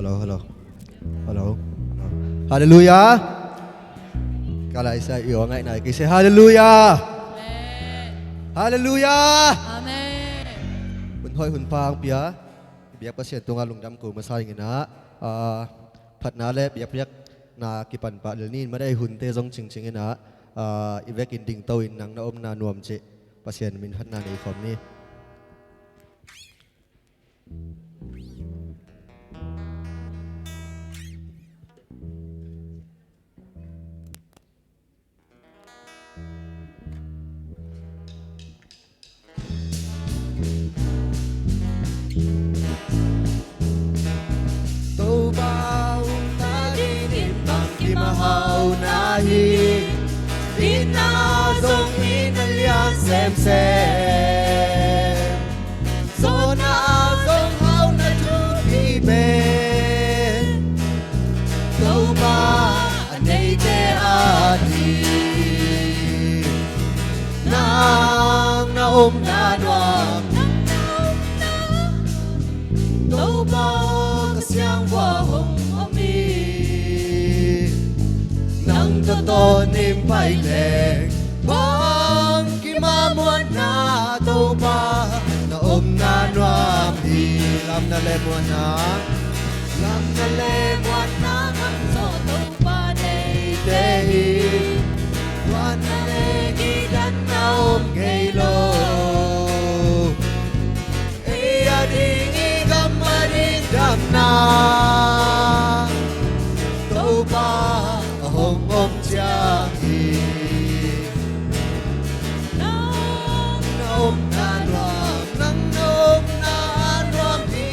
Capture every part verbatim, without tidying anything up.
Hello, hello. Hello. Halleluiah. Ka lai sa i aw ngaih nai kei se. Halleluiah. Amen. Halleluiah. Amen. Hun hoih hun pha hong pia i biak Pasian tungah lungdam ko masa ing in ah, ah, phatna le biakpiakna kipan pah lel ni in, madaih hunte zong cingcing in ah, ah, i vekin dingto in nang na omna nuam cih Pasian min phatna nei khawm ni. Topa hong ta dingin bangkim a hau na hi. Itna zong itna lian semsem, sawtna zong hauhna thupi pen Topa a neite ading nang na omna nuam. Topa ka siangvua hong om hi. Nang tawh tawnin pai leng bangkim a muanna Topa na omna nuam hi. Lamna le muanna, lamna le muanna nang tawh Topa neite hi. Muanna le kidanna om ngei lo. Ei a ding i gam a ding damna Topa a hong om ciang hi. Nang na omna nuam, nang na omna nuam hi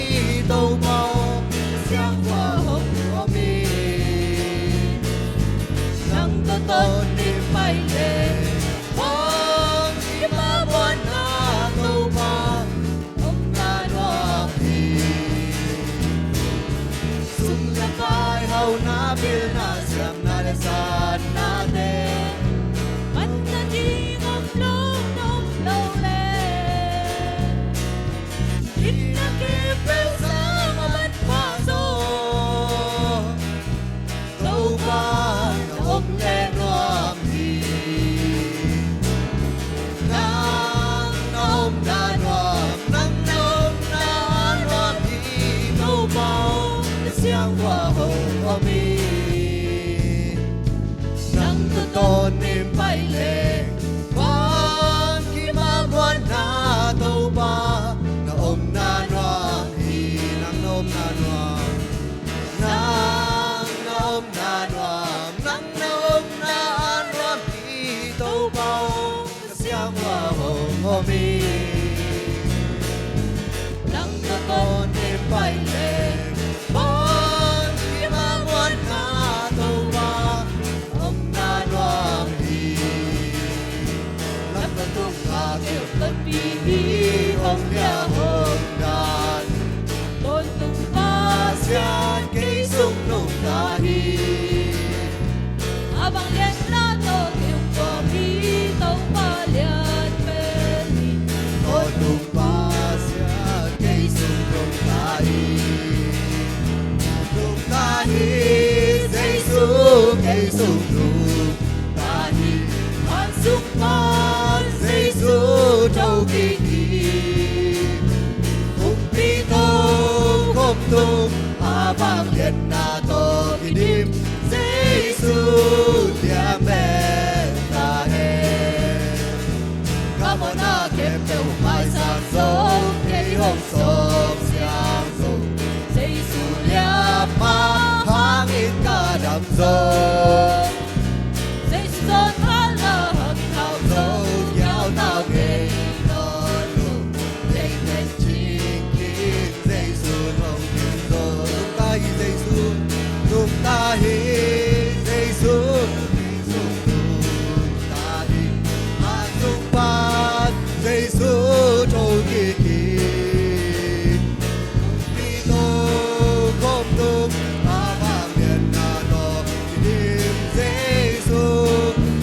Topa aw. Siangvua hong om hi. Nang tawh tawnin pai leng bangkim a muanna Topa omna nuam hi. Sum le pai, hauhna, pilna, siamna le satnate man na ding om lo, om lo leh itna kim peuh sang a man pha zaw. Topa na om le nuam hi. Nang na omna nuam, nang na omna nuam hi Topa aw. Na siangvua hong om hi. Nang tawh tawnin pai leng bangkim a muanna Topa na omna nuam hi. Nang na omna nuam, nang na omna nuam, nang na omna nuam hi Topa aw. Ka siangvua hong om hi. Nang tawh tawnin pai leng bangkim a muanna Topa omna nuam hi. Lamna tung a kei hong tonpih hi, hong liah hong dan. Tawntung Pasian kei sung nungta hi. A bang lianna tawh kei hong tuam hi, Topa lian pen hi. Tawntung Pasian kei sung nungta hi. Nungta hi, Jesu kei sung nungta hi. Van sung pan Jesu thokik hi. Kumpi tokhom tung a vangliatna tawh kidim, Jesu lian pen ta hen. Ka mawhna khempeuh maisak zo, kei hong sawp siang zo, Jesu lian hangin ka dam zo. Jesu zawn phalna hangin hau zo, kiau tau ngei nawn lo. Leiteng cingkin Jesu hong kim zo. Nungta hi Jesu, nungta hi Jesu, Jesu nungta hi. A sung pan Jesu thokik hi. Kumpi tokhom tung a vangliatna tawh kidim, Jesu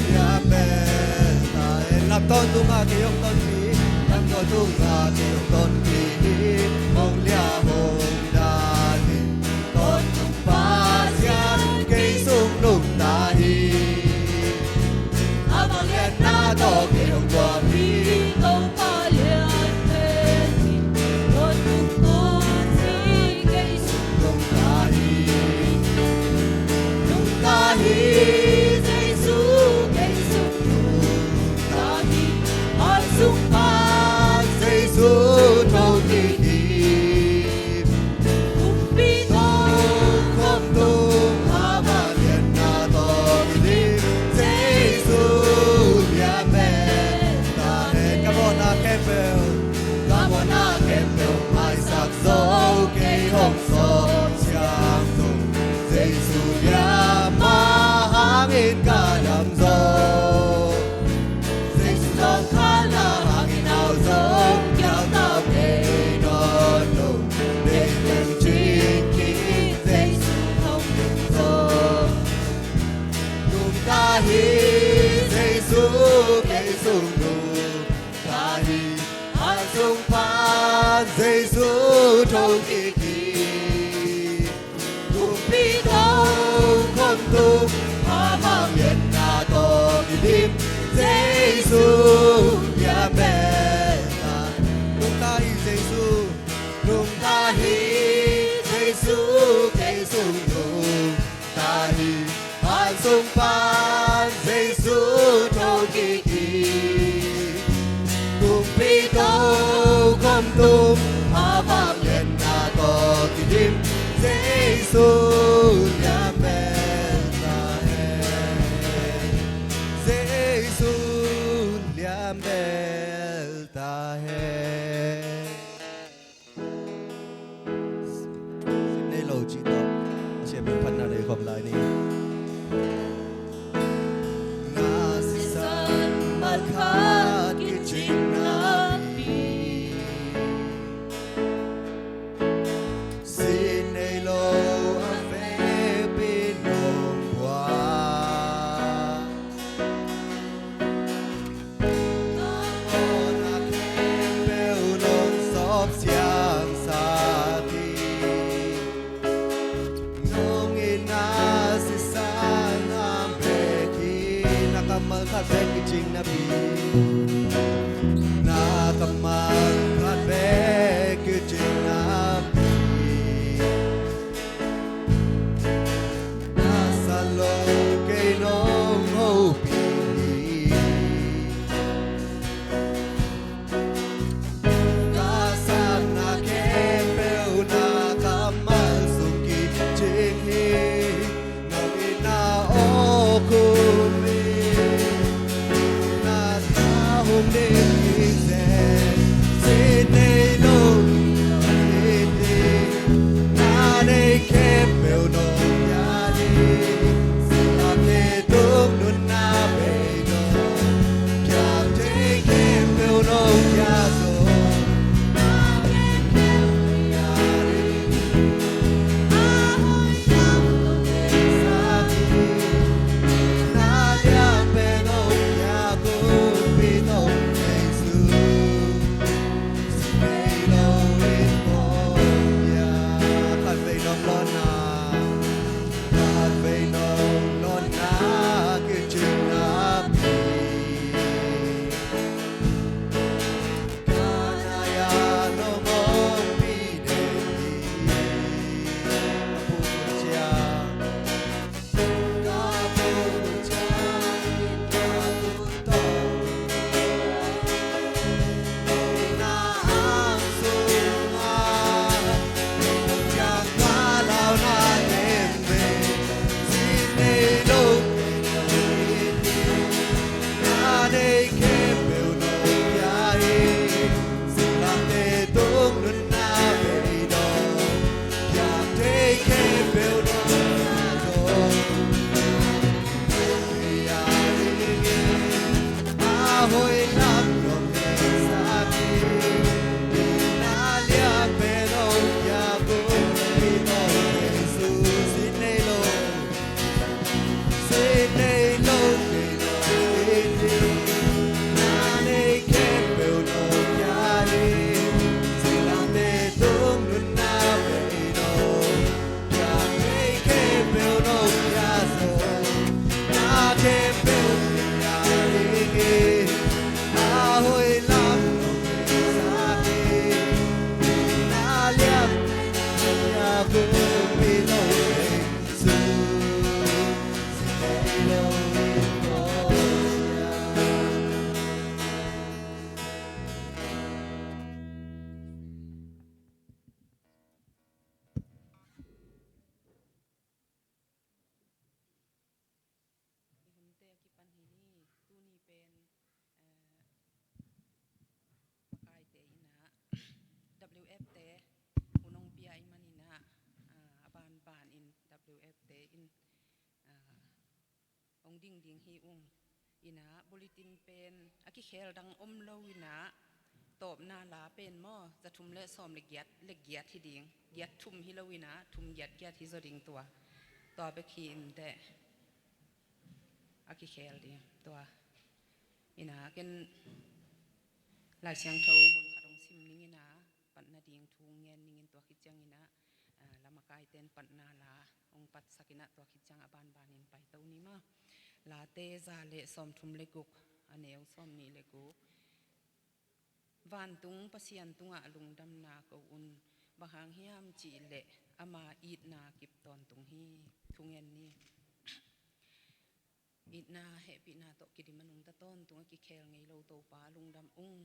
lian pen ta hen. Lam tawntung a kei hong tonpih, lam tawntung a kei hong tonpih hi. Hong liah hong dan hi. Tawn Kiki kumpi to khom tung, a bang lianna tawh kidim, Jesu lian bel ta. Nungta hi Jesu, nungta hi Jesu, kei sung nungta hi. Pan sung pan Jesu tho kiki. Kumpi to khom tung, a bang lianna tawh kidim, Jesu lian bel ta hen. Jesu lian bel ta hen. Nei lo cih tawh, a siapi phatna nei khawm lai ni. Na sisan malkhat kicing napi, sin nei lo a vekpi nong buak. Ka mawhna khempeuh nong sawp siangsak hi. Nong itna sisan a bek hi. Na kammal khat bek kicing napi, na kammal khat bek kicing napi, na sa lo kei nong hopih hi. Ka sakna khempeuh na kammal sung kicing hi. Nong itna awk uh hi. Na tha hong dim hi zen. Sin nei lo hi. Na neih khempeuh nong pia hi. Silate tung nunna bei nong piak, thei khempeuh nong pia zaw. I hunte a kipan hi ni, tuni pen, eh, makaite in ah, W F te hun hong pia ahih manin ah, ah, a banban in W F te in, ah, hong dingding hi ung. In ah, bulletin pen a kikhel dang om lo in ah, tawpna la pen maw, za thum le sawm le giat, le giat hi ding. Giat thum hi lo in ah, thum giat giat hi zaw ding tua. Tua bek hi inteh. A kikhel ding tua. In ah, ken Lai Siangtho mun khat hong sim ning in ah, patna ding thu ngen ning in tua makaite in patna la hong patsak in ah, tua khit ciang a banbanin paito ni maw. Late za le sawmthum le guk, a neu sawmnih le guk. Vantung Pasian tungah lungdamna ko un, bang hang hiam cih leh ama itna kip tawntung hi. Thungen ni. Itna hehpihna tawh kidim a nungta tawntung a kikhel ngei lo Topa, lungdam ung.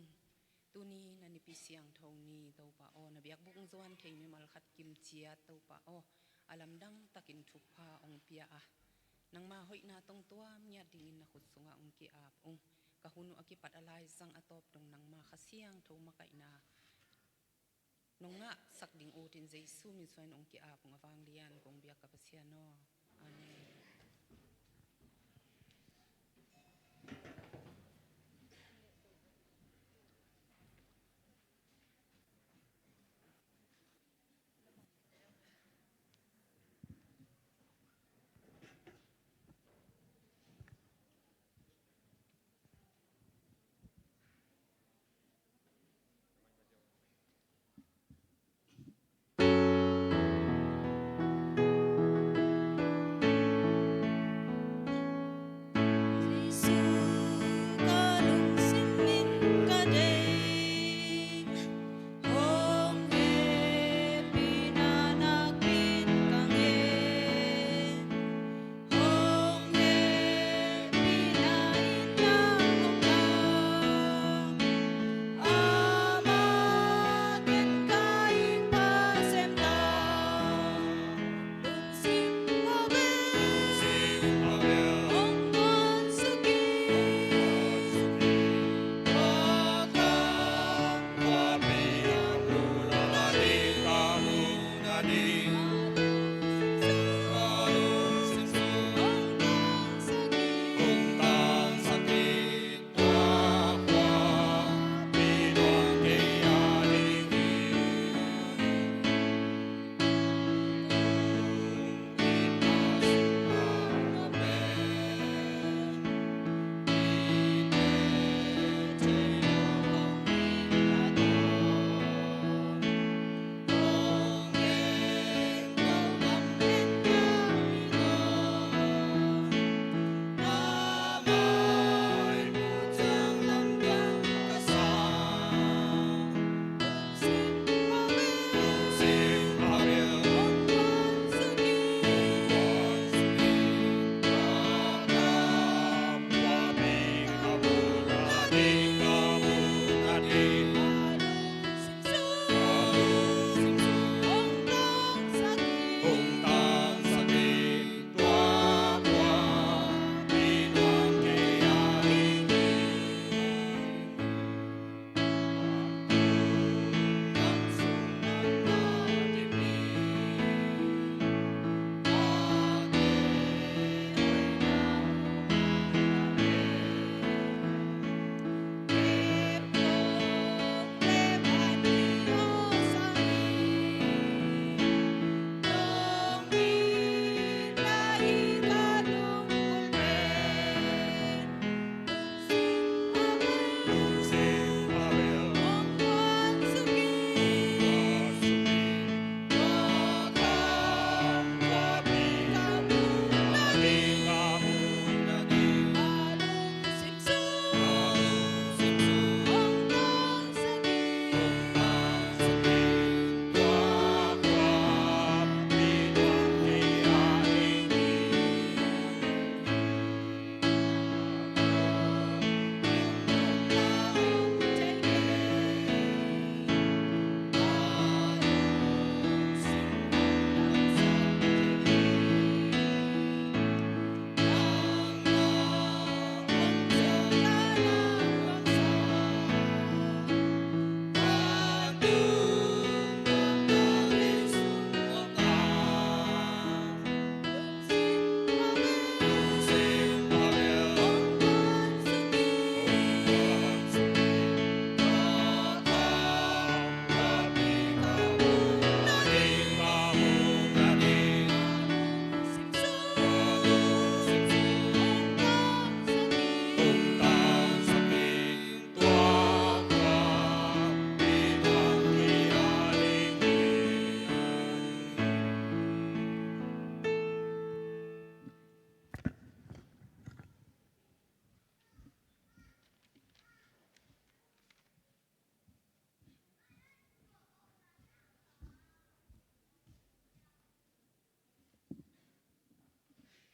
Tuni na nipi siangtho ni Topa aw, na biakbuk hong zuan thei mimal khat kim ciat Topa aw, a lamdang takin thupha hong pia a, nangma hoihna tawh tuam ngiat dingin na khut sungah hong ki-ap ung. Ka hun uh a kipat a laizang a tawp dong nangma Kha Siangtho makaihna nong ngahsak ding utin Jesu min suangin hong ki-ap ung. A vanglian kong biak ka Pasian aw. Amen.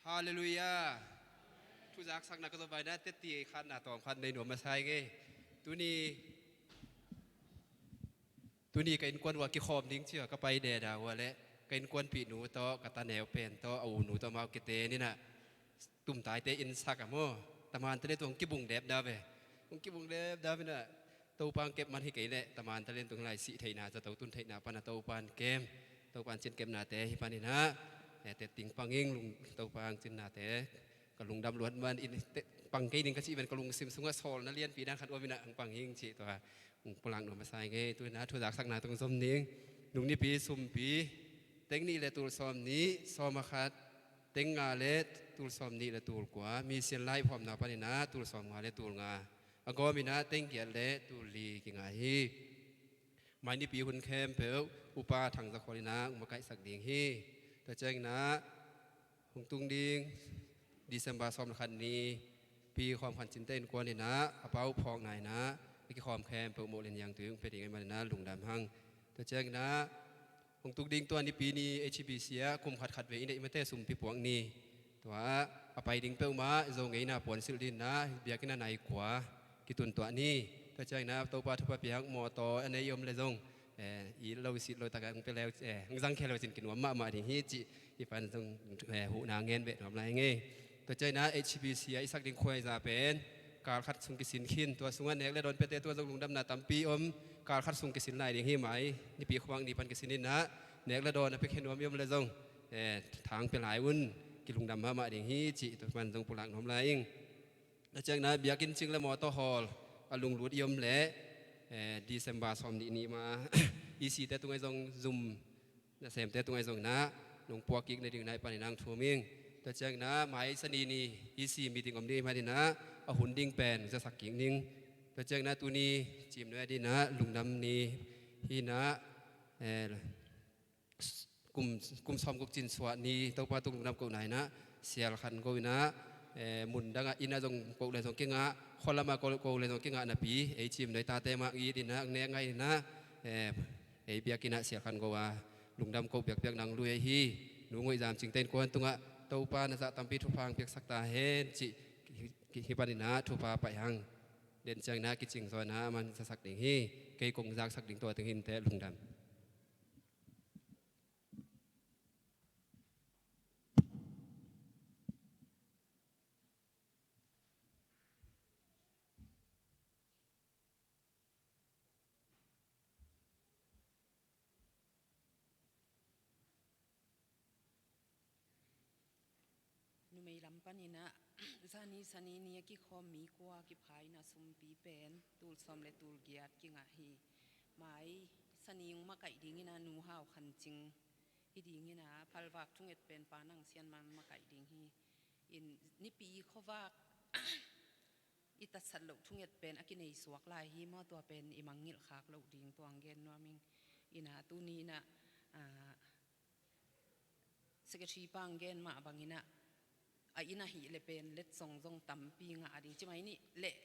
Halleluiah. Thuzaksakna ka zo baina teti khatna tawm khat nei nuam masa ing ei. Tuni, tuni ka innkuan ua kikhawm ding cia ka pai deda ua le ka innkuanpih nu tawh ka taneu pen tawh a u nu tawh amau kite ninah tumtaite innsak a maw. Tamante le tu hong kibung depda ve. Hong kibung depda ve inah Topa ang kep man hi kei leh tamante le tung lai sih theihna zato tun theihna pana Topa ang kem. Topa ang cin kepnate hi paninah eh, tetting panging lung Topa ang cinnate ka lungdam luat man in pang kei ding ka cih ven ka lungsim sungah sawlna lianpi dan khat uaminah ang panging cih tua ang pulak nuam masa ing ei. Tuinah thuzaksakna tung zom ning. Nung nipi sumpi teng nih le tul sawm nih sawm a khat, teng nga le tul sawm nih le tul kua, mi sian lai phawmna paninah tul sawm nga le tul nga, a gawminah teng giat le tul li kingah hi. Mai nipi hun khempeuh upa Thang Za Khual inah ung makaihsak ding hi. Tua cianginah hong tung ding December sawm le khat ni pi khawm khan cinte innkuan inah a pau phawkna inah a kikhawm khempeuh mawh le niangtui ung pia ding ei maninah lungdam hang. Tua cianginah hong tuk ding tua nipi ni H B C ah kum khat khat vei i neih mate sumpi puak ni. Tua a pai ding peuhmah zo ngeina puansilh dinah biakinn a nai kua kitun tuah ni. Tua cianginah Topa thupha piak mawtaw a nei i om le zong eh, i lo sit lo takah hong pia leu eh, hong zangkhia leu cin kinuam mahmah ding hi cih hi pan zong eh, huhna ngen beh nuam lai ing ei. Tua cianginah H B C ah i sak ding khuaiza pen kal khat sung kisin khin, tua sungah nek le dawn piate tua zong lungdamna tampi om. Kal khat sung kisin lai ding hi mai, nipi khuak ni pan kisin inah nek le dawn a pia khin nuam i om le zong eh, thang pia lai un, kilungdam mahmah ding hi cih tua pan zong pulak nuam lai ing. Tua cianginah biakinn cing le mawtaw hawl a lunglut i om leh eh, December sawm nih ni ma E C te tungah zong zum nasemte tungah zong inah nong puak kik nading nai paninah ang thum ing. Tua cianginah mai sani ni E C meeting om ding ei maninah a hun ding pen zasak kik ning. Tua cianginah tuni cimnuai a dinah lungdam ni hinah eh, kum, kum sawm guk cin suah ni Topa tung lungdam kohna inah sial khan go inah eh, mun dangah innah zong koh le zong kingah, khualamah koh, koh le zong kingah napi ei cimnuai tate mah it inah ang nek ngai inah eh, ei biakinn ah sial khan go a lungdam koh biakpiak nang lui ahi. Nu Ngoih Zam Cingte innkuan tungah Topa na zah tampi thupha ang piaksak ta hen cih hi, hi paninah thupha paih hang. Den cianginah kicing zaw inah a man zasak ding hi. Kei kong zaksak ding tua ting hinte lungdam. Numei lam paninah zani sani ni a kikhawm mi kua kipha inah sumpi pen tul sawm le tul giat kingah hi. Mai sani ung makaih dinginah Nu Hau Khan Cing hi dinginah phalvak thunget pen Pa Nang Sian Man makaih ding hi. In nipi khuavak i tatsat loh thunget pen a kinei suak lai hi maw, tua pen i mangngilh khak loh ding tuang gen nuam ing. Inah tuni inah ah, secretary pang gen mah banginah a inn ahih le pen letsong zong tampi ngah a ding ci mai nih leh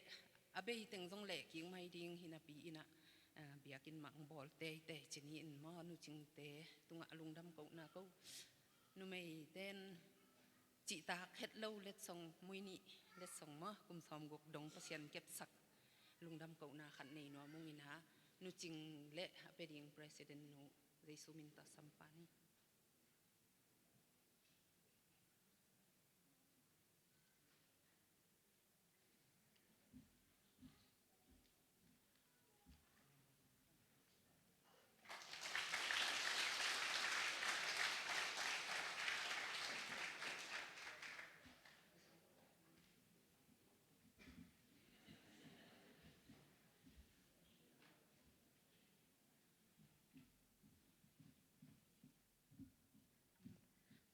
a bei teng zong leh kik mai ding hinapi inah ah, biakinn mah ang bawl teitei ci ni in maw, Nu Cingte tungah lungdam kohna ko. Numeiten cihtak het lo letsong mui nih letsong maw, kum sawm guk dong Pasian kepsak lungdam kohna khat nei nuam ung inah Nu Cing le a pia ding president nu Jesu min tawh sam pah ni.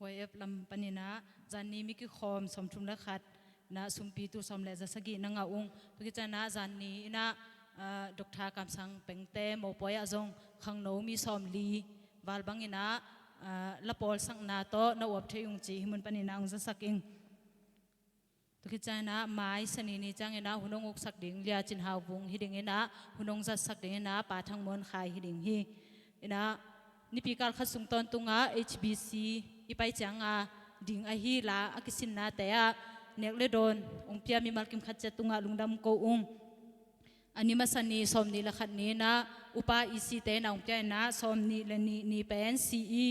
Y F lam paninah zanni mi kikhawm sawmthum le khat inah sumpi tul sawm le za sagih na ngah ung. Tua khit cianginah zanni inah ah, Doctor Kam Sang Pengte mopawi ah zong khangno mi sawmli val banginah ah, la pawlsakna tawh na uap thei ung ci hi mun paninah ung zasak ing. Tua khit cianginah mai sani ni cianginah hun hong uksak ding Lia Cin Hau Vung hi dinginah hun hong zatsak dinginah Pa Thang Muan Khai hi ding hi. Inah nipi kal khat sung tawntungah H B C i pai cianga ding ahi la a kisinnate ah nek le dawn hong pia mimal kim khat ciat tungah lungdam ko ung. A ni masa ni sawmnih le khat ni inah upa E C te inah hong pia inah sawmnih le nih ni pen C E,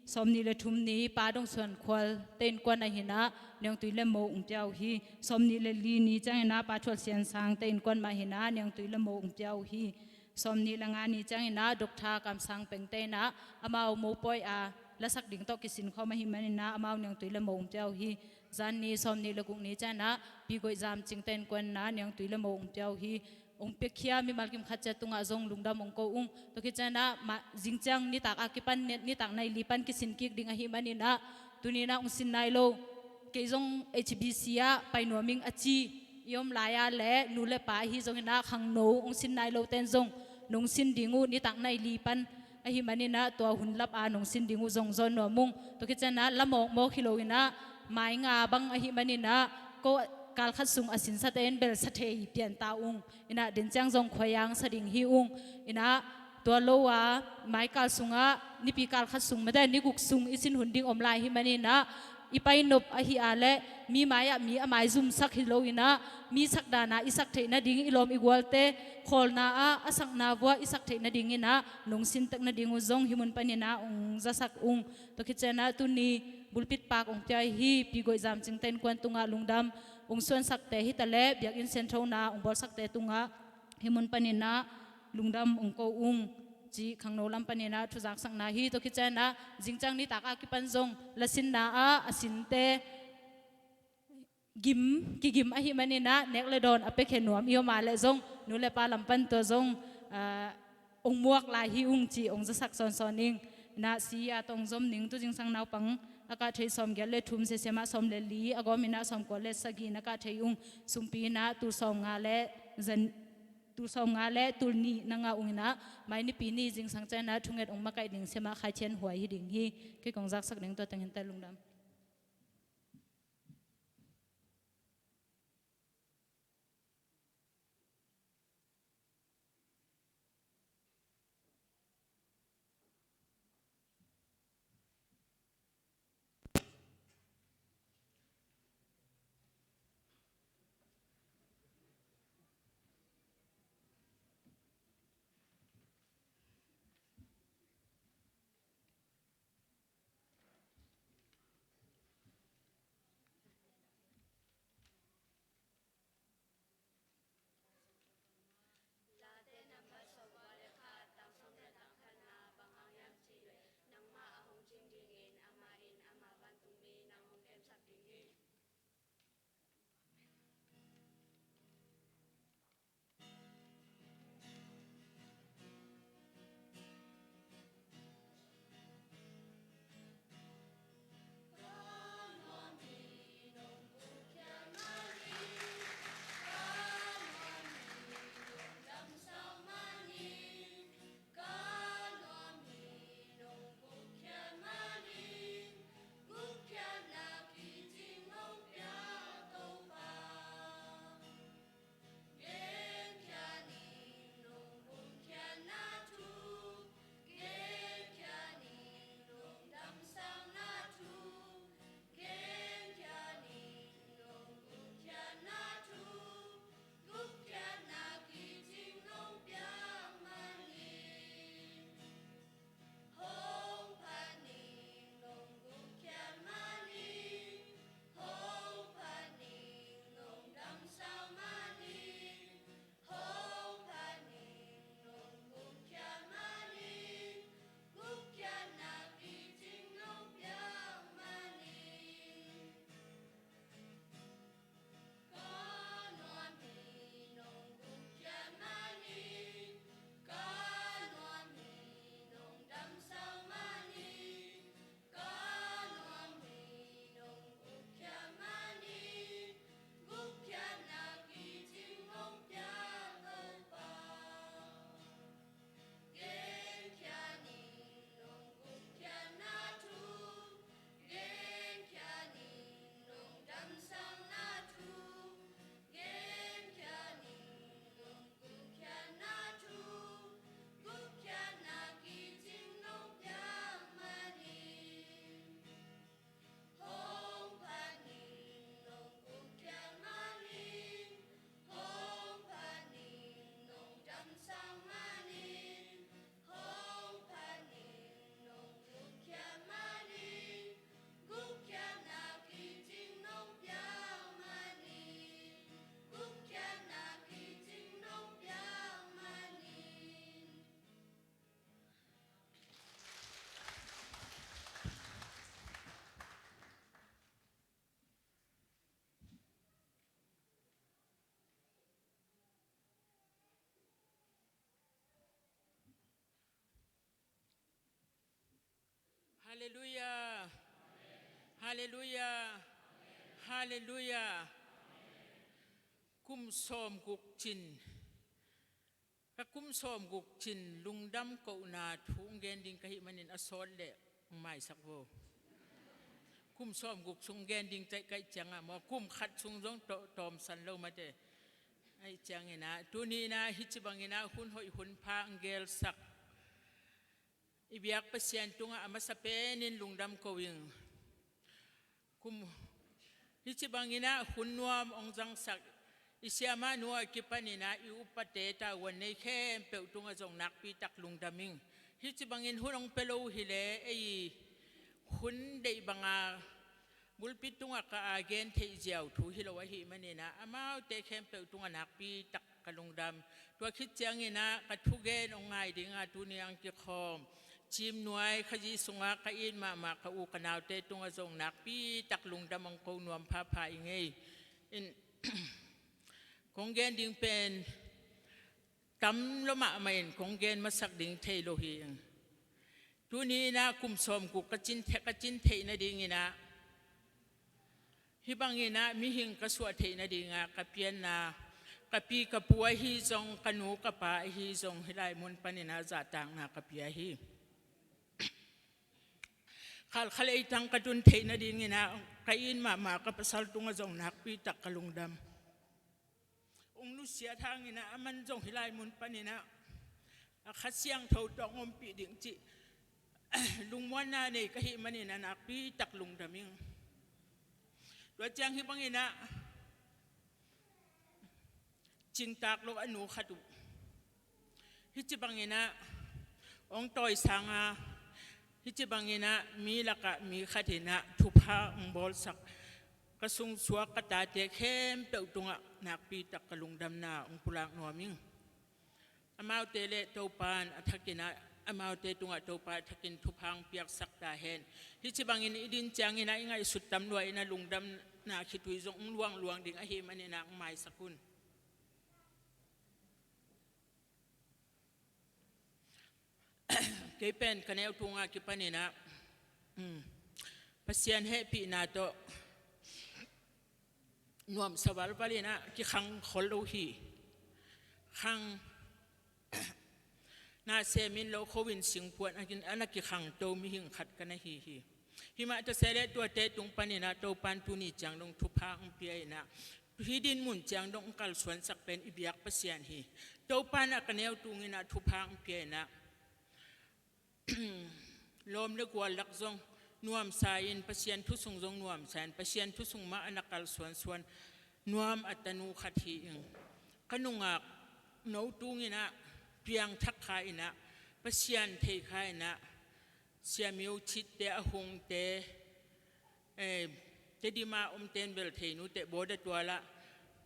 sawmnih le thum ni Pa Dong Suan Khual te innkuan ah inah Niangtui le Mo hong pia uh hi. Sawmnih le li ni ciang inah Pa Thual Sian Sang te innkuan mah inah Niangtui le Mo hong pia uh hi. Sawmnih le nga ni ciang inah Doctor Kam Sang Peng te inah amau mopawi a lasak ding tawh kisin khawm ahih man inah amau Niangtui le Mo hong pia uh hi. Zan ni sawmnih le guk ni ciang inah Pi Goih Zam Cing te innkuan inah Niangtui le Mo hong pia uh hi. Hong piakhia mimal kim khat ciat tungah zong lungdam hong ko ung. Tua khit ciang inah mah zing ciang nitak a kipan ni-, nitak nai li pan kisin kik ding ahih man inah tuni inah hong sin nai lo, kei zong H B C ah pai nuam ing a ci i om lai ah le nu le pa ahi zong inah khangno hong sin nai lo ten zong nong sin ding uh nitak nai li pan ahih man inah tua hun lap a nong sin ding uh zong zawn nuam ung. Tua khit ciang inah la mawkmawk hi lo inah mai nga bang ahih man inah ko kal khat sung a sinsate in bel sa thei pian ta ung. Inah den ciang zong khuaiang sa ding hi ung. Inah tua lo a mai kal sungah nipi kal khat sung mate ni guk sung i sin hun ding om lai hi man inah i pai nop ahi a le mi mai ah mi a mai zumsak hi lo inah mi sak dan a i sak theih nading i lawm i gualte khawlna ah a sakna vuah i sak theih nading inah nong sin tek nading uh zong hih mun pan inah hong zasak ung. Tua khit ciang inah tuni bulpit pak hong pia hi Pi Goih Zam Cing te innkuan tungah lungdam hong suansakte hi ta le biakinn sianthona hong bawlsakte tungah hih mun pan inah lungdam hong ko ung cih khangno lam pan inah thuzaksakna hi. Tua khit ciang inah zing ciang nitak a kipan zong la sinna ah a sinte gim, kigim ahih man inah nek le dawn a piakhia nuam i om a le zong nu le pa lam pan tua zong, ah, hong muak lai hi ung cih hong zasak sawnsawn ing. Inah si a tawh hong zom ning tu zingsang naupang a kah thei sawmgiat le thum, siasia mah sawm le li a gawm inah sawmkua le sagih na kah thei ung. Sumpi inah tul sawmnga le zan, tul sawmnga le tul nih na ngah ung inah mai nipi ni zingsang ciang inah thunget hong makaih ding sia mah Khai Thian Huai hi ding hi. Kei kong zaksak ding tua tengin ta, lungdam. Halleluiah. Halleluiah. Kum sawmguk cin, ka kum sawmguk cin lungdam kohna thu hong gen ding ka hih manin a sawt leh hong maisak vo. Kum sawmguk sung gen ding caih kaih ciangah maw, kum khat sung zong tawmsan lo mate. Ahi cianginah tuni inah hih ci banginah hun hoih hun pha hong gelsak i biak Pasian tungah a masa penin lungdam ko ing. Kum hih ci banginah hun nuam hong zangsak i siamahnu a kipaninah i upate tavuan nei khempeuh tungah zong nakpitak lungdam ing. Hih ci bangin hun hong pia lo hileh ei hun deih banga bulpit tungah ka a gen theih ziau thu hi lo ahih maninah amaute khempeuh tungah nakpitak ka lungdam. Tua khit cianginah ka thugen hong ngai dinga tuni ang kikhawm Cim Nuai Khazih sungah ka it mahmah ka u ka naute tungah zong nakpitak lungdam hong ko nuam phapha i ngei. In kong gen ding pen tam lo mahmah in kong gen masak ding thei lo hi. Tuni inah kum sawmguk ka cin theih, ka cin theih nadinginah hih banginah mihing ka suah theih nadingah ka pianna ka pi ka pu ahi zong ka nu ka pa ahi zong hih lai mun paninah zahtakna ka pia hi. Khalkhal ei tang ka tun theih nadinginah ka it mahmah ka pasal tungah zong nakpitak ka lungdam. Hong nusiat hanginah aman zong hih lai mun paninah a Kha Siangtho tawh hong ompih ding cih lungmuanna nei ka hih maninah nakpitak lungdam ing. Tua ciang hih banginah cingtak lo a nu khat uh hih ci banginah hong tawisanga hih ci banginah mi lakah mi khatinah thupha hong bawlsak ka sungsuak ka tate khempeuh tungah nakpitak ka lungdamna hong pulak nuam ing. Amaute le Topan a thakinah amaute tungah Topa a thakin thupha hong piaksak ta hen. Hih ci bangin i din cianginah i ngaihsut tam lua inah lungdamna khitui zong hong luangluang ding ahih maninah hong maisak un. Kei pen ka neu tunga kipaninah Pasian hehpihna tawh nuamsa valvalinah kikhang khol lo hi. Khang na semin lo khovin singpuan a na kikhangto mihing khat ka na hi hi. Himah taseleh tuate tung paninah Topan tuni ciang dong thupha hong pia inah hih din mun ciang dong hong kalsuansak pen i biak Pasian hi. Topan a ka neu tunginah thupha hong pia inah lawm le gual lak zong nuamsa in Pasian thusung zong nuamsa in Pasian thusung mah a na kalsuansuan nuam a tanu khat hi ing. Ka nungak no tunginah piangthak kha inah Pasian thei kha inah Sia Myo Chit te a hungte eh, Tedim a omten bel thei nute bawda tualah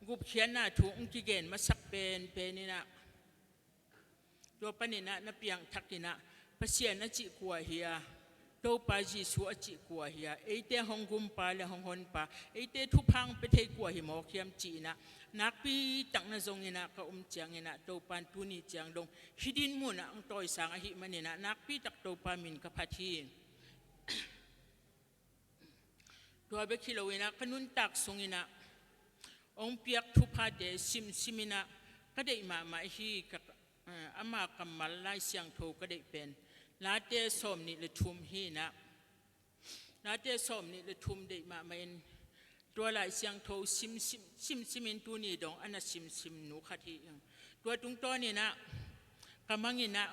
gupkhiatna thu hong kigen masak penpen inah tua paninah na piangthak inah Pasian a cih kua hi a, Topa Jesu a cih kua hi a, eite hong gumpa le hong honpa, eite thupha hong pia thei kua hi mawk hiam ci inah nakpitak na zong inah ka um cianginah Topan tuni ciang dong hih din munah hong tawisang ahih maninah nakpitak Topa min ka phat hi. Tua bek hi loinah ka nuntak sunginah hong piak thuphate simsiminah ka deih mahmah hi. Ka, eh, ama kammal Lai Siangtho ka deih pen Late sawmnih le thum hi inah Late sawmnih le thum deih mahmah in tua Lai Siangtho simsim simsimin tuni dong a na simsim nu khat hi ing. Tua tungtawninah ka manginah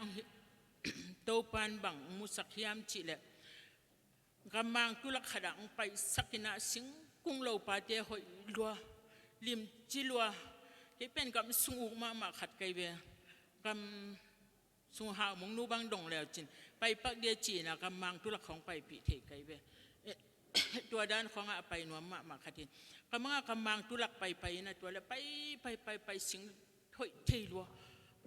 Topan bang musak hiam cihleh gammang tulak khatah hong paisakinah singkung lopate hoih lua, limci lua. Kei pen gam sung uk mahmah khat kai ve. Gam sung hau mung nu bang dong leucin paipak dia cinah gammang tulak hong paipih thei kai ve. Eh, tua dan khawngah a pai nuam mahmah khatin ka mangah gammang tulak paipai inah tua le pai pai pai pai sing hoih thei lua.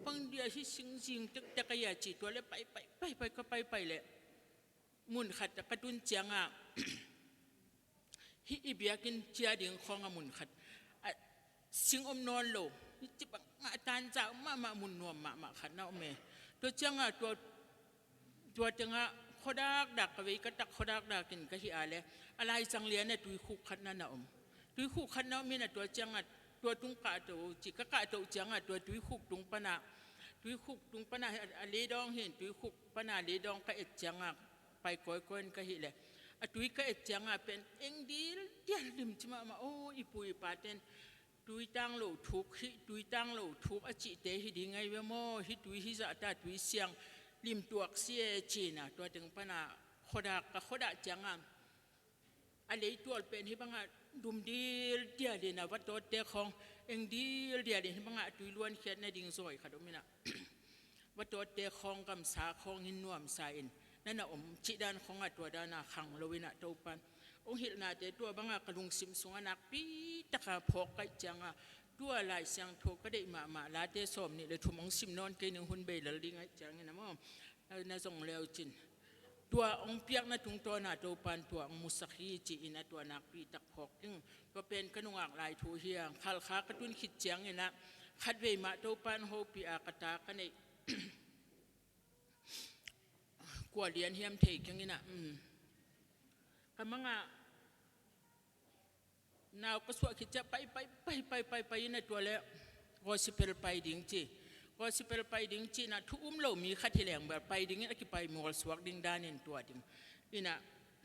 Bang dia hi sing zing tektek a ia ci tua le pai pai pai pai ka paipai le mun khat ka tun ciangah hih i biakinn cia ding khawngah mun khat a sing om nawn lo. Hih ci bangah tanzau mahmah mun nuam mahmah khat na om e. Tua ciangah tua, tua tengah khuadakdak, ka vei ka tak khuadakdak in ka hih a le, a laizang lian a tuikhuk khat na na om. Tuikhuk khat na om in a tua ciangah, tua tung kahto ci, ka kahto ciangah tua tuikhuk tung panah, tuikhuk tung panah a, a leidawng hi in, tuikhuk panah leidawng ka et ciangah pai kawikawi in ka hih le, a tui ka et ciangah pen eng dildial lim ci mahmah, o, i pu i paten tui tang lo thuk, hih tui tang lo thuk a cihte hi ding ahi ve maw, hih tui hih zahta tui siang lim tuak si e ci-in a, tua teng panah khuadak, ka khuadak ciangah a leitual pen hih bangah dum dildial in a, vatawtte khawng eng dildial in hih bangah a tui luankhiat nading zawi khat om in a, vatawtte khawng gamsa khawng in nuamsa in na na om cih dan khawngah tua danah khang lo in a, Topan hong hilhnate tua bangah ka lungsim sungah nakpi taka phawk ka hih ciangah, tua Lai Siangtho ka deih mahmah Late sawmnih le thum hong sim nawn kei ning, hun bei lel ding ahih ciangin a maw, na zong le uh cin. Tua hong piakna tungtawna Topan tua hong musak hi ci-in a, tua nakpi tak phawk ding. Tua pen ka nungak lai thu hi a, Khalkha ka tun khit ciangin a, khatvei mah Topan hopih a, ka ta ka neih kua lian hiam thei keng in a, um, ka mangah nau ka suah khit ciah pai, pai, pai, pai, pai, pai in a, tua le gospel pai ding ci. Gospel pai ding ci-in a, thu um lo mi khat hi leng bel pai ding in a, kipai mual suak ding danin tua ding in a,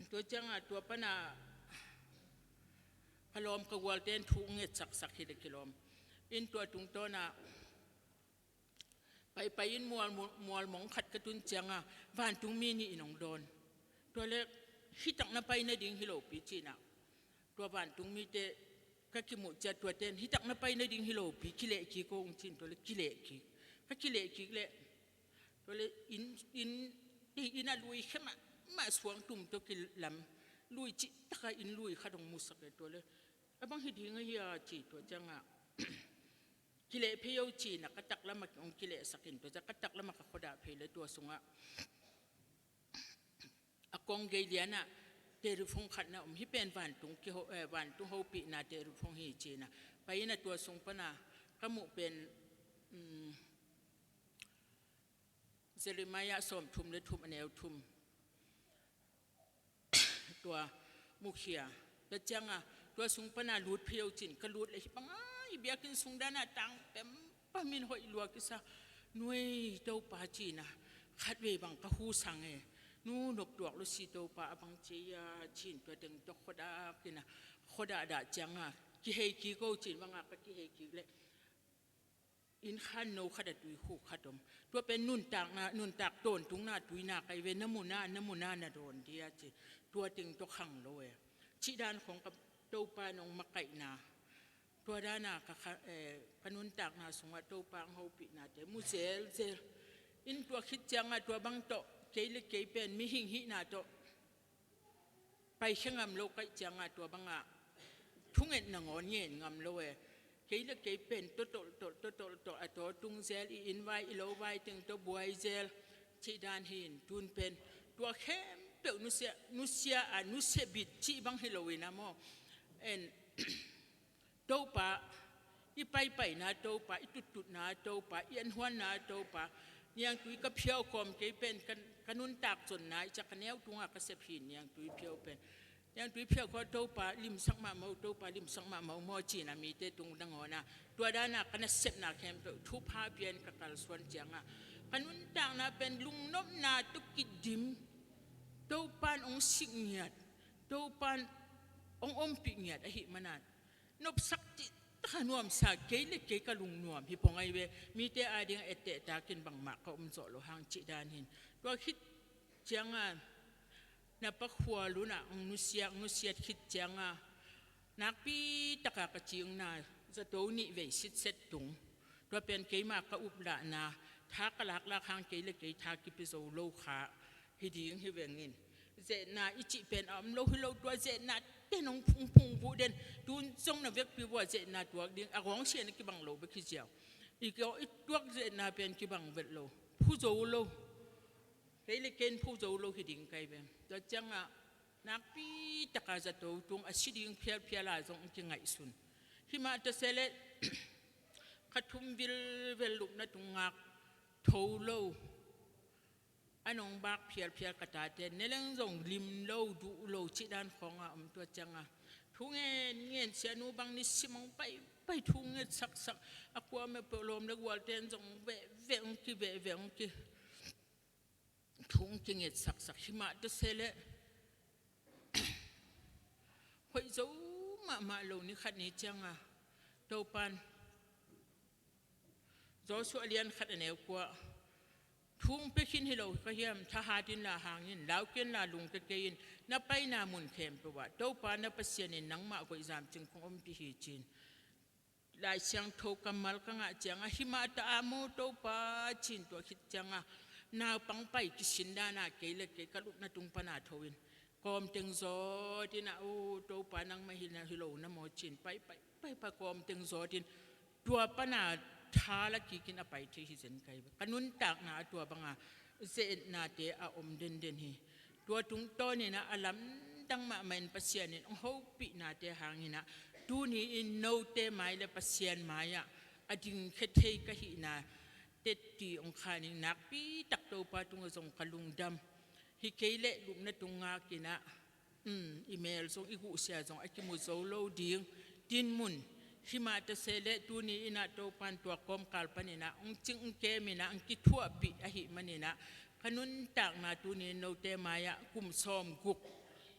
tua ciangah tua panah ka lawm ka gualte in thu nget saksak hi le kilawm in, tua tungtawnah pai, pai in mual, mual mong khat ka tun ciangah vantungmi nih in hong dawn. Tua le, hih tak na pai nading hi lopi ci-in a, tua vantungmite ka kimuh ciah, tuate in hih tak na pai nading hi lopi, kileh kik o hong ci-in, tua le kileh kik. Ka kileh kik le, tua le inn, inn, inn a lui khe mahmah, suang tum tawh kilam, lui cih takah inn lui khat hong musak e, tua le a bang hi ding ahi a ci, tua ciangah kileh phei o ci-in a, ka taklamah hong kilehsak in, tua ciah ka taklamah ka khuadak phei le tua sungah a kong gei lianah telephone khat na om, hih pen vantung kiho, eh, vantung hopihna telephone hi ci-in a, pai in a tua sung panah ka muh pen, um, Jeremiah sawmthum le thum a neu thum. Tua mukhia, tua ciangah tua sung panah lut phei o ci-in ka lut le, hih bangah i biakinn sung danah tang pempam in hoih lua kisa, nuai Topa ci-in a, khatvei bang ka hu sang e, nu nop tuak lo si Topa, a bang ci a ci-in tua teng tawh khuadak in a, khuadak dah ciangah kihei kik o ci-in bangah ka kihei kik le, inn khan no khat a tuikhuk khat om. Tua pen nuntakna, nuntak tawntungna tuina kai ve, na muna, na muna na dawn dia ci. Tua teng tawh khang lo e. Cih dan khawng ka Topa nong makaihna, tua dana ka kha-, eh, ka nuntakna sungah Topa hong hopihnate mu zelzel in, tua khit ciangah tua bang tawh kei le kei pen mihing hihna tawh paikhia ngam lo ka hih ciangah tua bangah thunget nangawn ngen ngam lo e. Kei le kei pen tawtolh tolh, tawtolh tolh, a taw tung zel, i inn vai i lo vai teng tawh buai zel. Cih dan hi in tun pen tua khempeuh nusia, nusia a nusia bit cih bang hi lo in a maw. En Topa, i paipaina Topa, i tuttutna Topa, i anhuanna Topa, niangtui ka phiau khawm kei pen ka, ka nuntak zonna i cak ka neu tungah ka sep hi, niangtui phiau pen. Niangtui phiau khawm Topa limsak mahmah o, Topa limsak mahmah o maw ci-in a mite tung nangawn a. Tua dana ka nasepna khempeuh thupha pia in ka kalsuan ciangah, ka nuntakna pen lungnopna tawh kidim, Topa in hong sik ngiat, Topa in hong ompih ngiat ahih manin nopsak cih taka nuamsa, kei le kei ka lungnuam hi pong ahi ve. Mite ading a etteh takin bangmah ka om zawh lo hang cih dan hi in. Tua khit ciangah na Pa Khua Lun ah hong nusia, hong nusiat khit ciangah nakpi taka ka cingna zato nih vei sitset tung. Tua pen keima ka uplahna, tha ka laklak hang kei le kei tha kipia zo lo kha hi ding hi veng in. Zehna i cih pen a om lo hi lo, tua zehna ten hong phung, phung buh den. Tun zong na vekpi vua zehna tuak ding, a gawngsia na kibang lo bek hi ziau. I, i tuak zehna pen kibang vet lo, phu zo lo. Kei le kei in phu zo lo hi ding kai veng. Tua ciangah nakpi taka zato tung a si ding phialphial a zong kingaihsun. Himah ta se le kha thum vilvel lupna tung ngak tho lo. a nong bak phialphial ka tate, ne leng zong lim lo, duh lo cih dan khawng a om. Tua ciang a thu ngen ngen, sianu bang ni simang paipai thu nget saksak, a kua mah peuh lawm le gualte in zong vehveh hong ki, vehveh hong ki, thu hong kinget saksak. Himah ta se leh hoih zo mahmah lo ni khat ni ciang a Topan Joshua lian khat a neu kua, thu hong pia khin hi lo ka hiam, thahat inla hang in, lau kei inla lungkia kei in, na paina mun khempeuh ah Topa na Pasian in nangmah koihzam cing kong ompih hi, ci-in Lai Siangtho kammal ka ngah ciang a, himah ta a maw Topa, ci-in tua khit ciang a naupang pai kisin dan a kei le kei ka lupna tung pan a tho in kawm teng zawt in a, "O Topa, nangmah hi na, hi lo na maw?" ci-in paipai paipai kawm teng zawt in tua pan a tha la kik in a pai thei hi zen ka hi ve. Ka nuntakna ah tua bang a ze-etnate a om denden hi. Tua tungtawn in a, a lamdang mahmah in Pasian in hong hopihnate hang in a, tuni in note mai le Pasian mai ah a dingkhia thei ka hihna tetti hong khan ing. Nakpi tak Topa tungah zong ka lungdam. Hi kei leh lupna tung ngak in a, um, i mel zong, i guhsia zong a kimu zo lo ding dinmun. Himah ta se leh tuni in a Topan tua kawmkal pan in a hong cing hong kem in a hong kithuahpih ahih man in a, ka nuntakna tuni in note mai ah kum sawmguk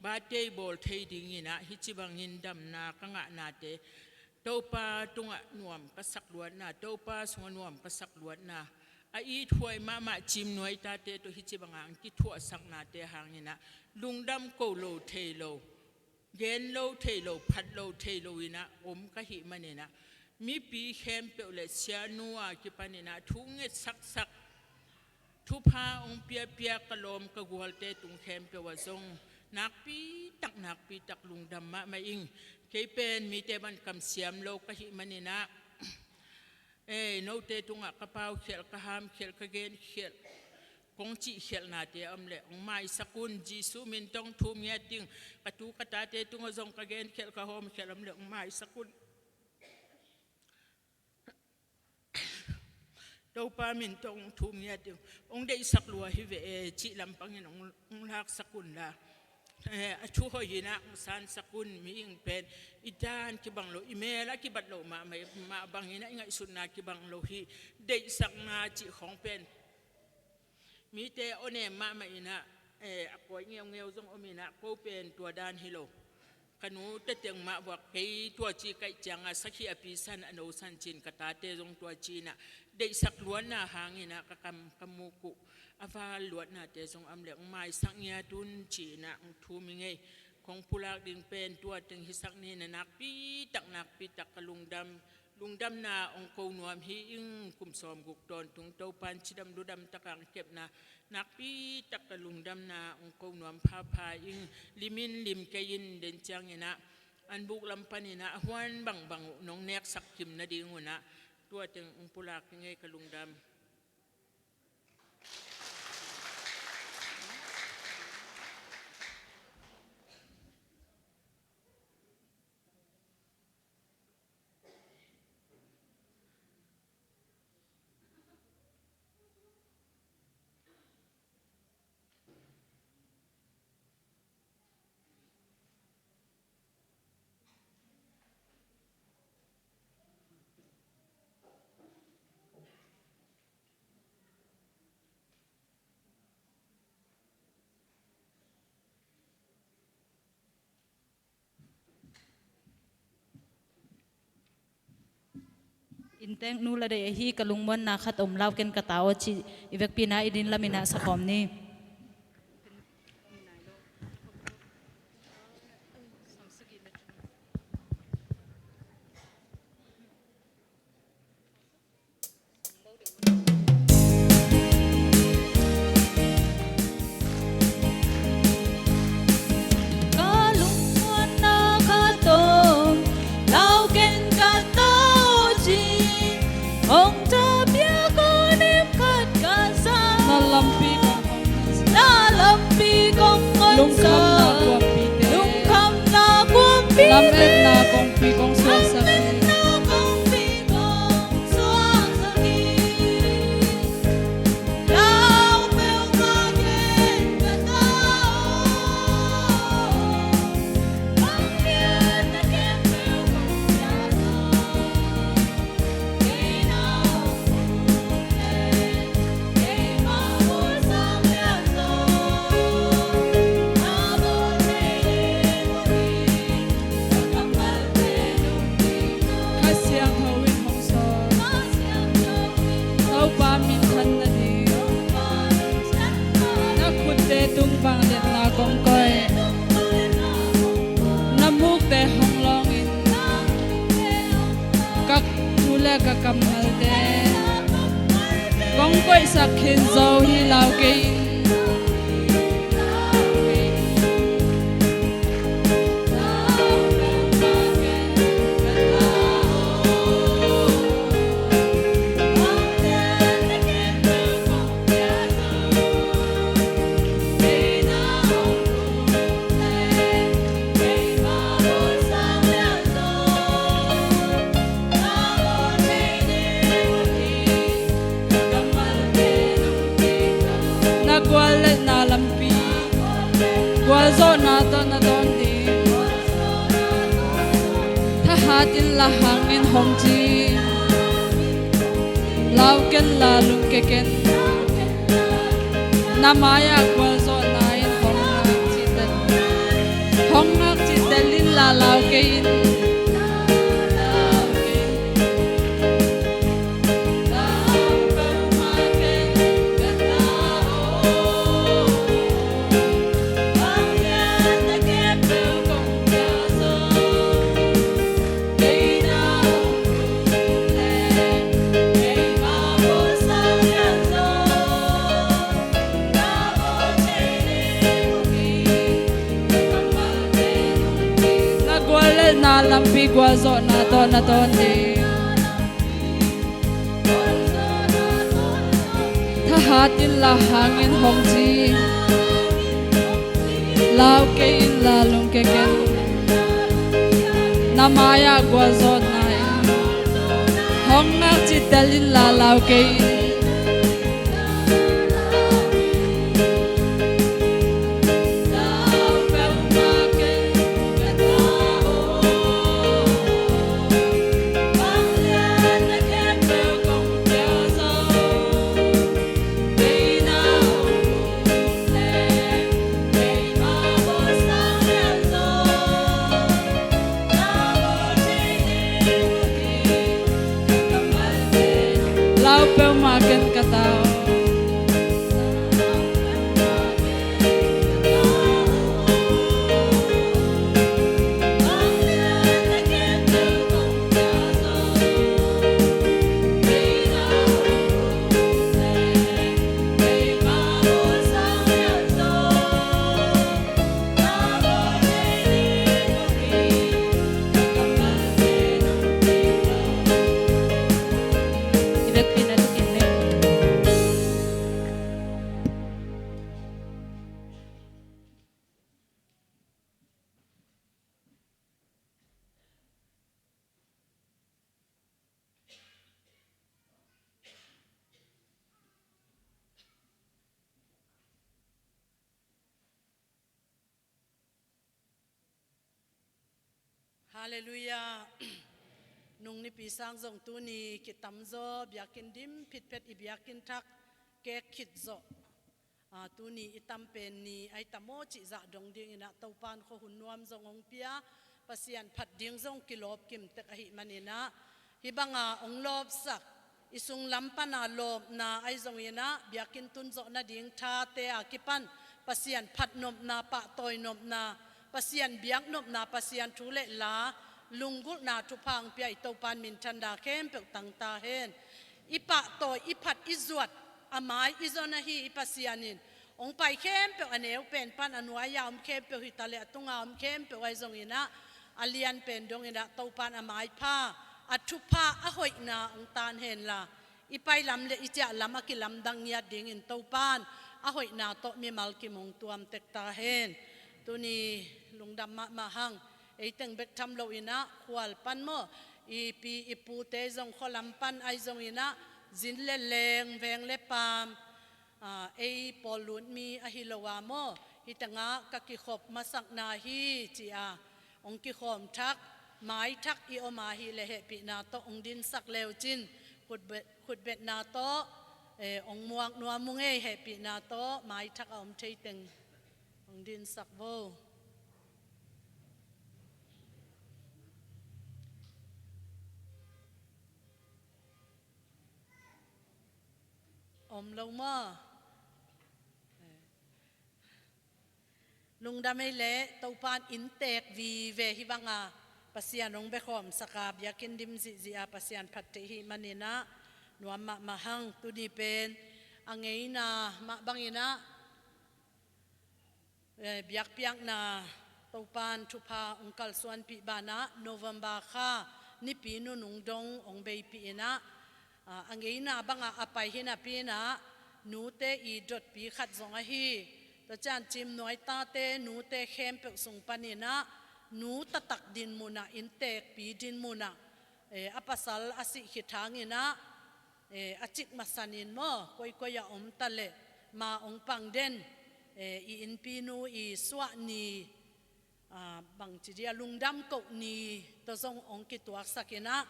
birthday bawl thei ding in a, hih ci bangin damna ka ngahnate, Topa tungah nuam ka sak luatna, Topa sungah nuam ka sak luatna, a ithuai mahmah Cim Nuai tate tawh hih ci bang a hong kithuahsaknate hang in a lungdam ko lo thei lo, gen lo thei lo, phat lo thei lo in a om ka hih man in a, mipi khempeuh le sianu a kipan in a thu nget saksak, thupha hong piapia ka lawm ka gualte tung khempeuh ah zong nakpi tak, nakpi tak lungdam mahmah ing. Kei pen mite bang kamsiam lo ka hih man in a, ei, note tungah ka paukhialh, ka hamkhialh, ka genkhialh, kong cihkhialhnate a om leh hong maisak un. Jesu min tawh hong thum ngiat ing. Ka tu ka tate tungah zong ka genkhialh, ka hawmkhialh a om leh hong maisak un. Topa min tawh hong thum ngiat ing. Hong deihsak lua hi ve e, cih lampang in hong, hong laksak un la, eh, a thu hoih in a hong sansak un. Mihing pen i dan kibang lo, i mel a kibat lo mahmah, mah bang in a, i ngaihsutna kibang lo hi. Deihsakna cih khawng pen mite awnem mahmah in a, eh, a kuai ngeungeu zong om in a, ko pen tua dan hi lo. Ka nu te teng mah buak kei tua ci kaih ciang a, sakhi a pi san, a no san ci-in ka tate zong tua ci in a, deihsak luatna hang in a ka kam ka muk uh a val luatnate zong a om leh hong maisak ngiat un ci in a hong thum ing ei. Kong pulak ding pen tua teng hisak ni in a, nakpi tak, nakpi tak ka lungdam, lungdamna hong ko nuam hi ing. Kum sawmguk tawntung Topan cidam ludam tak a hong kepna nakpi tak ka lungdamna hong ko nuam phapha ing. Lim in lim kei in, den ciang in a an buk lam pan in a a huan bangbang uh nong neksak kim nading un a tua teng hong pulak ing ei, ka lungdam. Inntek nu la deih ahi, ka lungmuanna khat om, lau ken ka ta aw cih i vekpi in a i din lam in a sa khawm ni. Ka lungmuanna khat om, lau ken ka ta aw cih, hong ta piak aw, nim khat ka za. Na lampi ka hong ka kammalte kong koihsak khin zo hi lau kei in. Na guallelhna lampi gualzawhna tawh na dawn ding. Thahat inla hang in hong ci. Lau kenla lungkia ken. Na mai-ah gualzawhna in hong ngak cihtel. Hong ngak cihtel inla lau kei in. Na guallelhna lampi gualzawhna tawh na dawn ding. Thahat inla hang in hong ci. Lau kei inla lungkia ken. Na mai-ah gualzawhna in hong ngak cihtel inla lau kei in. Lau peuhmah ken ka tau. Halleluiah. Nung nipi sang zong tuni kitamzaw, biakinn dim phitphet i biakinn thak kek khit zawh. A, tuni i tam pen ni a i tam aw cih zah dong dinginah Topan khuahun nuam zong hong pia, Pasian phat ding zong kilawp kimtek ahih maninah, hih banga hong lawpsak, i sung lam pana lawpna ahi zonginah, biakinn tun zawh nading thate a kipan Pasian phat nopna, pahtawi nopna, Pasian biak nopna, Pasian thu le la, lunggulhna thupha hong pia i Topan minthan da khempeuh tang ta hen. I pahtawi, i phat, i zuat, a mai i zon ahi i Pasian in hong pai khempeuh, a neu pen pan a nuai-a om khempeuh hi ta leh a tunga om khempeuh ahi zonginah, a lian pen donginah Topan a maipha, a thupha, a hoihna hong tan henla, i pai lam le i ciah lam a kilamdang ngiat dingin Topan a hoihna tawh mimal kim hong tuam tek ta hen. Tuni lungdam mahmah hang. Ei teng bek tham loinah khual pan maw, i pi i pute zong khualam pan ahi zonginah, zin le leng, veng le paam, a, ei pawl lut mi ahi lo a maw, hih tengah ka kikhop masakna hi ci-a hong kikhawm thak, mai thak i om a hih leh hehpihna tawh hong dinsak leu cin, khutbet, khutbetna tawh, eh, hong muak nuam ung ei, hehpihna tawh mai thak a om thei teng hong dinsak vo. Om lo maw? Lungdam ei leh, Topan inntek vive hih banga Pasian hong bekhawm saka biakinn dim zihzih a Pasian phat theih hih maninah nuam mahmah hang. Tuni pen a ngeina mah banginah biakpiakna Topan thupha hong kalsuanpih banah November kha nipi nunung dong hong beipih inah a ngeina bangah a pai hi napi inah nute i dotpi khat zong ahi. Tua ciang Cimnuai tate nute khempeuh sung paninah nu taktak din munah inntekpi din munah a pasal a sih khit hanginah a cik masanin maw koikoi a om taleh ma hong pang den i innpinu i suahni bangci dia lungdam koh ni tawh zong hong kituaksak inah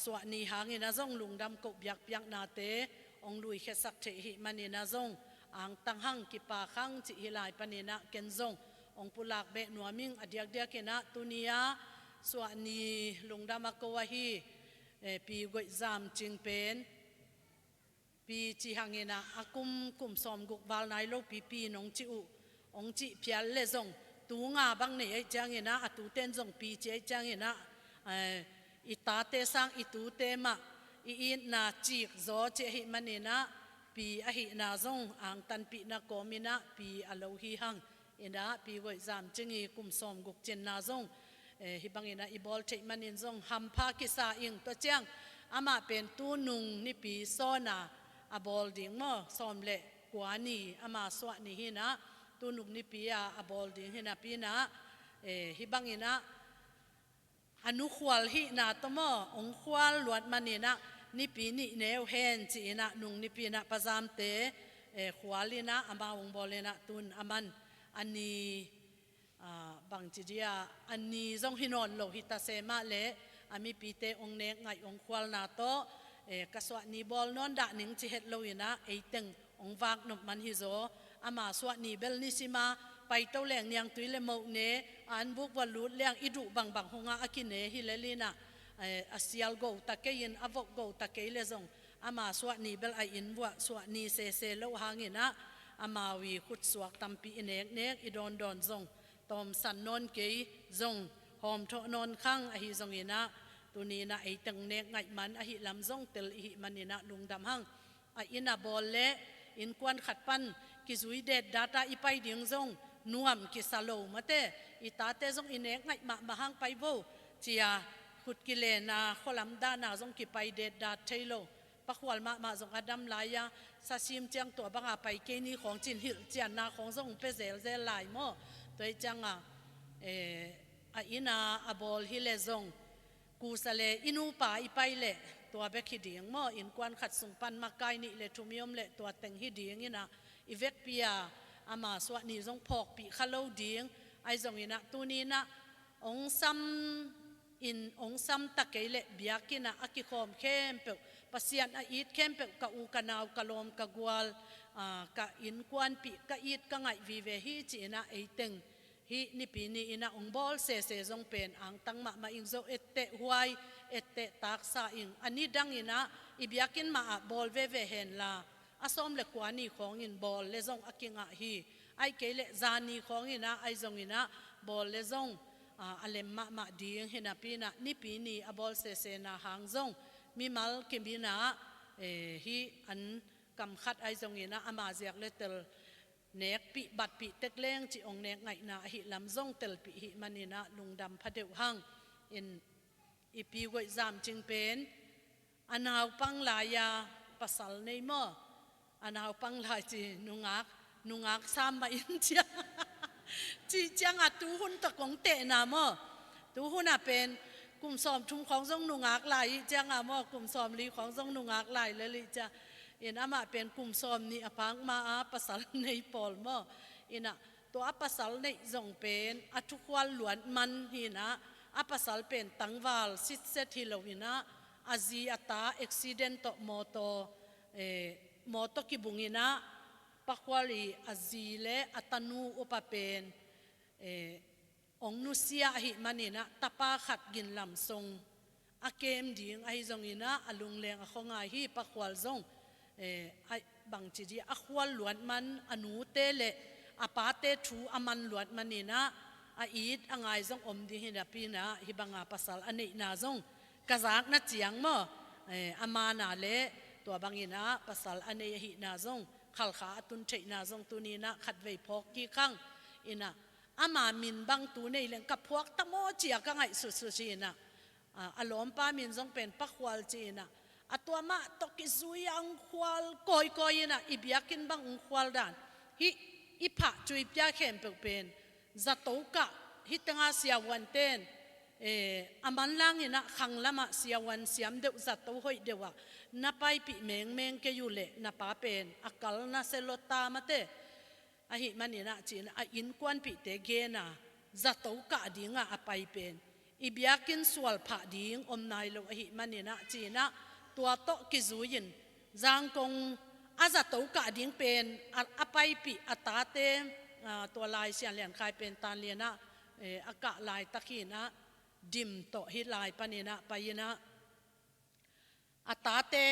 suahni hanginah zong lungdam koh biakpiaknate hong luikhiasak theih hih maninah zong angtang hang kipak hang cih hi lai paninah ken zong hong pulak beh nuam ing. A diakdiakinah tuni-a suahni lungdam a ko ahi Pi Goih Zam Cing pen Pi ci hanginah a kum kum sawmguk val nai lopi Pi nong cih uh hong cih phial le zong tu nga bang nei aih cianginah a tuten zong Pi ci aih cianginah i tate sang i tute mah i itna cik zaw ci ahih maninah Pi ahihna zong angtanpihna kawminah Pi a lo hi hang. Inah Pi Goih Zam Cing i kum sawmguk cinna zong hih banginah i bawl theih manin zong hampha kisa ing. Tua ciang amah pen tunung nipi sawna a bawl ding maw sawm le kua ni ama suahni hinah tunung nipi a a bawl ding hi napi inah hih banginah a nu khual hihna tawh maw hong khual luat maninah nipi nih neu hen ci inah nung nipi inah pazamte khual inah amau hong bawl inah tun a man a ni bangci dia a ni zong hi nawn lo hi ta se mah leh a mipite hong nek ngaih hong khualna tawh ka suahni bawl nawn dah ning ci het lo inah eiteng hong vak nop man hi zaw. Ama suahni bel nisima paito leng niangtui le moh ne a anbuk va lut leng i duh bangbang hong a a kine hi lel inah a sial go ta kei in a vok go ta kei le zong ama suahni bel a inn vuah suahni sese lo hanginah amau i khutsuak tampi i neknek i dawndawn zong tawmsan nawn kei zong hawmthawh nawn khang ahi zonginah tuni inah eiteng nek ngaih man ahi lam zong tel ihih maninah lungdam hang. A inn a bawl le innkuan khat pan kizui detdata i pai ding zong nuam kisa lo mate i tate zong i nek ngaih mahmah hang pai vo cia khut kilena khualam dana zong kipai detdat thei lo. Pakhual mahmah zong a dam lai-a sasim ciang tua banga pai kei ni khawng cin hilh cianna khawng zong pia zelzel lai maw? Tua i cianga a inn a a bawl hi le zong kusa le i nupa i pai leh tua bek hi ding maw? Innkuan khat sung pan makai nih le thum i om leh tua teng hi ding inah i vekpi a ama suahni zong phawkpih kha lo ding ahi zonginah tuni inah hong sam in hong sam ta kei leh biakinn ah a kikhawm khempeuh Pasian a it khempeuh ka u ka nau ka lawm ka gual ka innkuanpih ka it ka ngaih vive hi ci inah eiteng hih nipi ni inah hong bawl sese zong pen angtang mahmah ing zo etteh huai etteh taksa ing a nidang inah i biakinn mah ah bawl veve henla a sawm le kua ni khawngin bawl le zong a kingah hi. Aih kei leh zani khawng inah ahi zonginah bawl le zong a lem mahmah ding hi napi inah nipi ni a bawl sesena hang zong mimal kim inah hih an kam khat ahi zonginah ama ziak le tel nekpih batpih tek leng cih hong nek ngaihna ahi lam zong telpih hih maninah lungdam phadeuh hang. In i Pi Goih Zam Cing pen a naupang lai-a pasal nei maw? A naupang lai ci nungak nungak sam mah in ciang cih cianga tuhun tawh kong tehna maw? Tuhun a pen kum sawm thum khawng zong nungak lai ih cianga maw kum sawm li khawng zong nungak lai lel ih ciang in amah pen kum sawm nih a pang ma a pasal nei pawl maw? Inah tua a pasal neih zong pen a thukhual luat man hinah a pasal pen tangval sitset hi lo inah a zi a ta accident tawh mawtaw mawtaw kibung inah pakhual i a zi le a tanu upa pen hong nusia ahih maninah tapa khat ginlam song a kem ding ahi zonginah a lungleng a khuangai hi pakhual zong bangci di a khual luat man a nute le a pate thu a man luat maninah a it a ngai zong om ding hi napi-in ah, hih banga pasal a neihna zong ka zakna ciang maw, eh, a maanna le tua bangin ah pasal a nei ahihna zong, Khalkha a tun theihna zong tuni-in ah khatvei phawk kik hang. In ah, ama min bang tu nei leng ka phuak ta maw ci-a ka ngaihsutsut hi-in ah, a, a lawmpa min zong pen Pa Khual ci-in ah, a tua mah tawh kizui-a hong khual kawikawi in ah, i biakinn bang hong khual dan, hih i phah Cuipia khempeuh pen zato kah, hih tenga siavuante'n, eh, a manlang in ah khang lamah siavuan siam deuh, zato hoih deuh ah na paipih mengmeng kei uh leh, na pa pen a kal na se lua ta mate. Ahih manin ah ci-in ah, a innkuanpihte gen a, zato kah dingah a pai pen i biakinn sual phah ding om nai lo ahih manin ah ci-in ah, tua tawh kizui-in Zangkong a zato kah ding pen a, a paipih a tate, a, tua Lai Sian Lian Khai pen Tan Lian ah, eh, a kah laitak hi-in ah, Dim tawh hih lai panin ah pai-in ah, a tate,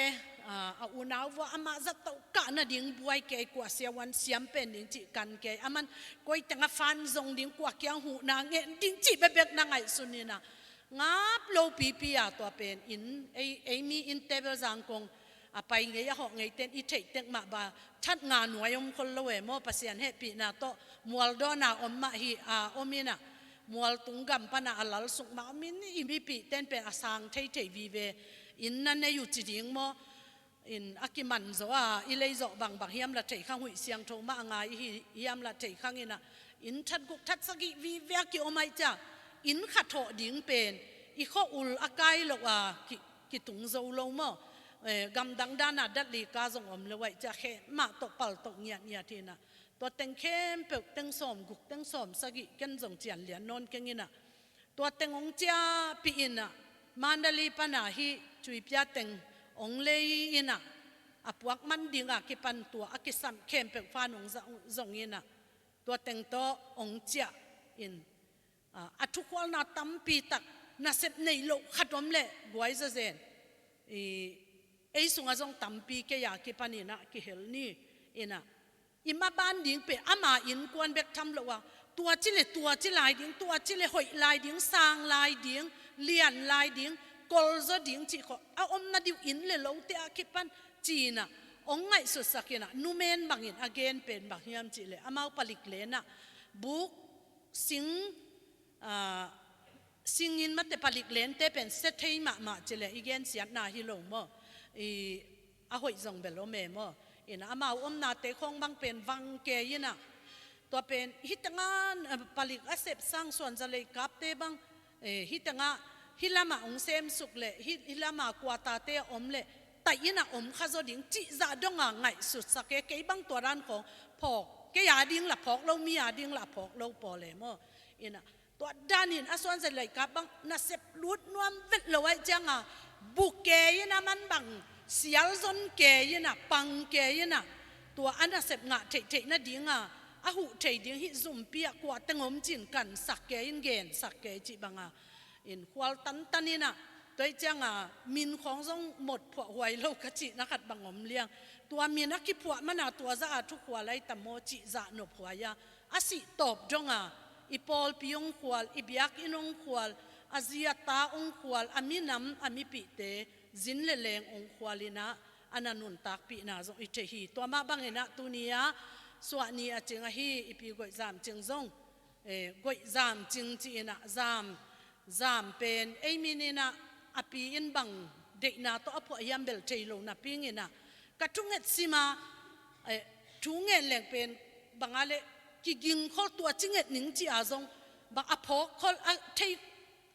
a, a unau vua amah zato kah nading buai kei, kua siavuan siam pen ding cih kan kei, aman koi teng a fan zong ding, kua kiang huhna ngen ding cih bekbek na ngaihsun in ah, ngap lo pipi-a tua pen in, ei, ei mi inn table Zangkong a pai ngei, a hawh ngeite'n i theih tek mah bang, that nga nuai om khol lo e maw, Pasian hehpihna tawh mual dawn-a om mah hi, a, om in ah, mual tung gam pan ah a lal sung mah om in, i mipihte in pen a sang theithei vive, inn na nei uh ci ding maw, in a kiman zaw a, i lei zawh bangbang hiam lah thei khang, huih siangtho mah a ngai i hi hiam lah thei khang in ah, inn that guk that sagih vive a kiom ahih ciang, inn khat hawh ding pen i khua-ul a kai loh a, ki, kitung zo lo maw, eh, gamdang dan-a dat li ka zong om lo ahih ciang, khe mah tawh paltoh ngiatngiat hi-in ah, tua teng khempeuh teng sawmguk, teng sawmsagih, ken zong cian lian nawn keng in ah, tua teng hong ciahpih in ah, Mandalay pan ah hih Cuipia teng hong lei in ah, a puak man ding a kipan tua a kisam khempeuh fan hong za-, zong in ah, tua teng tawh hong ciah in, a, a thukhualna tampi tak, nasep nei loh khat om leh guai zazen, i, ei sungah zong tampi kei a kipan in ah kihel ni. In ah, i maban ding pen ama innkuan bek tham lo a, tua ci leh tua ci lai ding, tua ci leh hoih lai ding, sang lai ding, lian lai ding, kolzaw ding cih khawng a om nading uh, inn le lote a kipan ci-in ah hong ngaihsutsak in ah, numen bangin a gen pen bang hiam cih leh, amau palik len ah buk, sing, a, sing in mate, palik lente pen se thei mahmah ci leh i gensiatna hi lo maw, i, a hoih zong bel om e maw. In ah amau omnate khawng bang pen vang kei in ah, tua pen hih tengah, a, palik a sep sang suanza leikapte bang, eh, hih tengah, hih lamah hong semsuk leh, hih, hih lamah kuatate a om leh, taih in ah om kha zaw ding cih zah dong a ngaihsutsak e, kei bang tua dan khawng phawk, kei a ding lah phawk lo, mi a ding lah phawk lo pawl e maw. In ah, tua danin a suanza leikap bang nasep lut nuam vet lo ahih ciang a, bu kei in ah, man bang sial zon kei in ah, pang kei in ah, tua a nasep ngah theihtheih nading a, a huh thei ding hih zumpi ah kua teng om ci-in kansak kei in, gensak kei cih bang a, in khual tantan in ah, tua ahih ciang a, min khawng zong mot phuah huai lo ka cihna khat bang om liang. Tua min a kiphuah man a, tua zah a thukhual ahi ta maw cih zah nop huai a, a sih tawp dong a, i pawlpi hong khual, i biakinn hong khual, a zi a ta hong khual, a minam, a mipihte zin le leng hong khual in ah, a na nuntakpihna zong i thei hi. Tua mah bangin ah tuni-a suahni a cing ahi i Pi Goih Zam Cing zong, eh, Goih Zam Cing ci-in ah, Zam, Zam pen ei min in ah, a pi in bang deihna tawh a phuah hiam bel thei lo napi-in ah, ka thunget sim a, eh, thu ngen leng pen bang a leh kiging khol, tua ci nget ning ci-a zong bang a phawk khol, a thei,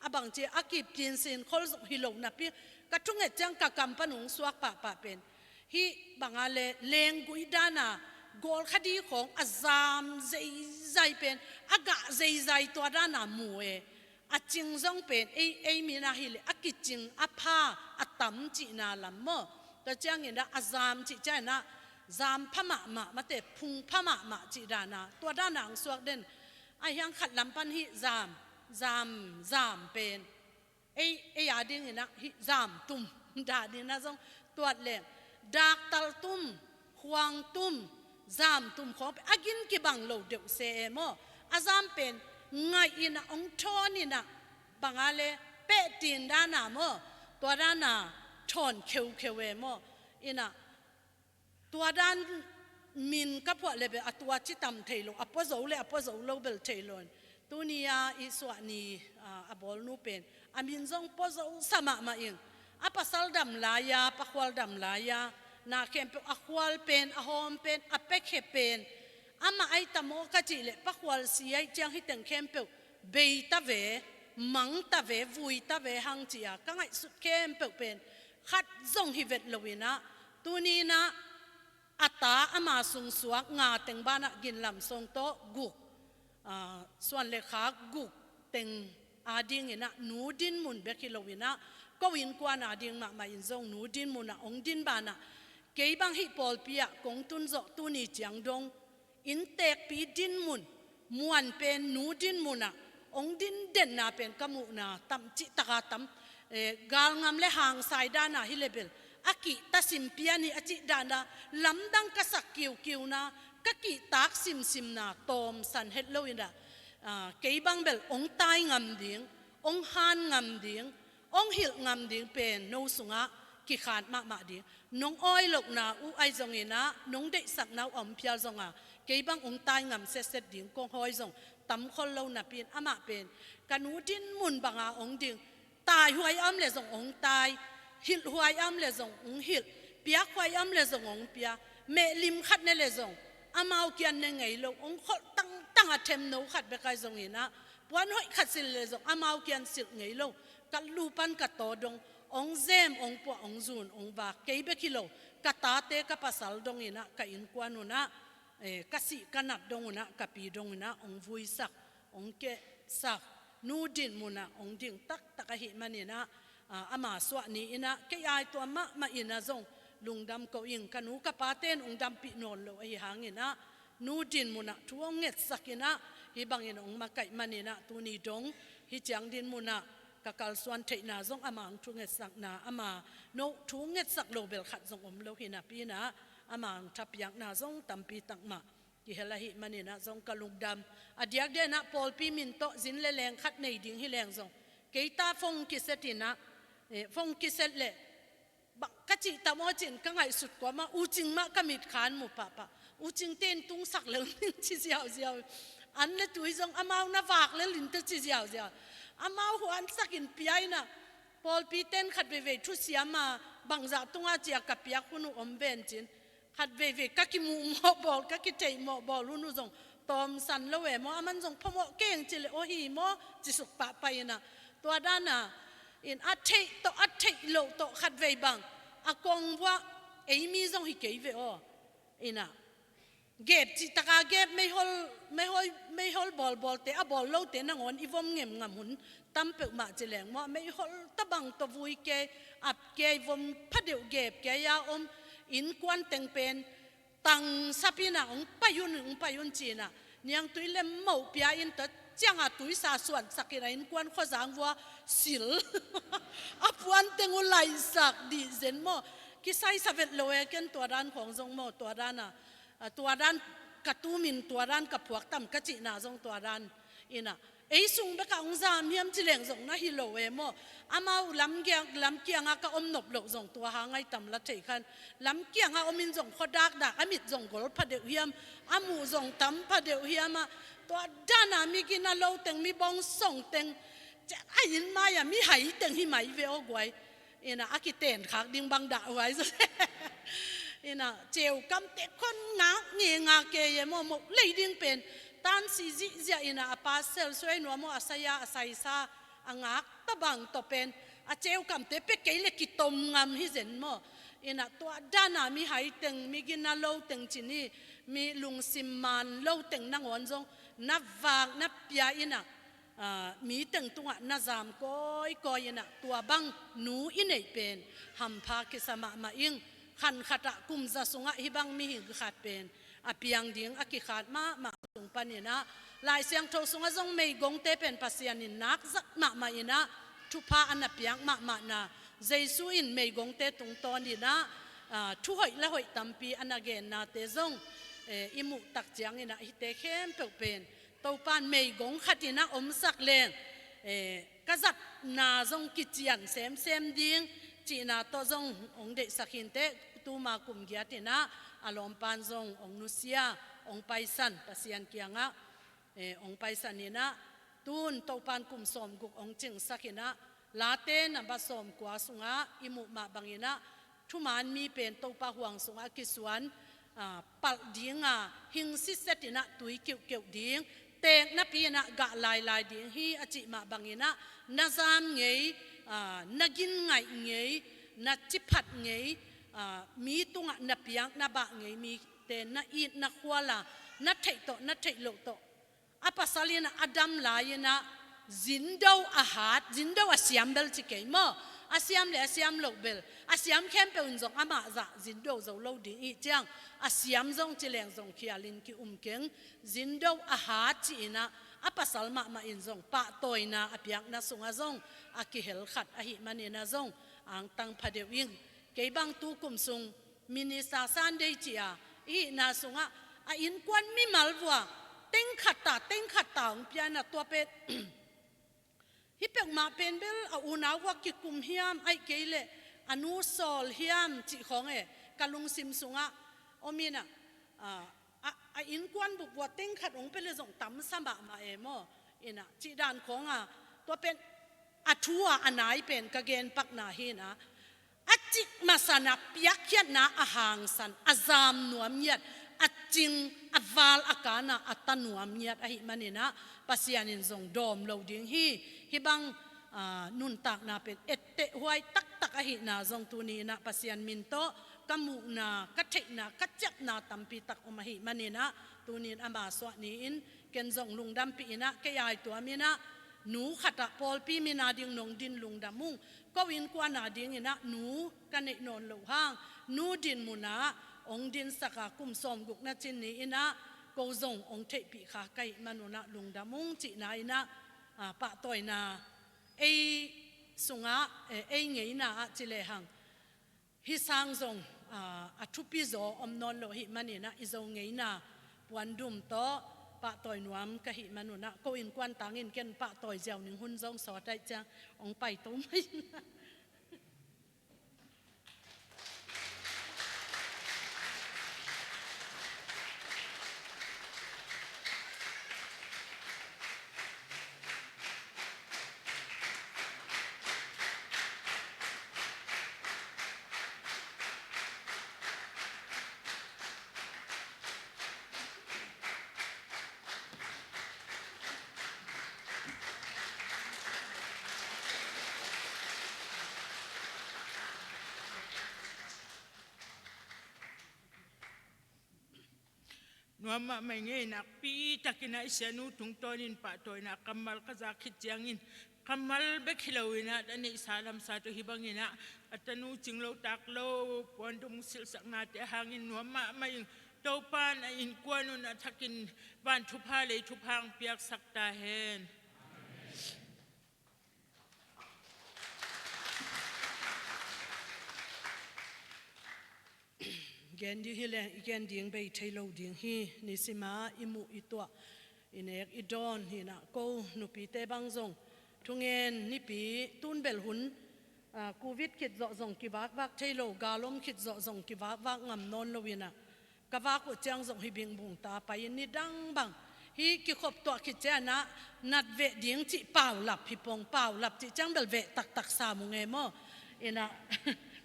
a bang ci a kipinsin khol zong hi lo napi, ka thunget ciang ka kam pan hong suak pahpah pen, hih bang a leh lenggui dan a, gawlkhadi khawng a zam zeizai pen, a gah zeizai tua dan a mu e. A cing zong pen ei, ei min a hi leh a kicing, a pha, a tam cihna lam maw. Tua ciangin ah a zam cih ciangin ah zam pha mahmah mate, phung pha mahmah cih dan a, tua dan a hong suak den. Ahi hang khat lam pan hih zam, zam, zam pen ei, ei a dingin ah hih zam tum dan in ah zong tuat leng, daktal tum, khuang tum, zam tum khawng pen a gin kibang lo deuh se e maw. A zam pen ngaih in ah, hong thawn in ah, bang a le pehtin dan a maw, tua dan a thawn kheukheu e maw. In ah, tua dan min ka phuah le bel a tua ci tam thei lo, a pua zo le a pua zo lo bel thei lo in. Tuni a i suah ni, a, a bawlnu pen a min zong pua zo sa mahmah ing. A pasal dam lai a, pakhual dam lai a, na khempeuh a khual pen, a hawm pen, a pekhe pen, amah ai ta maw ka cih leh pakhual si ai ciang hih teng khempeuh bei ta ve, mang ta ve, vui ta ve hang ci a ka ngaihsut khempeuh pen khat zong hi vet lo in ah, tuni in ah, a ta ama sungsuak nga teng ban ah ginlam sawng tawh guk, a, suan le khak guk teng a ding in ah, nu dinmun bek hi lo in ah, ko innkuan a ding mahmah in zong nu dinmun ah hong din ban ah, kei bang hih pawlpi ah kong tun zawh tuni ciang dong, innteekpi dinmun, muan pen nu dinmun ah hong din denna pen ka muhna tam cih tak a tam, eh, galngam le hangsai dan a hi le bel a kihta sim pian hi a cih dan a lamdang ka sak kiukiuna, ka kihtak simsimna tawmsan het lo in ah, ah, kei bang bel hong tai ngam ding, hong han ngam ding, hong hilh ngam ding pen no sungah kikhat mahmah ding. Nong awi lohna uh ai zong in ah, nong deihsakna uh a om phial zong a, kei bang hong tai ngam setset ding kong hawi zong tam khol lo napi in, amah pen ka nu dinmun bang a hong ding, taihuai a om le zong hong tai, hilhhuai a om le zong hong hilh, piakhuai a om le zong hong pia, mehlim khat ne le zong amau kiang ne ngei lo, hong kholh tangtang a themno khat bek ai zong in ah, puan hoih khat silh le zong amau kiang silh ngei lo, ka lu pan ka taw dong hong zem, hong puah, hong zun, hong vak, kei bek hi lo, ka tate, ka pasal dong in ah, ka innkuan un ah, eh, ka sih ka nat dong un ah, ka pi dong un ah hong vuisak, hong kehsak, nu dinmun ah hong ding taktak ahih man in ah, ah, ama suah ni in ah kei ai tua mahmah in ah zong lungdam ko ing. Ka nu ka pate in hong dampih nawn lo ahih hang in ah, nu dinmun ah thu hong ngetsak in ah, hih bang in hong makaih man in ah, tuni dong hih ciang dinmun ah ka kalsuan theihna zong ama hong thungetsakna, ama no thu ngetsak lo bel khat zong om lo hi napi in ah, ama hong thapiakna zong tampi tak mah kihel ahih man in ah zong ka lungdam. A diakdiak in ah pawlpi min tawh zin le leng khat nei ding hi leng zong, kei ta phone kiset in ah, eh, phone kiset leh bang ka cih tam aw cin ka ngaihsut kua mah, U Cing mah ka mit khan mu pahpah. U Cing te in tungsak lel ning ci ziauziau. An le tui zong amau na vak lel in teh ci ziauziau. Amau huansak in pia in ah, pawlpi ten khat veivei thusiam a, bangzah tungah ci a ka piak hun uh om ven cin. Khat veivei ka kimuh mawh bawl, ka kitheih mawh bawl hun uh zong tawmsan lo e maw, aman zong phamawh keng ci le aw hi maw, ci suk pahpah in ah. Tua dan a in a theih tawh a theih loh tawh khat vei bang a kong vuah, ei mi zong hi kei ve aw. In ah, gep cih tak a gep, meihol, meihol, meihol bawlbawlte, a bawl lote nangawn i vom ngemngam hun tam peuhmah ci leng maw, meihol tabang tawh vui kei, ap kei, vom phadeuh gep kei a om, innkuan teng pen tangsap in ah, hong pai un, hong pai un ci in ah, niangtui lem moh pia in, tua ciang a tuisa suansak in ah, innkuan khuazang vua sil a puan teng uh laihsak dih zen maw. Kisai sa vet lo e, ken tua dan khawng zong maw, tua dan a, a, tua dan ka tum in, tua dan ka phuak tam ka cihna zong tua dan in ah, ei sung bek ah hong zam hiam ci leng zong na hi lo e maw. Amau lamkiang, lamkiang ah ka om nop loh zong tua hang ai tam la thei khan. Lamkiang ah om in zong khuadakdak, a mit zong gol phadeuh hiam, a muh zong tam phadeuh hiam ah, tua dan a mi gina lo teng, mi bawngsong teng, ci a, a inn mai ah mi hai teng hi mai ve aw guai. In ah, a kiten khak ding bang dah huai zaw. In ah, ceu kamte khon ngak nge ngak kei e maw, moh lei ding pen tansi zihziah in ah, a pasal suai nuam aw, a sai a, a saisa a ngak tabang tawh pen a ceu kamte pia kei le kitom ngam hi zen maw. In ah, tua dan a mi hai teng, mi gina lo teng ci ni, mi lungsim man lo teng nangawn zong na vak na pia in ah, a, mi teng tungah na zam kawikawi in ah, tua bang nu i neih pen hampha kisa mahmah ing. Khan khat ah kum za sungah hih bang mihing khat pen a piang ding a kikhat mahmah sung pan in ah, Lai Siangtho sungah zong meigongte pen Pasian in nak zat mahmah in ah, thupha a na piak mahmahna, Jesu in meigongte tungtawn in ah, a, thu hoih la hoih tampi a na gennate zong, eh, i muh tak ciang in ah, hihte khempeuh pen Topan meigong khat in ah omsak leng, eh, ka zatna zong kician semsem ding cihna tawh zong hong deihsak hi inteh. Tuma kum giat in ah a lawmpan zong hong nusia, hong paisan, Pasian kiangah, eh, hong paisan in ah, tun Topan kum sawmguk hong cingsak in ah, Late namba sawmkua sungah i muh mah bangin ah, thuman mi pen Topa huang sungah a kisuan, ah, palh ding a, hing sitset in ah tui kiuhkeuh ding, teek napi in ah gah lailai ding hi a cih mah bangin ah, na zam ngei, ah, na gin ngaih ngei, na ciphat ngei, ah, mi tungah na piak na bah ngei mite na it na khual a, na theih tawh na theih loh tawh, a pasal in ah a dam lai in ah zindo a hat, zindo a siam bel ci kei maw? A siam le a siam loh bel, a siam khempeuh in zong amah zah zindo zo lo ding ih ciang, a siam zong ci leng zong khial in ki-um keng, zindo a hat ci in ah, a pasal mahmah in zong pahtawina a piakna sungah zong a kihel khat ahih manin ah zong angtang pha deuh ing. Kei bang tu kum sung Minister Sunday ci a i hihna sungah a innkuan mimal vua teng khat ta, teng khat ta hong pia in ah, tua pen hih peuhmah pen bel a unau vua kikum hiam, ahih kei leh a nu sawl hiam cih khawng e, ka lungsim sungah om in ah, a, a, a innkuan bup vua teng khat hong pia leh zong tamsa mahmah e maw? In ah cih dan khawng a, tua pen a thu a a nai pen ka genpakna hi in ah, a cik masa in ah piakkhiatna a hangsan, a zam nuam ngiat, a cing, a val a kan a, a ta nuam ngiat ahih manin ah, Pasian in zong dawm lo ding hi. Hih bang, ah, nuntakna pen etteh huai taktak ahihna zong tuni in ah Pasian min tawh ka muhna, ka theihna, ka ciapna tampi tak om ahih manin ah, tuni in ama suah ni-in ken zong lungdampih in ah, kei aituam in ah, nu khat ah pawlpi min a ding nong din lungdam ung. Ko innkuan a ding in ah nu ka neih nawn loh hang, nu din mun ah hong dinsak a, kum sawmguk na cin ni in ah ko zong hong theihpih kha ka hih manun ah lungdam ung cihna in ah, ah, pahtawina ei sungah, eh, ei ngeina ah ci lehang, hih sang zong, ah, a thupi zaw om nawn lo ahih manin ah i Zo ngeina puandum tawh pahtawi nuam ka hih manun ah, ko innkuan tangin ken pahtawi ziau ning hun zong sawt ahih ciang hong paito mai. Nuam mahmah ing ei, nakpi takin ah i sianu tungtawnin pahtawina kammal ka zak khit ciangin, kammal bek hi loin ah a neihsa lamsa tawh hih bangin ah a tanu cing lo tak lo puandum silhsaknate hangin nuam mahmah ing. Topan a innkuan un a thakin van thupha lei thupha hong piaksak ta hen. Gen ding hi leng i gen ding bei thei lo ding hi. Nisima i muh i tuah, i nek i dawn hi in ah, ko nupite bang zong thungen nipi tun bel hun, ah, Covid khit zawh zong kivakvak thei lo, galom khit zawh zong kivakvak ngam nawn lo in ah, ka vak uh ciang zong hih bingbung ta pai in nidang bang hih kikhop tuah khit ciang ah nat veh ding cih paulap hi pong, paulap cih ciang bel veh taktak sam ung e maw? In ah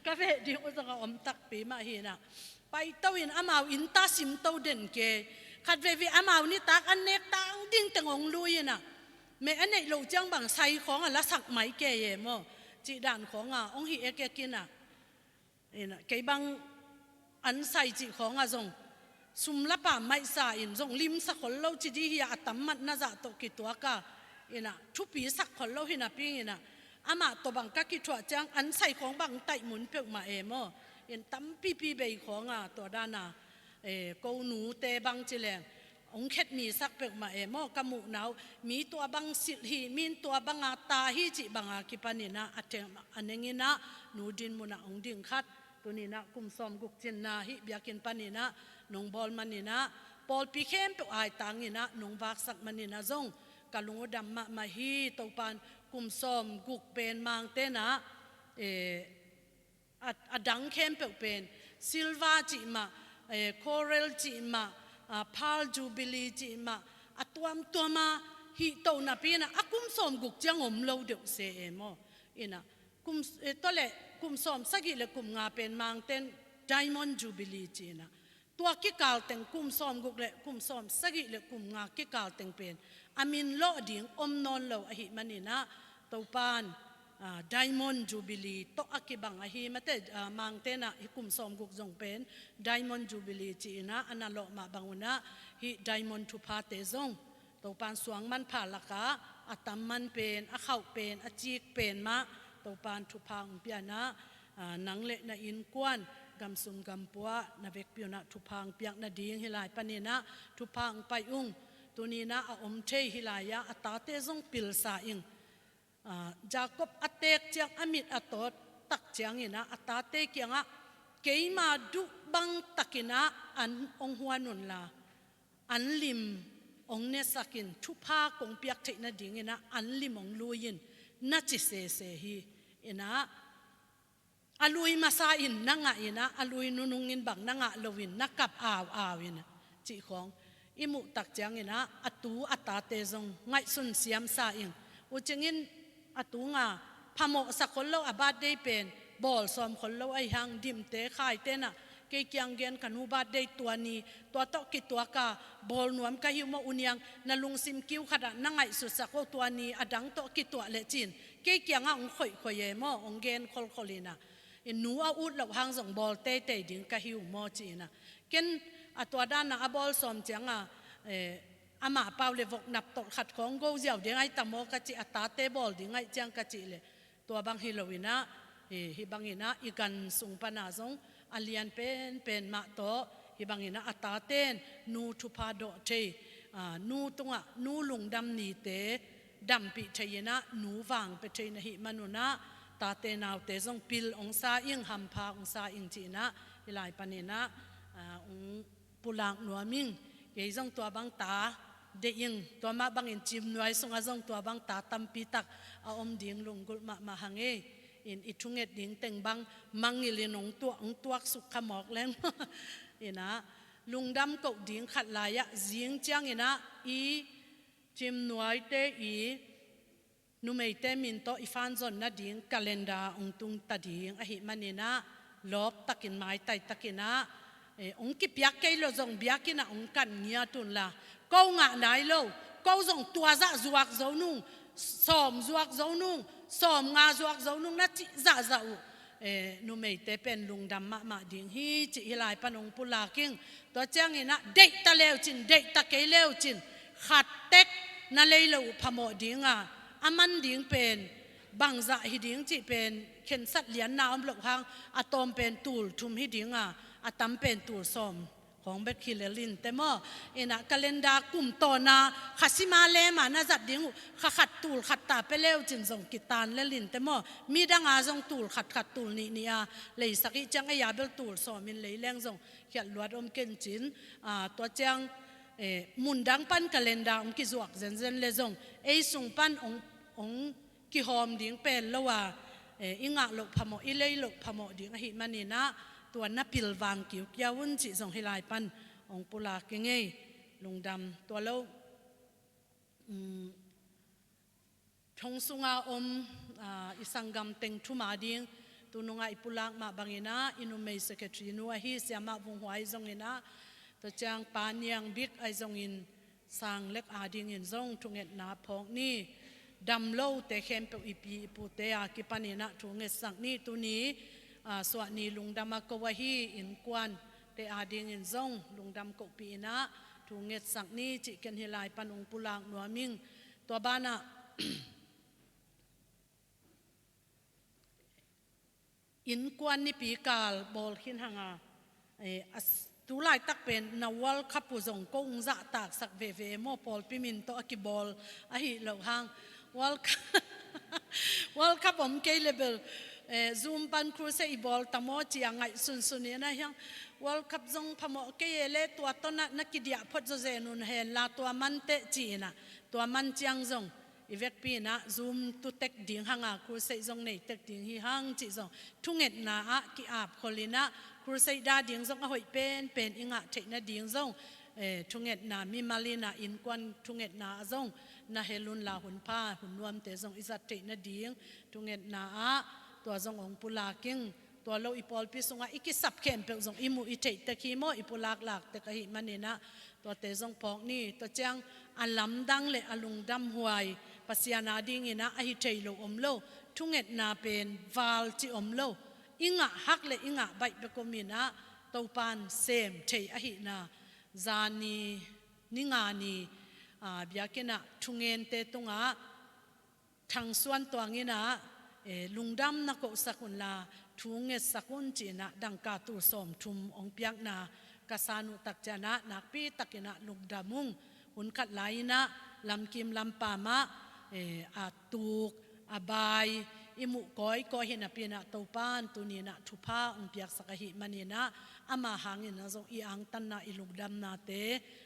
ka veh ding uh zong a om takpi mah hi in ah, paito in amau innta simto den kei, khat veve amau nitak an nek tang ding teng hong lui in ah, meh a neih loh ciang bang sai khawng a lasak mai kei e maw? Cih dan khawng a hong hi ekek in ah, in ah, kei bang an sai cih khawng ah zong sum la pam maihsa in zong limsa khol lo ci dih hi a, a tam matna zah tawh kituak a, in ah, thupi sak khol lo hi napi-in ah, amah tawh bang ka kithuah ciang an sai khawng bang taih mun peuhmah e maw? In tampipi bei khawng a, tua dan a, eh, ko nute bang ci leng hong khetmisak peuhmah e maw? Ka muhna uh, mi tua bang silh hi, mi in tua banga ta hi cih banga kipanin ah a theng, a nengin ah nu din mun ah hong ding khat, tuni in ah kum sawmguk cinna hih biakinn panin ah nong bawl manin ah, pawlpi khempeuh aitang in ah nong vaksak manin ah zong ka lung uh dam mahmah hi. Topan kum sawm guk pen Mangte in ah, eh, a, a dang khempeuh pen silver cih mah, eh, coral cih mah, ah, pearl jubilee cih mah, a tuamtuam a hih to napi in ah a kum sawm guk ciang om lo deuh se e maw. In ah kum, eh, tua leh kum sawm sagih le kum nga pen Mangte in diamond jubilee ci in ah, tua kikal teng, kum sawm guk le kum sawm sagih le kum nga kikal teng pen a min lawh ding om nawn lo ahih manin ah, Topan, ah, diamond jubilee tawh a kibang ahi mate, ah, Mangte in ah hih kum sawm guk zong pen diamond jubilee ci in ah a na lawh mah bang un ah hih diamond thuphate zong Topan suang manpha lakah a tam man pen, a khauh pen, a cik pen mah Topan thupha hong pia in ah, ah, nang le na innkuan, gamsung gampua na vekpi un ah thupha hong piak nading hih lai panin ah thupha hong pai ung. Tuni in ah a om thei hih lai ah a tate zong pilsa ing. Ah, Jacob a teek ciang a mit a tawt tak ciangin ah a tate kiangah, keima duh bang takin ah an hong huan unla, an lim hong nesak in, thupha kong piak theih nadingin ah an lim hong lui in, na ci sese hi. In ah a lui masa in na ngah in ah, a lui nunung in bang na ngah lo in na kap au au in ah, cih khawng i muh tak ciangin ah a tu a tate zong ngaihsun siamsa ing. U Cing in a tu nga phamawh sak khol lo, a birthday pen bawl sawm khol lo ahih hang, Dimte, Khaite in ah kei kiang gen, ka nu birthday tua ni, tua tawh kituak a bawl nuam ka hi uh maw, U Niang, na lungsim kiu khat ah na ngaihsutsak uh, tua ni a dang tawh kituak leh ci in kei kiangah hong khoihkhoih e maw, hong gen kholkhol in ah, in nu a ut loh hang zong bawl teitei ding ka hi uh maw ci in ah. Ken a tua dan ah a bawl sawm ciang a, eh, amah pau le vok nap tolh khat khawng go ziau ding ahi ta maw ka cih, a tate bawl ding ahi ciang ka cih leh, tua bang hi lo in ah, eh, hih bangin ah i gan sung pan ah zong a lian penpen mah tawh hih bangin ah a taten nu thupha dawh thei, ah, nu tungah nu lungdam nite dampih thei in ah nu vang pia thei in ahih man un ah tate naute zong pil hong sa ing, hampha hong sa ing ci in ah hih lai panin ah, ah, hong pulak nuam ing. Kei zong tua bang ta deih ing, tua mah bangin Ciimnuai sungah zong tua bang ta tampi tak a om ding lunggulh mahmah hang e. In i thunget ding teng bang mangngilh in hong tuak, hong tuaksuk kha mawk leng. In ah lungdam koh ding khat lai ah, zing ciangin ah i Ciimnuaite i numeite min tawh i fan zon nading calendar hong tung ta ding ahih manin ah, lawp takin, maitai takin ah, eh, hong kipiak kei lo zong biakinn ah hong kan ngiat unla, ko ngah nai lo, ko zong tua zah zuak zo nung, sawm zuak zo nung, sawm nga zuak zo nung na cih zahzah uh, eh, numeite pen lungdam mahmah ding hi cih hih lai pan hong pulak ing. Tua ciangin ah deih ta leu cin, deih ta kei leu cin, khat tek na lei lo uh phamawh ding a, a man ding pen bangzah hi ding cih pen khensat lianna om loh hang, a tawm pen tul thum hi ding a, a tam pen tul sawm khawng bek hi lel in teh maw. In ah calendar kum tawn a kha sim a lem a na zat ding uh, kha khat tul khat ta pia leu cin zong kitan lel in teh maw. Midang a zong tul khat khat, tul nih nih a leisak ih ciang, ei a bel tul sawm in lei leng zong khialh luat om ken cin. Ah, tua ciang, eh, mundang pan calendar hong kizuak zenzen le zong ei sung pan hong, hong kihawm ding pen lo a, eh, i ngah loh phamawh, i lei loh phamawh ding ahih manin ah, tua na pilvang kiukiau un cih zong hih lai pan hong pulak ing ei. Lungdam. Tua lo, um, thong sunga om, ah, i sanggam teng thum a ding, tu nungah i pulak mah bangin ah, i numei secretary nu ahi Siamah Vung Huai zongin ah, tua ciang Pa Niang Bik ahi zongin, sang lek a dingin zong thungetna phawk ni. Dam lote khempeuh i pi i pute a kipanin ah thu ngetsak ni. Tuni, ah, suahni lungdam a ko ahi innkuante a dingin zong lungdam kohpih in ah thu ngetsak ni cih ken hih lai pan hong pulak nuam ing. Tua banah innkuan nipi kal bawl khin hang a, eh, a s-, tu laitak pen na World Cup uh zong ko hong zahtaksak veve maw, pawlpi min tawh a kibawl ahih loh hang. World Cup, World Cup om kei le bel eh, Zoom pan crusade i bawl ta maw ci-a ngaihsunsun in ah, hiang World Cup zong phamawh kei e le, tua tawh na, na kidiah phot zawzen un hen la, tua man teh ci-in ah, tua man ciang zong i vekpi in ah Zoom tu tek ding hang a, crusade zong nei tek ding hi hang cih zong thungetna ah ki-ap khol in ah, crusade da ding zong a hoih penpen i ngah theih nading zong, eh, thungetna mimal in ah innkuan thungetna ah zong na hel un la, hun pha hun nuamte zong i zat theih nading thungetna ah tua zong hong pulak ing. Tua lo i pawlpi sungah i kisap khempeuh zong i muh i theih tek hi maw, i pulak lak tek ahih manin ah tuate zong phawk ni. Tua ciang a lamdang le a lungdam huai, Pasian a ding in ah a hi thei lo om lo, thungetna pen val cih om lo, i ngah hak le i ngah baih bek om in ah, Topa'n sem thei ahihna, zani, ni nga ni, ah, biakinn ah thungente tungah thangsuan tuang in ah, eh, lungdam na kohsak un la, thu ngetsak un ci-in ah dangka tul sawmthum hong piakna ka san uh tak ciang ah, nakpi takin ah lungdam ung. Hun khat lai in ah lamkim lampam ah, eh, a tuk a bai i muh kawikawi hi napi in ah, Topa'n tuni in ah thupha hong piaksak ahih manin ah, ama hangin ah zong i angtanna, i lungdamnate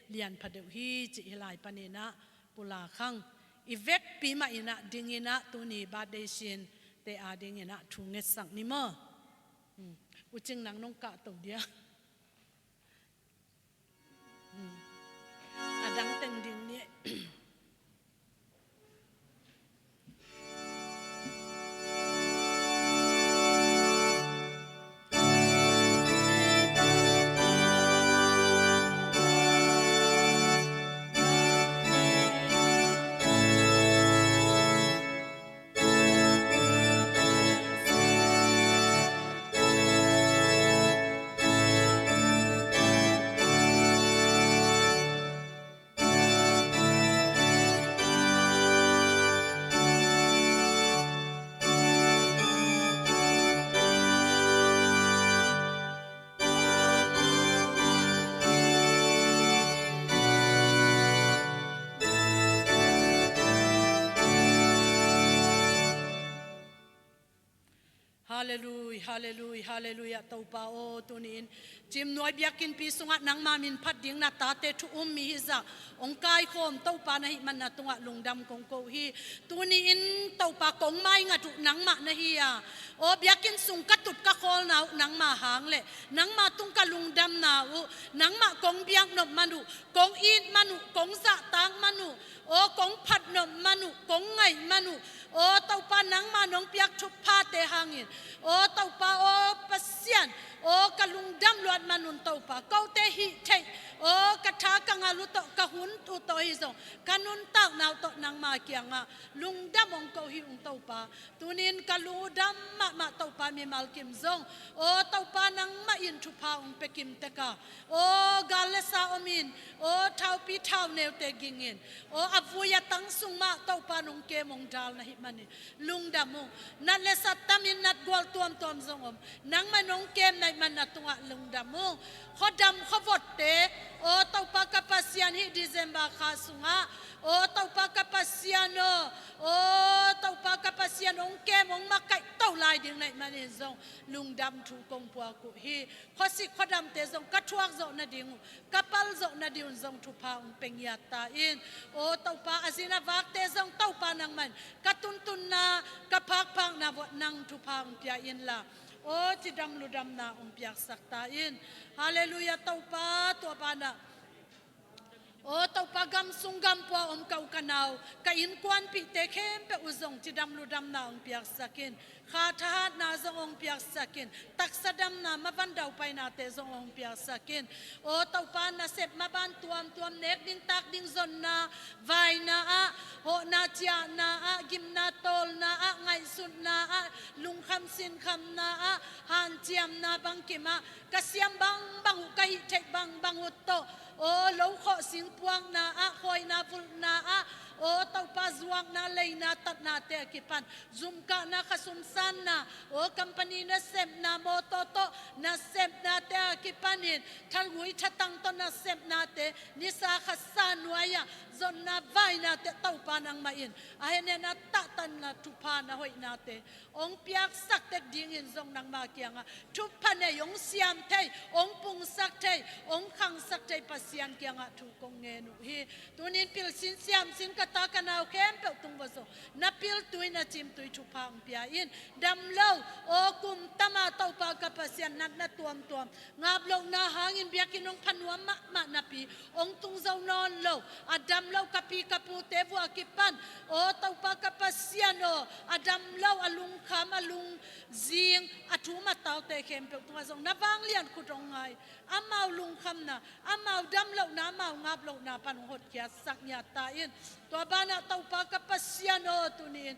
lianpha deuh hi cih hih lai panin ah pulak hang. I vekpi mah in ah ding in ah tuni birthday sinte a ding in ah thu ngetsak ni maw. Hmm. U Cing, nang nong kahto dia. Hmm. A dang teng ding ni. Halleluia, halleluia, halleluia, Topa aw, tuni-in Cimnuai biakinnpi sungah nangma min phat ding na tate thu um mi hizah hong kaikhawm Topa na hih man na tungah lungdam kong ko hi. Tuni-in Topa, kong maingat uh nangmah na hi a, aw, biakinn sung ka tut ka khawlna uh nangma hang le nangma tung ka lungdamna uh, nangmah kong biak nop man uh, kong it man uh, kong zahtak man uh, aw, kong phat nop man uh, kong ngaih man uh, aw Topa, nangma nong piak thuphate hangin, aw Topa, aw Pasian, aw ka lungdam luat man un Topa, kote hih theih, aw ka tha ka ngal uh tawh, ka hun uh tawh hi zong, ka nuntakna uh tawh nangma kiangah lungdam hong ko hi ung Topa. Tuni-in ka lungdam mahmah Topa, mimal kim zong, aw Topa, nangmah in thupha hong pia kim tek a, aw gal le sa om in, aw thaupi thauneute ging in, aw a vui a tang sung mah Topa nong kem hong dal na hih manin lungdam ung. Nat le sa tam in nat gual tuamtuam zong om, nangmah nong kem na hih man na tungah lungdam ung. Khuadam khuavotte, aw Topa ka Pasian, hih December kha sungah, aw Topa ka Pasian aw, aw Topa ka Pasian, hong kem hong makaih to lai ding na hih manin zong lungdam thu kong puak uh hi. Khuasik khuadamte zong ka thuak zawh nading uh, ka pal zawh nading un zong thupha hong pia ngiat ta in. Aw Topa, a zin a vakte zong Topa nangmah in ka tuntunna, ka phakphakna vuah nang thupha hong pia inla, aw cidam ludamna hong piaksak ta in. Halleluia Topa, tua banah, aw Topa, gam sung gam pua om ka u ka nau, ka innkuanpihte khempeuh uh zong cidam ludamna hong piaksak in. Kha thahatna zong hong piaksak in, taksa damna, mavan daupainate zong hong piaksak in. Aw Topa, nasep maban tuamtuam, nek ding tak ding zonna, vaina ah, hawhna ciahna ah, gimna tawlna ah, ngaihsutna ah, lungkham sinkhamna ah, hanciamna bangkim ah, ka siam bangbang uh, ka hih theih bangbang uh tawh, aw lo khawh sing puakna ah, khawina vulhna ah, Aw Topa, zuakna, leina, tatnate a kipan, zumkahna, khasum sanna, aw company nasepna, mawtaw tawh nasepnate a kipanin thalgui thatang tawh nasepnate, nisa khat sa nuai-ah zonna vainate Topa nangmah in a henhena, tahtanna, thupha na hoihnate hong piaksak tek dingin zong nangma kiangah thupha nei, hong siam thei, hong pungsak thei, hong khangsak thei Pasian kiangah thu kong ngen uh hi. Tunin pilsin siamsin ka ta ka nau khempeuh tung vua zong na piltui na cimtui thupha hong pia in. Damlo, aw kum tama Topa ka Pasian, natna tuamtuam, ngaplohna hangin biakinn hong phanuam mahmah napi hong tung zo nawn lo a damlo ka pi ka pute vua kipan, aw Topa ka Pasian aw, a damlo, a lungkham, a lungzing, a thum a taute khempeuh tungah zong na vanglian khut hong ngai, amau lungkhamna, amau damlohna, amau ngaplohna pan hong hotkhiatsak ngiat ta in. Tua banah Topa ka Pasian aw, tunin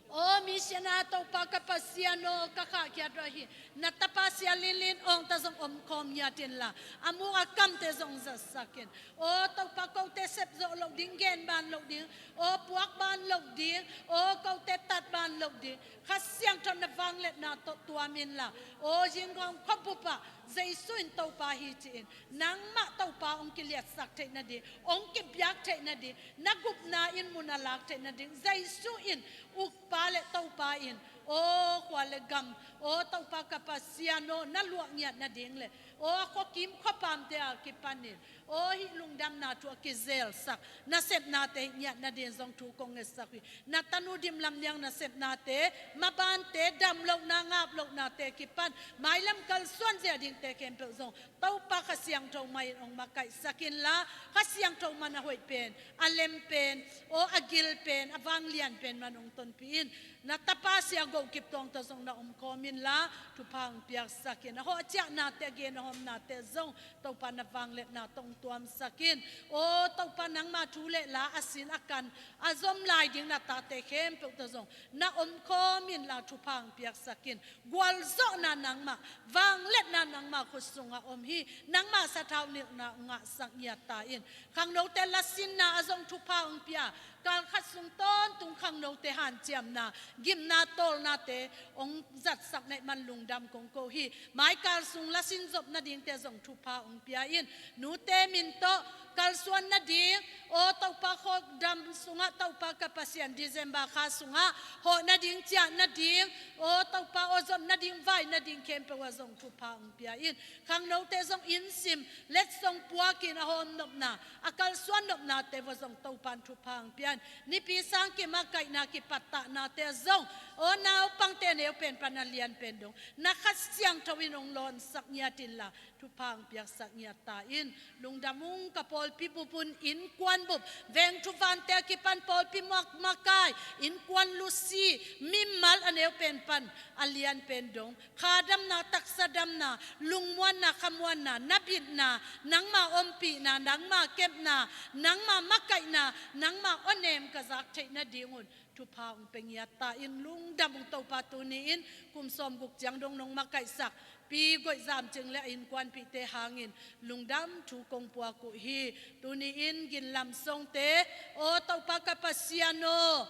aw misiana Topa ka Pasian aw, ka khahkhiat uh ahi na tapa Sia Lin Lin Awng ta zong omkhawm ngiat inla, a muk a kamte zong zatsak in. Aw Topa, kote sepzawh loh ding, gen ban loh ding, aw puak ban loh ding, aw kote tat ban loh ding, Kha Siangtho na vangliatna tawh tuam inla, aw zingkong khuabup ah Jesu in Topa hi ci-in, nangmah Topa hong kiliatsak theih nading, hong kibiak theih nading, na gupna in mun a lak theih nading Jesu in ukpa le Topa in, aw khua le gam, aw Topa ka Pasian aw, na luah ngiat nading le, aw a khuakim khuapamte a kipanin, aw hih lungdamna thu a kizelsak nasepnate hih ngiat nading zong thu kong ngetsak uh hi. Na tanu Dim Lam Niang nasepnate, mabante, damlohna, ngaplohnate kipan mailam kalsuan zia dingte khempeuh zong Topa Kha Siangtho mah in hong makaihsak inla, Kha Siangtho mah in a hoih pen, a lem pen, aw a gil pen, a vanglian pen mah in hong tonpih in. Na tapa Sia Go Kip Tawng tawh zong na omkhawm inla, thupha hong piaksak in. A hawh a ciahnate, a gen a hawmnate zong Topa na vangliatna tawh hong tuamsak in. Aw Topa, nangma thu le la a sin a kan a zom lai ding na tate khempeuh tawh zong na omkhawm inla, thupha hong piaksak in. Gualzawhna nangmah, vangliatna nangmah khut sungah om hi. Nangmah sathau nilhna hong ngahsak ngiat ta in. Khangnote lasinna ah zong thupha hong pia, kal khat sung tawntung khangnote hanciamna, gimna, tawlnate hong zatsak na hih man lungdam kong ko hi. Maikal sung lasin zop nadingte zong thupha hong pia in. Nute min tawh kalsuan nading, aw Topa, khawkdam sungah Topa ka Pasian December kha sungah hawh nading, ciah nading, aw Topa, aw zon nading, vai nading khempeuh ah zong thupha hong pia in. Khangnote zong inn sim, letsong puakin a hawm nopna, a kalsuan nopnate vua zong Topa in thupha hong pia in. Nipi sang kimakaihna, kipattahnate zong, aw naupangte neu pen pan a lian pen dong na Kha Siangtho in hong lawnsak ngiat inla, thupha hong piaksak ngiat ta in. Lungdam ung, ka pawlpi bup un, innkuan bup, vengthu vante a kipan pawlpi mak makai, innkuan lusi, mimal a neu pen pan a lian pen dong, kha damna, taksa damna, lungmuanna, khamuanna, na bitna, nangma ompihna, nangma kepna, nangma makaihna, nangma awnem ka zak theih nadingun thupha hong pia ngiat ta in. Lungdam ung Topa, tuni in kum sawmguk ciang dong nong makaihsak Pi Goih Zam Cing le a innkuanpihte hangin lungdam thu kong puak uh hi. Tuni in Gin Lam Songte, aw Topa ka Pasian aw,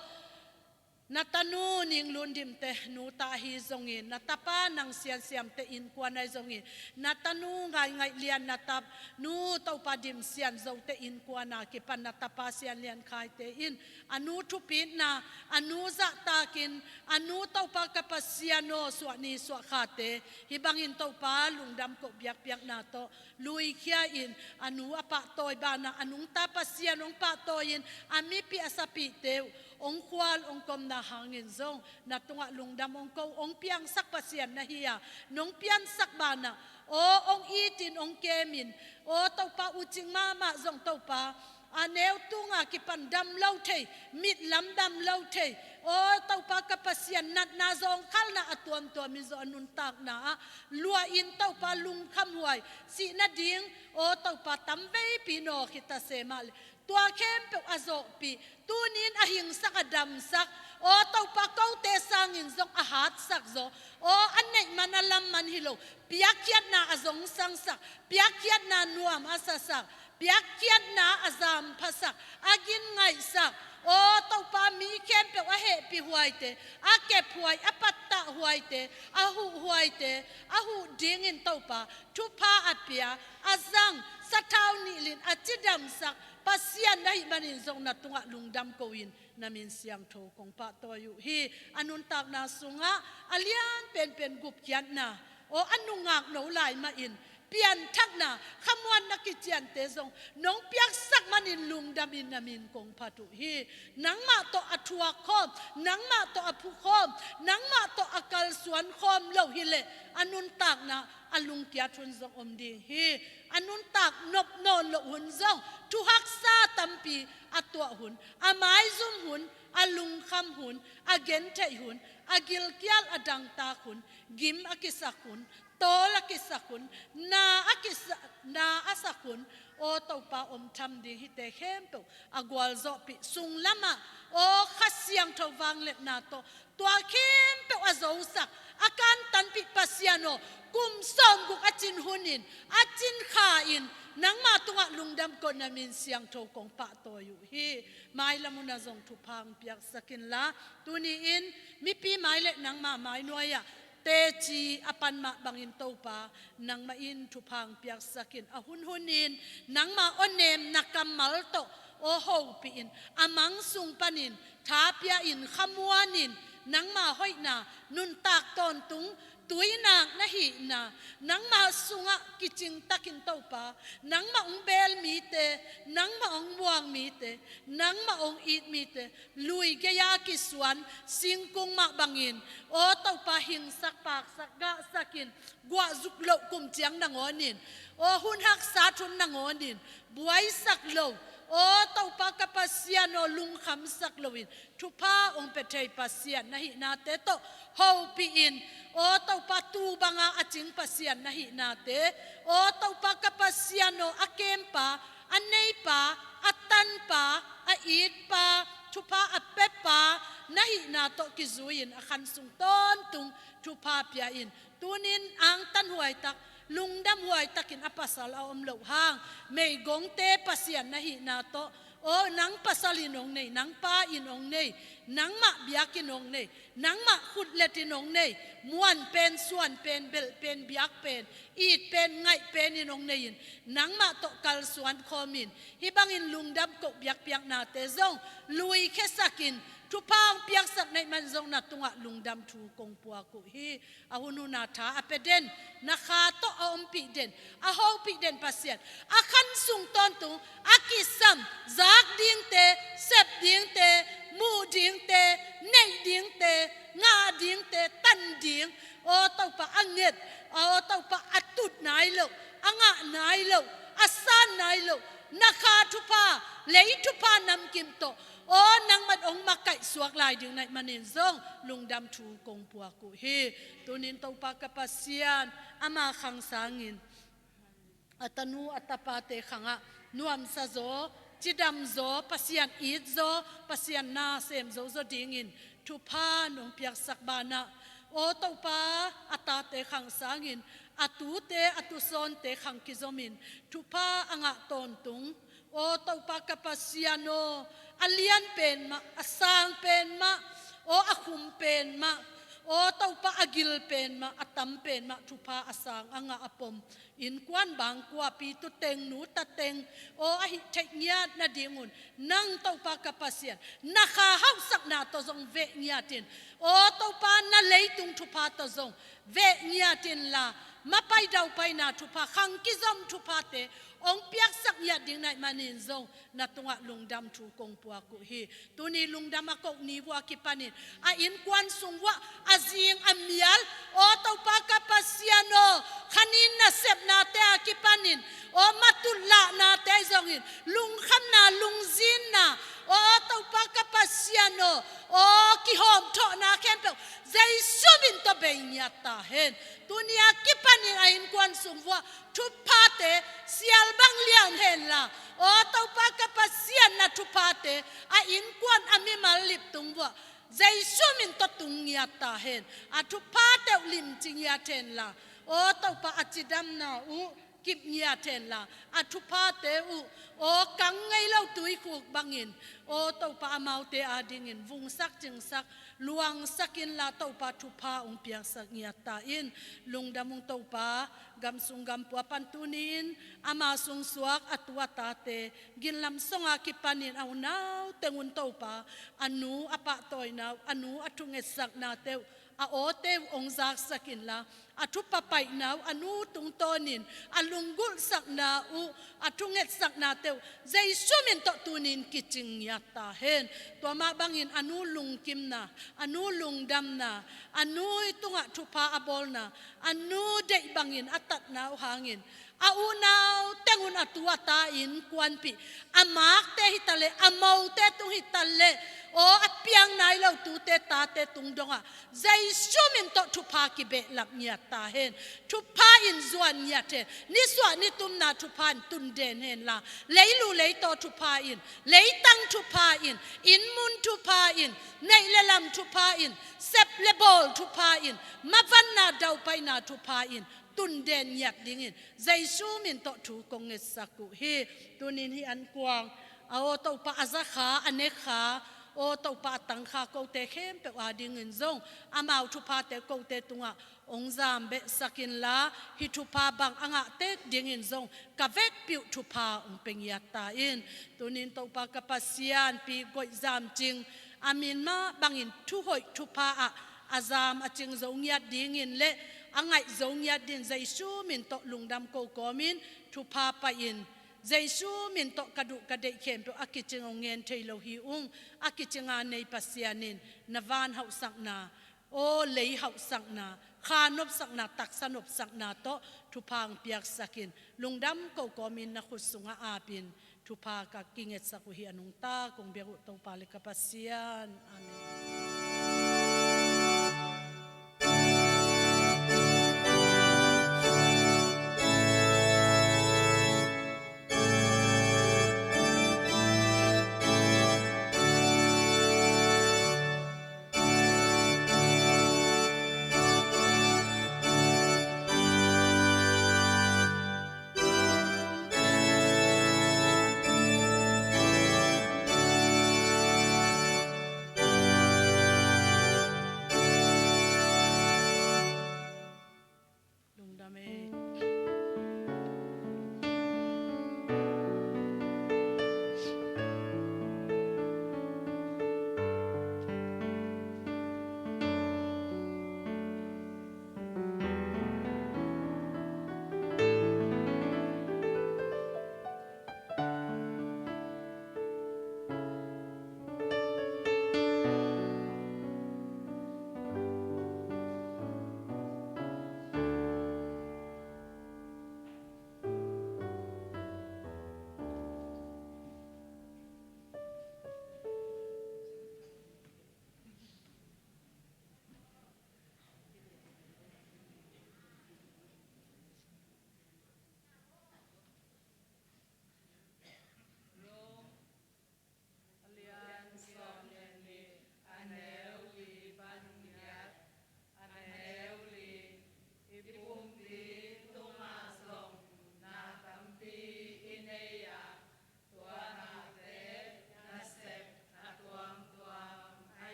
na tanu Ning Lun Dim te nu ta ahi zongin, na tapa Nang Sian Siam te innkuan ahi zongin, na tanu Ngai Ngaih Lian, na tanu Topa Dim Sian Zo te innkuan a kipan na tapa Sian Lian Khai te in a nu thupitna, a nu zahtakin, a nu Topa ka Pasian aw, suahni suahkhate hih bangin Topa lungdam koh biakpiakna tawh luikhia in, a nu a pahtawi banah a nungta Pasian hong pahtawi in, a mipih a sapihte uh hong khual hong komna hangin zong na tungah lungdam hong ko, hong piangsak Pasian na hi a, nong piansak banah aw hong itin, hong kemin, aw Topa, ucing mahmah zong Topa, a neu tunga kipan dam lo thei, mitlam dam lo thei, aw Topa ka Pasian, natna zawngkhalna a tuamtuam in zong a nuntakna ah luah in Topa, lungkhamhuai, sih nading, aw Topa, tamveipi naw khita se mah le, tua khempeuh a zawhpih, tunin a hingsak, a damsak, aw Topa, kote sangin zong a hatsak zaw, aw a neih man a lam man hi lo, piakkhiatna a zongsangsak, piakkhiatna nuam a sasak, Piakkhiatna a zamphasak, a ginngaihsak, aw Topa, mi khempeuh a hehpih huaite, a kep huai, a pattah huaite, a huh huaite, a huh dingin Topa thupha a pia, a zang, sathau nihlin a cidamsak Pasian na hih manin zong na tungah lungdam ko-in na min siangtho kong pahtawi uh hi. A nuntakna sungah a lian penpen gupkhiatna, aw a nungak no lai mahin pianthakna, khamuanna kiciante zong nong piaksak manin lungdamin na min kong phat uh hi. Nangmah tawh a thuak khawm, nangmah tawh a phu khawm, nangmah tawh a kalsuan khawm lo hileh a nuntakna a lungkiat hun zong om ding hi. A nuntak nop nawn loh hun zong, thuhaksa tampi a tuah hun, a maizum hun, a lungkham hun, a gentheih hun, a gilkial a dangtak hun, gim a kisak hun, tawl a kisak hun, na a kisa-, na a sak hun, aw Topa, om tham ding hite khempeuh a gualzawhpih sunglamah, aw Kha Siangtho vangliatna tawh tua khempeuh a zosak, a kantanpih Pasian aw, kum sawmguk a cin hunin, a cin kha-in nangmah tungah lungdam ko-in na min siangtho kong pahtawi uh hi. Mailam hunah zong thupha hong piaksak inla, tuni-in mipi mai le nangmah mai nuai-ah teci a pan mah bangin Topa, nangmah in thupha hong piaksak in, a hunhunin nangmah awnemna kammal tawh aw hopih in, a mang sung panin tha pia-in, khamuanin, nangmah hoihna, nuntak tawntung, tuinak na hihna, nangmah sungah kicingtakin Topa, nangmah hong beel mite, nangmah hong muang mite, nangmah hong it mite, lui gei-a kisuan singkung mah bangin, aw Topa, hingsak, paksak, gahsakin, guahzuk loh kum ciang nangawnin, aw hun haksat hun nangawnin, buaisak lo, aw Topa ka Pasian aw, lungkhamsak loin thupha hong pia thei Pasian na hihnate tawh hopih in, aw Topa, tu banga a cing Pasian na hihnate, aw Topa ka Pasian aw, a kempa, a neipa, a tanpa, a itpa, thupha a piapa na hihna tawh kizui-in a khan sung tawntung thupha pia in. Tunin angtan huaitak, lungdam huaitakin a pasal a om loh hang, meigongte Pasian na hihna tawh, aw nang pasal in hong nei, nang pa in hong nei, nangmah biakinn hong nei, nangmah khutlet in hong nei, muan pen, suan pen, belh pen, biak pen, it pen, ngaih pen in hong nei-in, nangmah tawh kalsuan khawmin, hih bangin lungdam koh biakpiaknate zong lui khiasakin, thupha hong piaksak na hih man zong na tungah lungdam thu kong puak uh hi. A hunhun a tha a pia den, na kha tawh a ompih den, a hopih den Pasian, a khan sung tawntung a kisam, zak dingte, sep dingte, muh dingte, neih dingte, ngah dingte, tan ding, aw Topa, a nget, aw Topa, a tut nai loh, a ngah nai loh, a san nai loh, na kha thupha, lei thupha namkim tawh, aw nangman hong makaih suak lai ding na hih manin zong lungdam thu kong puak uh hi. Tunin Topa ka Pasian, ama khang sangin a tanu a tapate khangah nuamsa zaw, cidam zaw, Pasian it zaw, Pasian na sem zo zaw dingin thupha nong piaksak banah, aw Topa, a tate khang sangin a tute, a tusawnte khang kizomin thupha a ngah tawntung, aw Topa ka Pasian aw, a lian pen mah, a sang pen mah, aw a khum pen mah, aw Topa, a gil pen mah, a tam pen mah, thupha a sang a ngah a pom, innkuan bangkuapi tu teng, nu ta teng, aw a hih theih ngiat nadingun, nang Topa ka Pasian, na kha hauhsakna tawh zong veh ngiatin, aw Topa, na leitung thupha tawh zong veh ngiatin la, mapai daupaina thupha, khang kizom thuphate hong piaksak ngiat ding na hih manin zong na tungah lungdam thu kong puak uh hi. Tuni lungdam a koh ni vuah kipanin, a innkuan sung vuah, a zing a mial, aw Topa ka Pasian aw, khanin nasepnate a kipanin, aw matut lahnate zongin, lungkhamna, lungzinna, aw Topa ka Pasian aw, aw kihawmthawhna khempeuh Jesu min tawh bei ngiat ta hen. Tuni a kipanin a innkuan sung vuah thuphate sial bang lian henla, aw Topa ka Pasian, na thuphate a innkuan, a mimal lip tung vuah Jesu min tawh tung ngiat ta hen. A thuphate uh limci ngiat henla, aw Topa, a cidamna uh kip ngiat henla, a thuphate uh, aw kang ngei lo tuikhuk bangin, aw Topa amaute adingin vungsak cingsak, luangsak inla Topa thupha hong piaksak ngiat ta in. Lungdam ung Topa, gam sung gam pua pan tuni-in ama sungsuak a tu a tate, ginlam songa kipanin a unau teng un Topa, a nu a pahtawina uh, a nu a thungetsaknate uh, a awte uh hong zaksak inla, a thupha paina uh, a nu tungtawnin a lunggulhsakna uh, a thungetsaknate uh Jesu min tawh tuni-in kicing ngiat ta hen. Tua mah bangin a nu lungkimna, a nu lungdamna, a nu tungah thupha a bawlna, a nu deih bangin a tatna uh hangin, a unau teng un a tu a ta innkuanpih, a makte hi taleh, a mote tung hi taleh, aw a piang nai lo tute tate tung dongah Jesu min tawh thupha kibehlap ngiat ta hen. Thupha in zuan ngiat hen. Nisuah nitumna thupha in tun den henla, leilu leitaw thupha in, leitang thupha in, innmun thupha in, neih le lam thupha in, sep le bawl thupha in, mavanna daupaina thupha in tun den ngiat dingin Jesu min tawh thu kong ngetsak uh hi. Tunin hih ankuang, aw Topa a zakha, a nekha, aw Topa a tangkha kote khempeuh adingin zong, amau thuphate kote tungah hong zam behsak inla, hih thupha bang a ngah tek dingin zong ka vekpi uh thupha hong pia ngiat ta in. Tunin Topa ka Pasian, Pi Goih Zam Cing, a min mah bangin thuhoih thupha ah a zam a cing zo ngiat dingin le a ngaih zo ngiat dingin Jesu min tawh lungdam ko kawmin thupha pai-in, Jesu min tawh ka duh ka deih khempeuh a kicing hong ngen thei lo hi ung. A kicinga nei Pasian in na van hauhsakna, aw lei hauhsakna, kha nopsakna, taksa nopsakna tawh thupha hong piaksak in. Lungdam ko kawmin na khut sungah apin thupha ka kingetsak uh hi. A nungta kong biak uh Topa le ka Pasian. Amen.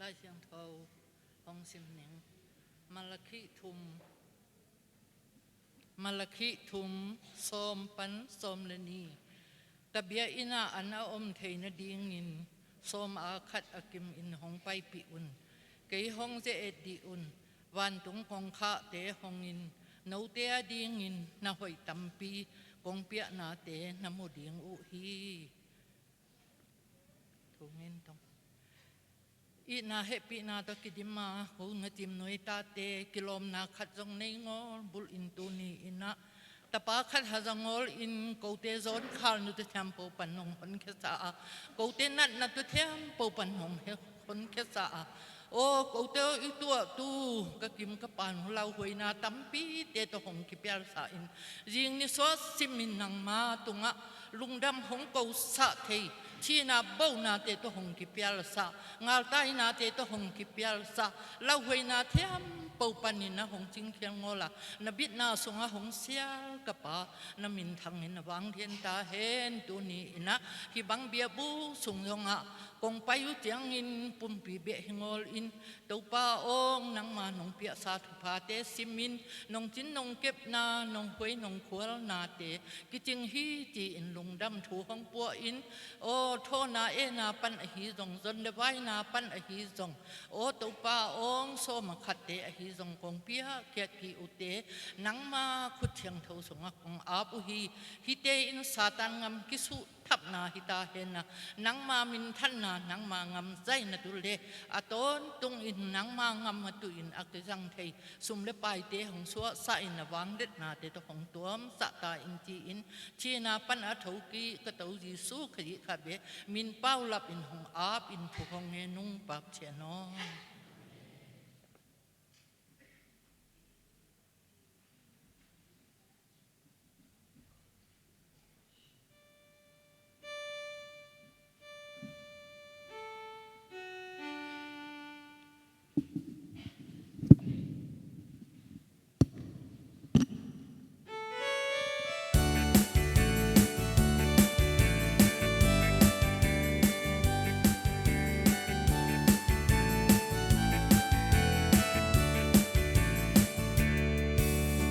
Lai Siangtho hong sim ning. Malakhi thum, Malakhi thum, sawm pan sawm le nih. Ka biakinn ah an a om theih nadingin sawm aa khat a kimin hong paipih un. Kei hong ze-et dih un. Vantung kongkhakte hongin note adingin na hoih tampi kong piaknate na mu ding uh hi. Thungen tong. Itna hehpihna tawh kidim a, ko na cimnuai tate kilawmna khat zong nei ngawl bulhin tuni in ah tapa khat haza ngawlin kote zawn khal nute thiampo pan hong honkhiasa a, kote natna tu thiampo pan hong he honkhiasa a, aw kote aw i tuahtu ka kim ka pan uh lauhuaina tampite tawh hong kipialsa in, zing ni suah simin nangma tungah lungdam hong kosah thei, thina bonate tawh hong kipialsa, ngaltainate tawh hong kipialsa, lauhuaina thiampo panin a hong cingkhial ngawla, na bitna sungah hong sial ka Pa, na minthangin a vanglian ta hen. Tuni in ah hih bang biakbuk sung zongah kong pai uh ciangin pumpi beh hi ngawlin, Topa aw, nangma nong piaksa thuphate simin nong cin nong kepna, nong huai nong khualnate kicing hi ci-in lungdam thu hong puahin, aw thawhna etna pan ahi zong, zon le vaina pan ahi zong, aw Topa aw, sawm a khatte ahi zong kong piakkhiat kik uhte nangma khut thiangtho sungah kong ap uh hi. Hihte in Satan ngam kisuh thapna hi ta hen a, nangma minthanna, nangma ngam zaina tu le a tawntungin nangma ngam a tuhin a kizang thei sum le paite hong suahsahin a vangliatnate tawh hong tuamsah ta in ci-in, thina pan a thokik ka To Jesu Khazih khat beh min paulapin hong apin thu hong ngen ung. Pakcian aw.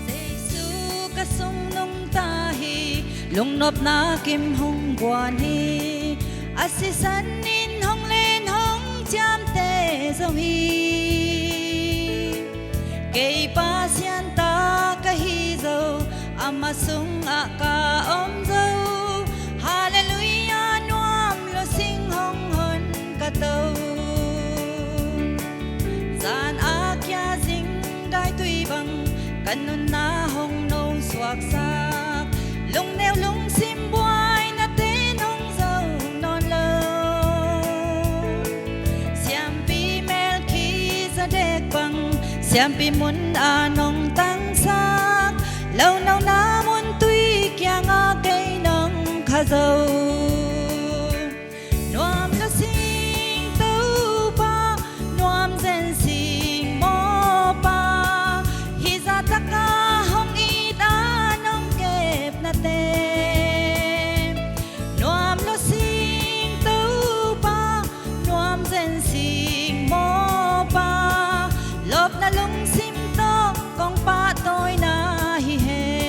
Jesu ka sung nungta hi, lungnopna kim hong guan hi, a sisan in hong len hong ciamteh zo hi. Kei Pasian ta ka hi zo, ama sungah ka om zo. Halleluiah, nuam lo sing hong hon ka To. Zan a kia zing daitui bang ka nunna hong no suaksak, lungneu lungsim buainate nong zo nawn lo. Siampi Melkhizedek bang siampi mun a nong tangsak, lo nona mun tui kiangah kei nong kha zo. Nuam lo sing Topa, nuam zen sing mawpa, hih zahtak a hong it a nong kepnate. Nuam lo sing Topa, nuam zen sing mawpa, lawpna lungsim tawh kong pahtawina hi hen.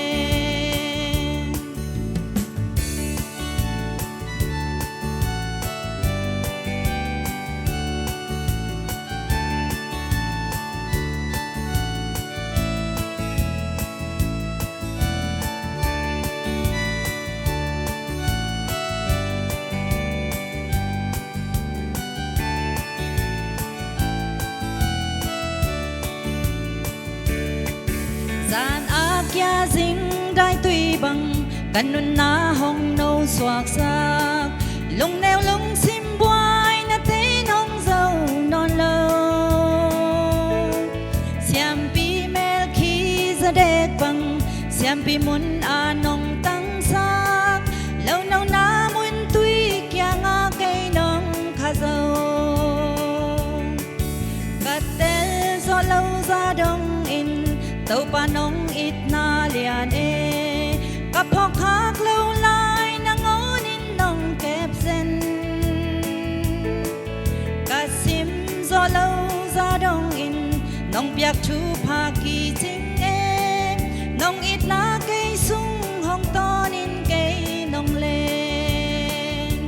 Zan a kia zing daitui bang ka nunna hong no suaksak, lungneu lungsim buainate nong zo nawn lo. Siampi Melkhizedek bang siampi mun a nong tangsak, lo nona mun tui kiangah kei nong kha zo. Ka tel zawh lo zah dongin Topa nong itna lian e, ka phawkkhak lo lai nangawnin nong kep zen. Ka sim zawh lo Piak thupha kicing e, nong itna kei sung hong tawnin kei nong leng.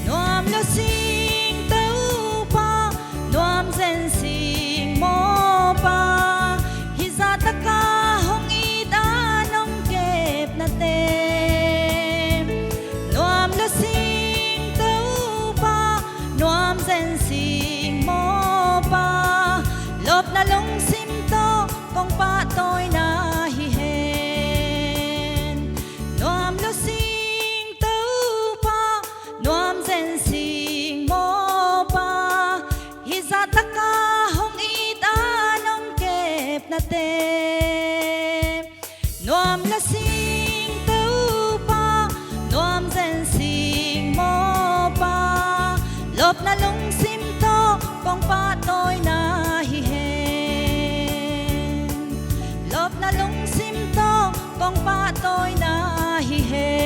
Nuam lo sing Topa, nuam zen sing mawpa, hih zahtaka hong it a nong kepnate. Nuam lo sing Topa, nuam zen sing mawpa, lopna lungsim tawh kong pahtawina hi hen. Nuam lo sing Topa, nuam zen sing mawpa, hih zahtaka hong it a nong kepnate. Nuam lo sing Topa, nuam zen sing mawpa, lopna lungsim tawh kong pahtawina hi hen. Lopna lungsim tawh kong pahtawina hi hen.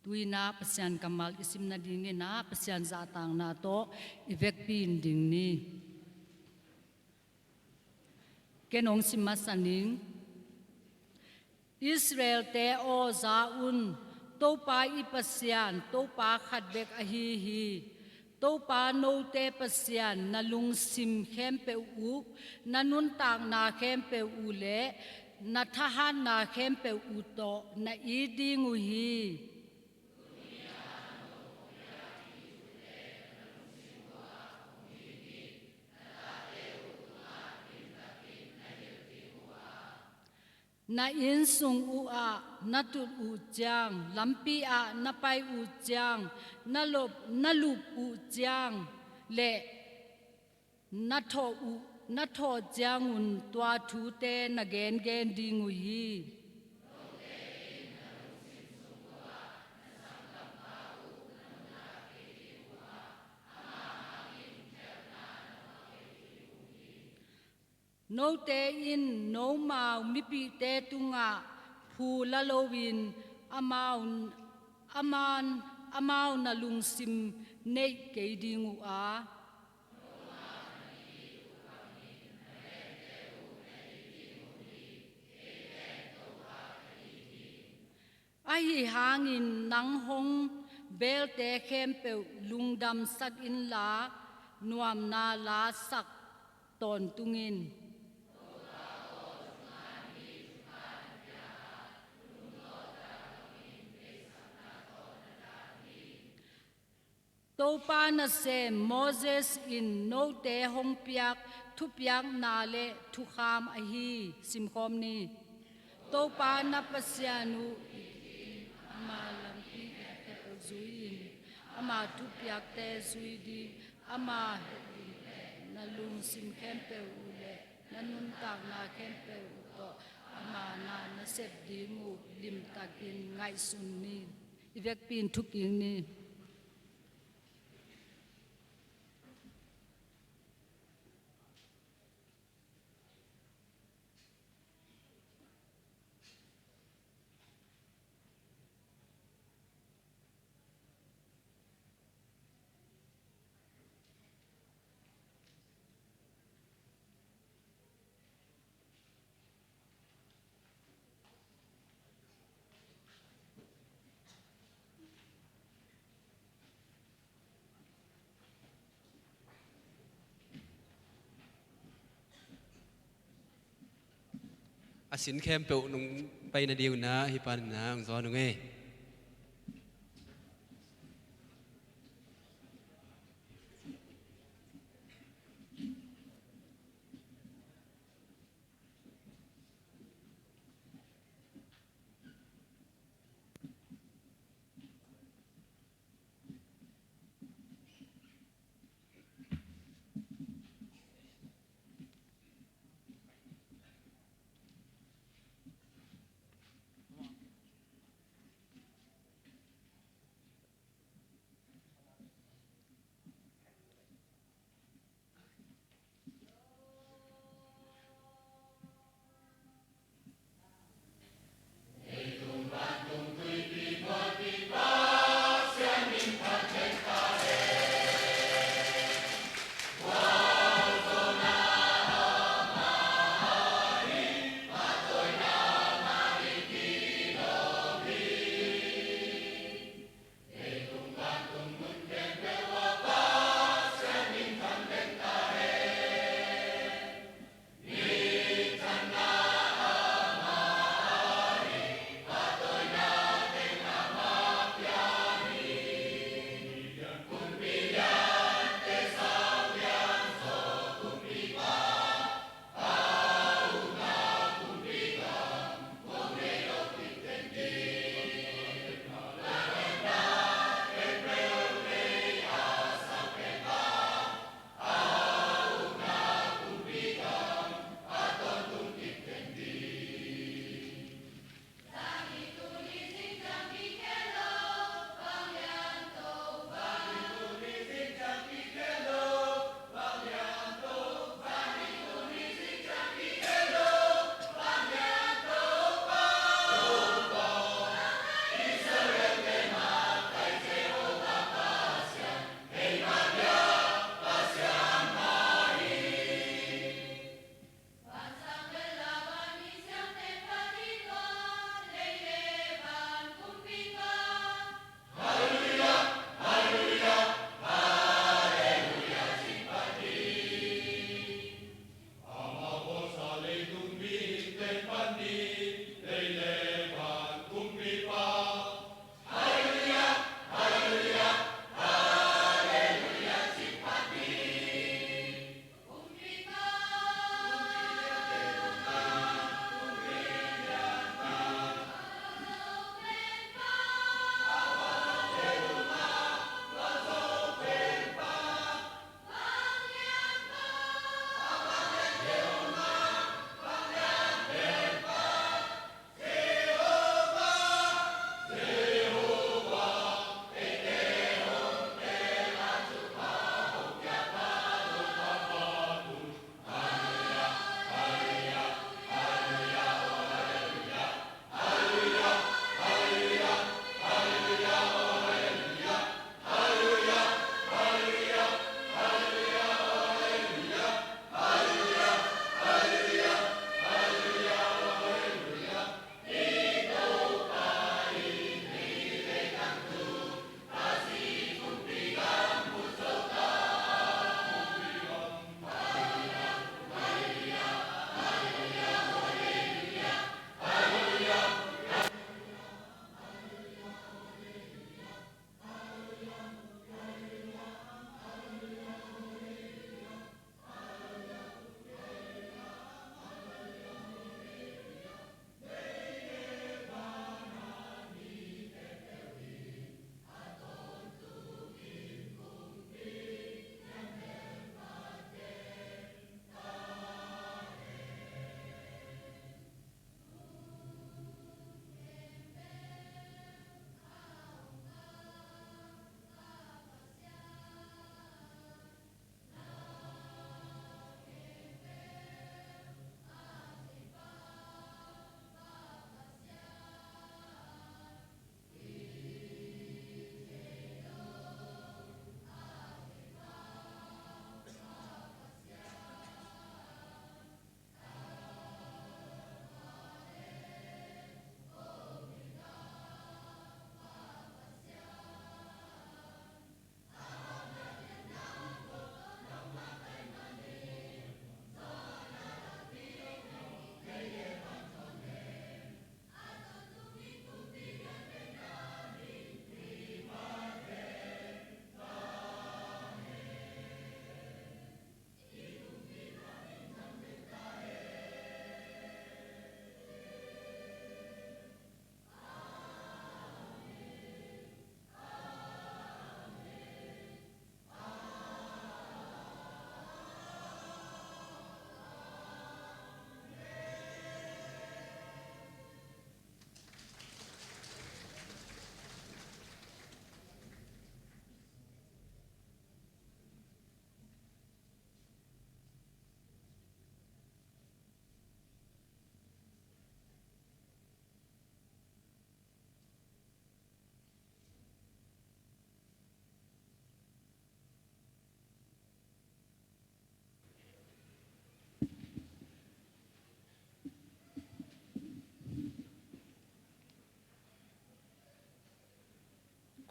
Tu-in ah Pasian kammal i sim nadingin ah Pasian zahtakna tawh i vekpi-in ding ni. Ken hong sim masa ning. Israel-te aw, za un, Topa i Pasian, Topa khat bek ahi hi. Topa note Pasian, na lungsim khempeuh uh, na nuntakna khempeuh uh le na thahatna khempeuh uh tawh na it ding uh hi. Na inn sung uh ah na tut uh ciang, lampi ah na pai uh ciang, na lop, na lup uh ciang le na thawh uh, na thawh ciangun tua thute na gengen ding uh hi. Note in nomau mipihte tungah phu la loin amau, aman, amau na lungsim neih kei ding uh a. Ahi hangin nang hong belte khempeuh lungdamsak inla, nuamna lasak tawntung in. Topa nasem Moses in note hong piak thupiakna le thukham ahi. Simkhawm ni. Topa na Pasian uh, ama lampi khempeuh zui-in, ama thupiakte zui ding, ama het ding le na lungsim khempeuh uh le na nuntakna khempeuh uh tawh ama na na sep ding uh limtakin ngaihsun ni. I vekpi in thukik ni. A sin khempeuh nong pai nading un ah hih panin ah hong zawn ung ei.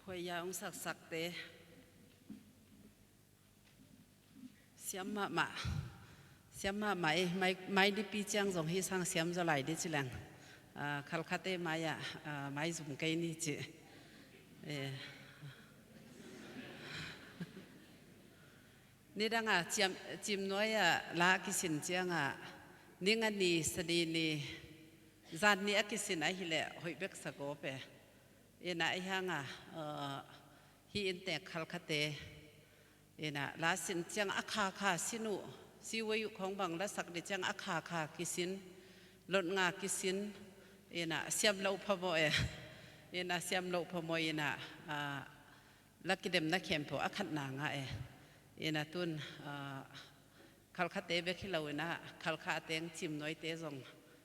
Khuaia hong saksakte siam mahmah, siam mahmah ei, mai, mai nipi ciang zong hih sang siam zaw lai dih ci leng. Ah, khalkhate mai-ah, ah, mai zum kei ni ci. Eh. Nidangah ciam, Cimnuai-ah la a kisin ciangah ning a ni, Sani ni, zan ni a kisin ahileh hoih bek sa gawp e. Inah ahi hangah, uh, hih inntek khalkhate inah la sin ciang a khakha sin uh, siwei uh khawng bang lasak dih ciang a khakha kisin, lotnga kisin, inah siam loh phamawh e. Inah siam loh phamawh inah, ah, la kidemna khempeuh a khatna ngah e. Inah tun, ah, khalkhate bek hi lo inah khalkha a teng Cimnuaite zong,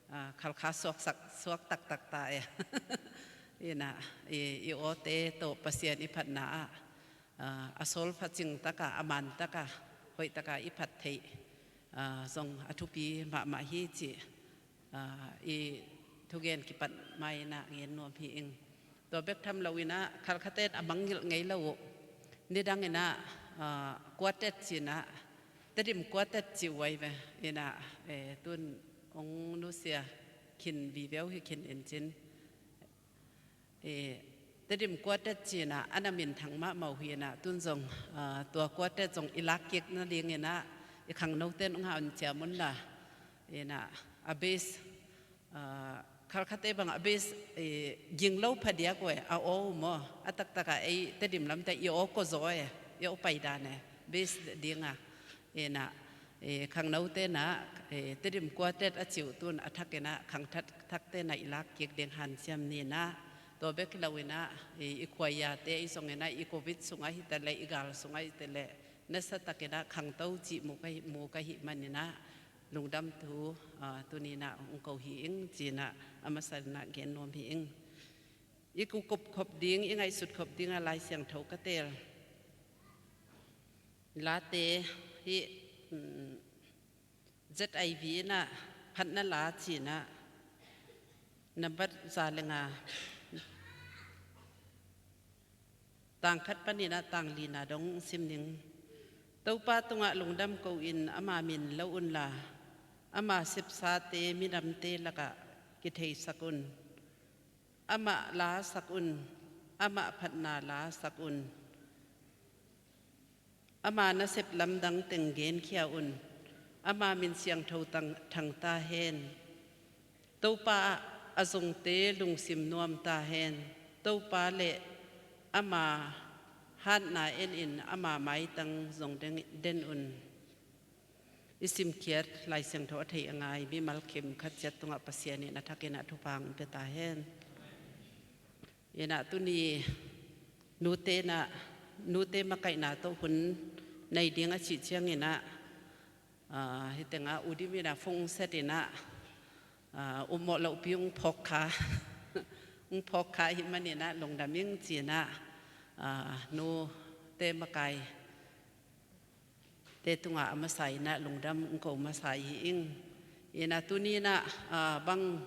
ah, khalkha suaksak, suak taktak ta e. Inah i, i awte tawh Pasian i phatna ah, ah, a sawl pha cing takah, a man takah, hoih takah i phat theih, ah, zong a thupi mahmah hi cih, ah, i thugen kipat ma inah ngen nuam hi ing. Tua bek tham lo inah khalkhate in a mangngilh ngei lo uh. Nidang inah, ah, quartet ci inah, Tedim quartet ci uh ai ve. Inah, eh, tun hong nusia khin vive uh hi khin in cin. Eh, Tedim quartet ci inah a na minthang mahmah uh hi inah tun zong, ah, tua quartet zong i lakkik nading inah i khangnote in hong hau in ciam un la. Inah a bass, ah, khalkhate bangah bass, eh, ging lo phadiak uh e, a aw uh maw, a taktakah ei Tedim lamte i aw kua zaw e, i aw paidan e, bass dingah. Inah, eh, khangnote inah, eh, Tedim quartet a ci uh tun a thak inah khangthak, thakte inah i lakkik ding hanciam ni inah. Tua bek hi lo inah, eh, i khuaiate i zong inah i Covid sungah hi taleh, i gal sungah hi taleh, nasatak inah khangto cih mu ka hi, mu ka hih man inah lungdam thu, ah, tuni inah hong ko hi ing ci inah a masa inah gen nuam hi ing. I kikup khop ding, i ngaihsut khop ding a Lai Siangtho ka teel late hih, mm, Z I V inah phatna la ci inah nambat za le nga, tang khat panin ah tang lina dong sim ning. Topa tungah lungdam ko-in ama min lo unla, ama sepsate minamte lakah kitheisak un. Amah lasak un, amah phatna lasak un. Ama nasep lamdang teng genkhia un. Ama min siangtho tang, thang ta hen. Topa ah a zongte lungsim nuam ta hen. Topa le ama hatna en in ama maitang zong den, den un. I simkhiat Lai Siangtho a thei a ngai mimal kim khat ciat tungah Pasian in a thakin a thupha hong pia ta hen. Inah tuni nute inah, nute makaihna tawh hun nei ding a cih ciangin ah, ah, hih tengah U Dim inah phone set inah, ah, upmawh lohpi hong phawk kha, hong phawk kha ahih manin ah lungdam ing ci inah, ah, nute makai te tungah a masa inah lungdam hong ko masa hi ing. Inah tuni inah, ah, bang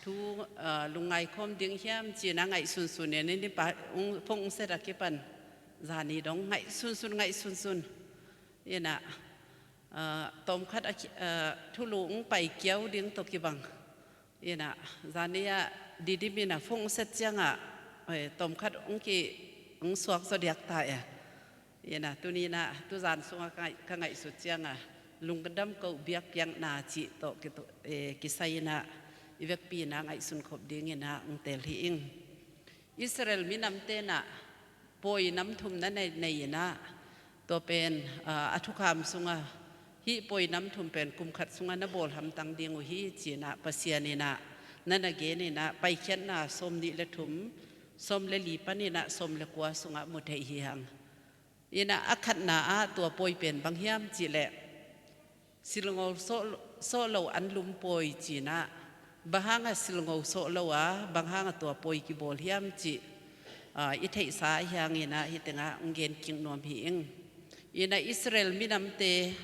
thu, ah, lungngai khawm ding hiam ci inah ngaihsunsun in, in pa hong phone set a kipan zani dong ngaihsunsun, ngaihsunsun. Inah, ah, tawmkhat a ki, ah, thulu hong pai kiau ding tawh kibang. Inah, zani ah Didim inah phone set ciangah, eh, tawmkhat hong ki, hong suak zaw diak ta e. Inah, tuni inah, tuzan sungah ka ngaih, ka ngaihsut ciangah, lungdam ko biakpiakna cih tawh ki, eh, kisai inah, i vekpi inah ngaihsun khop ding inah hong teel hi ing. Israel minamte inah pawi nam thum na nei, nei inah, tua pen, ah, a thukham sungah hih pawi nam thum pen kum khat sungah na bawl hamtang ding uh hi ci inah Pasian inah na na gen inah Paikhiatna sawm nih le thum, sawm le li pan inah sawm le kua sungah mu thei hi hang. Inah a khatna ah tua pawi pen bang hiam cih leh silngo sawh, sawh lo anlum pawi ci inah, bang hangah silngo sawh lo a, bang hangah tua pawi kibawl hiam cih, ah, i theihsa ahi hang inah hih tengah hong gen kik nuam hi ing. Inah Israel minamte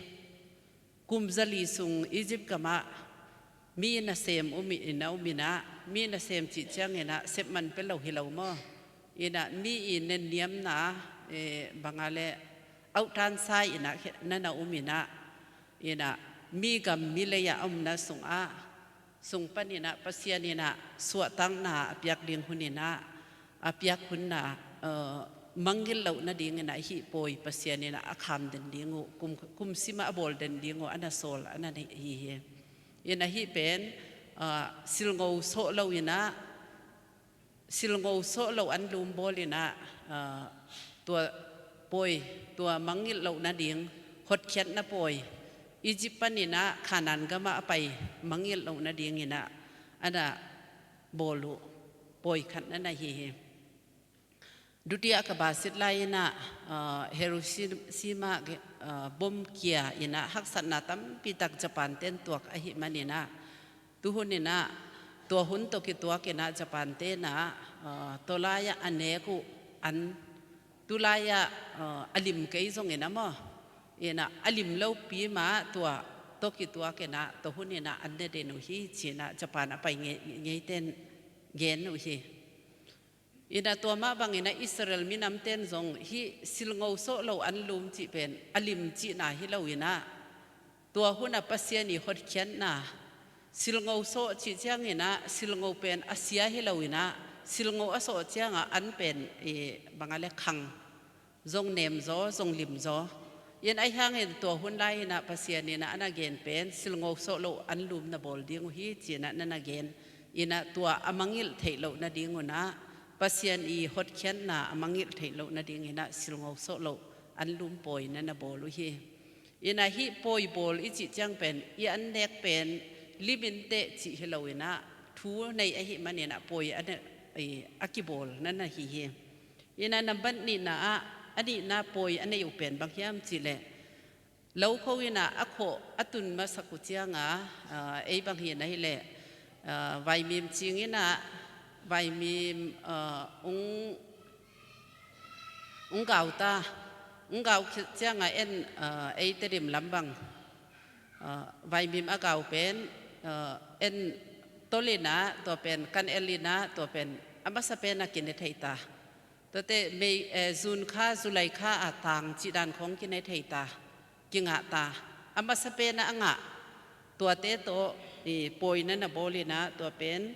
kum zali sung Egypt gamah mi nasem um in a um inah, mi nasem cih ciang inah sep man pia lo hi lo maw? Inah mi i nenniamna, eh, banga le auhtansa inah khe-, nana um inah, inah mi gam mi lei-ah a omna sungah, sung pan inah Pasian inah suahtakna a piak ding hun inah, a piak hunna, eh, mangngilh loh nading inah hih pawi Pasian inah a kham den ding uh, kum, kum simah a bawl den ding uh, a na sawl, a na hi hi. Inah hih pen, eh, silngo sawh lo inah, silngo sawh lo anlum bawl inah, ah, tua pawi, tua mangngilh loh nading, hotkhiatna pawi, Egypt pan inah Kanaan gamah a pai mangngilh loh nading inah, a na bawl uh pawi khat na na hi hi. Dutia ka basit lai inah, ah, Hiroshima, ah, bom kia inah haksatna tampi tak Japan ten tuak ahih man inah, tuhun inah, tua hun tawh kituak inah Japan te inah, ah, tua lai-ah a nek uh an, tu lai-ah, ah, a lim kei zong inah maw, inah a lim lopi mah tua tawh kituak inah, tua hun inah an ne den uh hi ci inah Japan a pai ngei, ngei ten gen uh hi. Inah tua mah bang inah Israel minam ten zong hih silngo sawh lo anlum cih pen a lim cihna hi lo inah, tua hun a Pasian i hotkhiatna, silngo sawh cih ciang inah silngo pen a sia hi lo inah, silngo a sawh ciangah an pen, eh, banga le khang zong nem zaw, zong lim zaw. Inah ahi hangin tua hun lai inah Pasian inah a na gen pen silngo sawh lo anlum na bawl ding uh hi ci inah na na gen. Inah tua a mangngilh theih loh nading un ah, Pasian i hotkhiatna a mangngilh theih loh nading inah silngo sawh lo anlum pawi na na bawl uh hi. Inah hih pawi bawl i cih ciang pen, i an nek pen lim inteh cih hi lo inah, thu nei ahih man inah pawi a ne-, i, a kibawl na na hi hi. Inah nambat nihna ah, a nihna pawi a nei uh pen bang hiam cih leh, lo kho inah a khawh a tun masak uh ciangah, ah, ei bang hi na hi leh, ah, vaimim cing inah, vaimim, ah, ung, ung gau ta, ung gau khit ciangah en, ah, ei Tedim lam bang, ah, vaimim a gau pen, ah, en tol inah, tua pen kan el inah, tua pen a masa pen a kine thei ta. Tuate May, eh, June kha, July kha a tang cih dan khawng kine thei ta, kingah ta. A masa pen a ngah, tuate tawh i pawi na na bawl inah, tua pen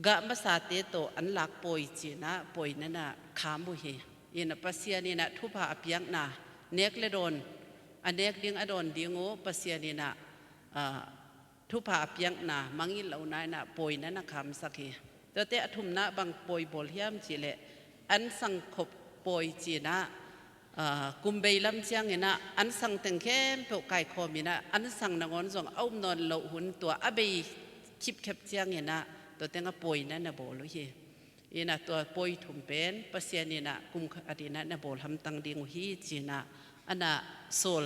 gah masate tawh an lak pawi ci inah pawi na na kham uh hi. Inah Pasian inah thupha a piakna, nek le dawn a nek ding a dawn ding uh Pasian inah, ah, thupha a piakna, mangngilh lohna inah pawi na na khamsak hi. Tuate a thumna bang pawi bawl hiam cih leh, an sang khop pawi ci inah, ah, kum bei lam ciang inah an sang teng khempeuh kaikhawm inah, an sang nangawn zong a um nawn loh hun tua a bei khipkhep ciang inah tua tengah pawi na na bawl uh hi. Inah tua pawi thum pen Pasian inah kum khat inah na bawl hamtang ding uh hi ci inah a na sawl,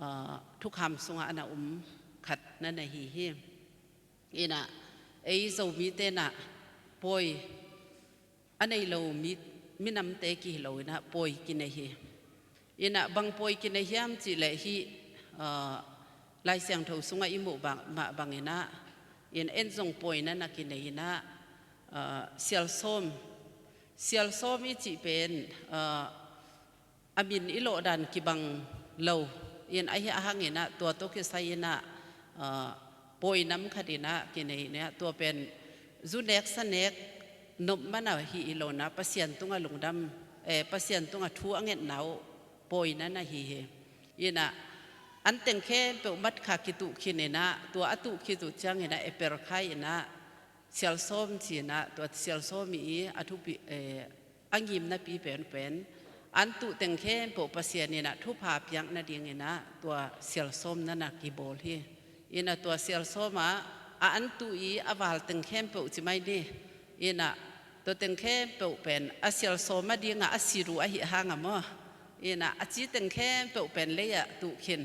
ah, thukham sungah a na um khat na na hi hi. Inah ei Zomite inah pawi a nei lo mi, minamte kihi lo inah pawi kinei hi. Inah bang pawi kinei hiam cih leh hih, ah, Lai Siangtho sungah i muh bang, mah bang inah, in en zong pawi na na kinei inah, ah, sialsawm, sialsawm i cih pen, ah, a min i lawh dan kibang lo. In ahi a hang inah tua tawh kisai inah, ah, pawi nam khat inah kinei inah, tua pen zu nek sa nek nop man a hi hi lo inah, Pasian tungah lungdam, eh, Pasian tungah thu a ngetna uh pawi na na hi hi. Inah an teng khempeuh mat kha kituh khin inah, tua a tuh khit uh ciang inah eper khai inah sialsawm ci inah, tua sialsawm i a thupi, eh, a ngimnapi penpen, an tuh teng khempeuh Pasian inah thupha piak nading inah tua sialsawm na na kibawl hi. Inah tua sialsawm ah a an tuh i a val teng khempeuh ci mai ni. Inah tua teng khempeuh pen a sialsawm a dingah a sit uh ahi hang a maw. Inah a ci teng khempeuh pen lei-ah tuh khin.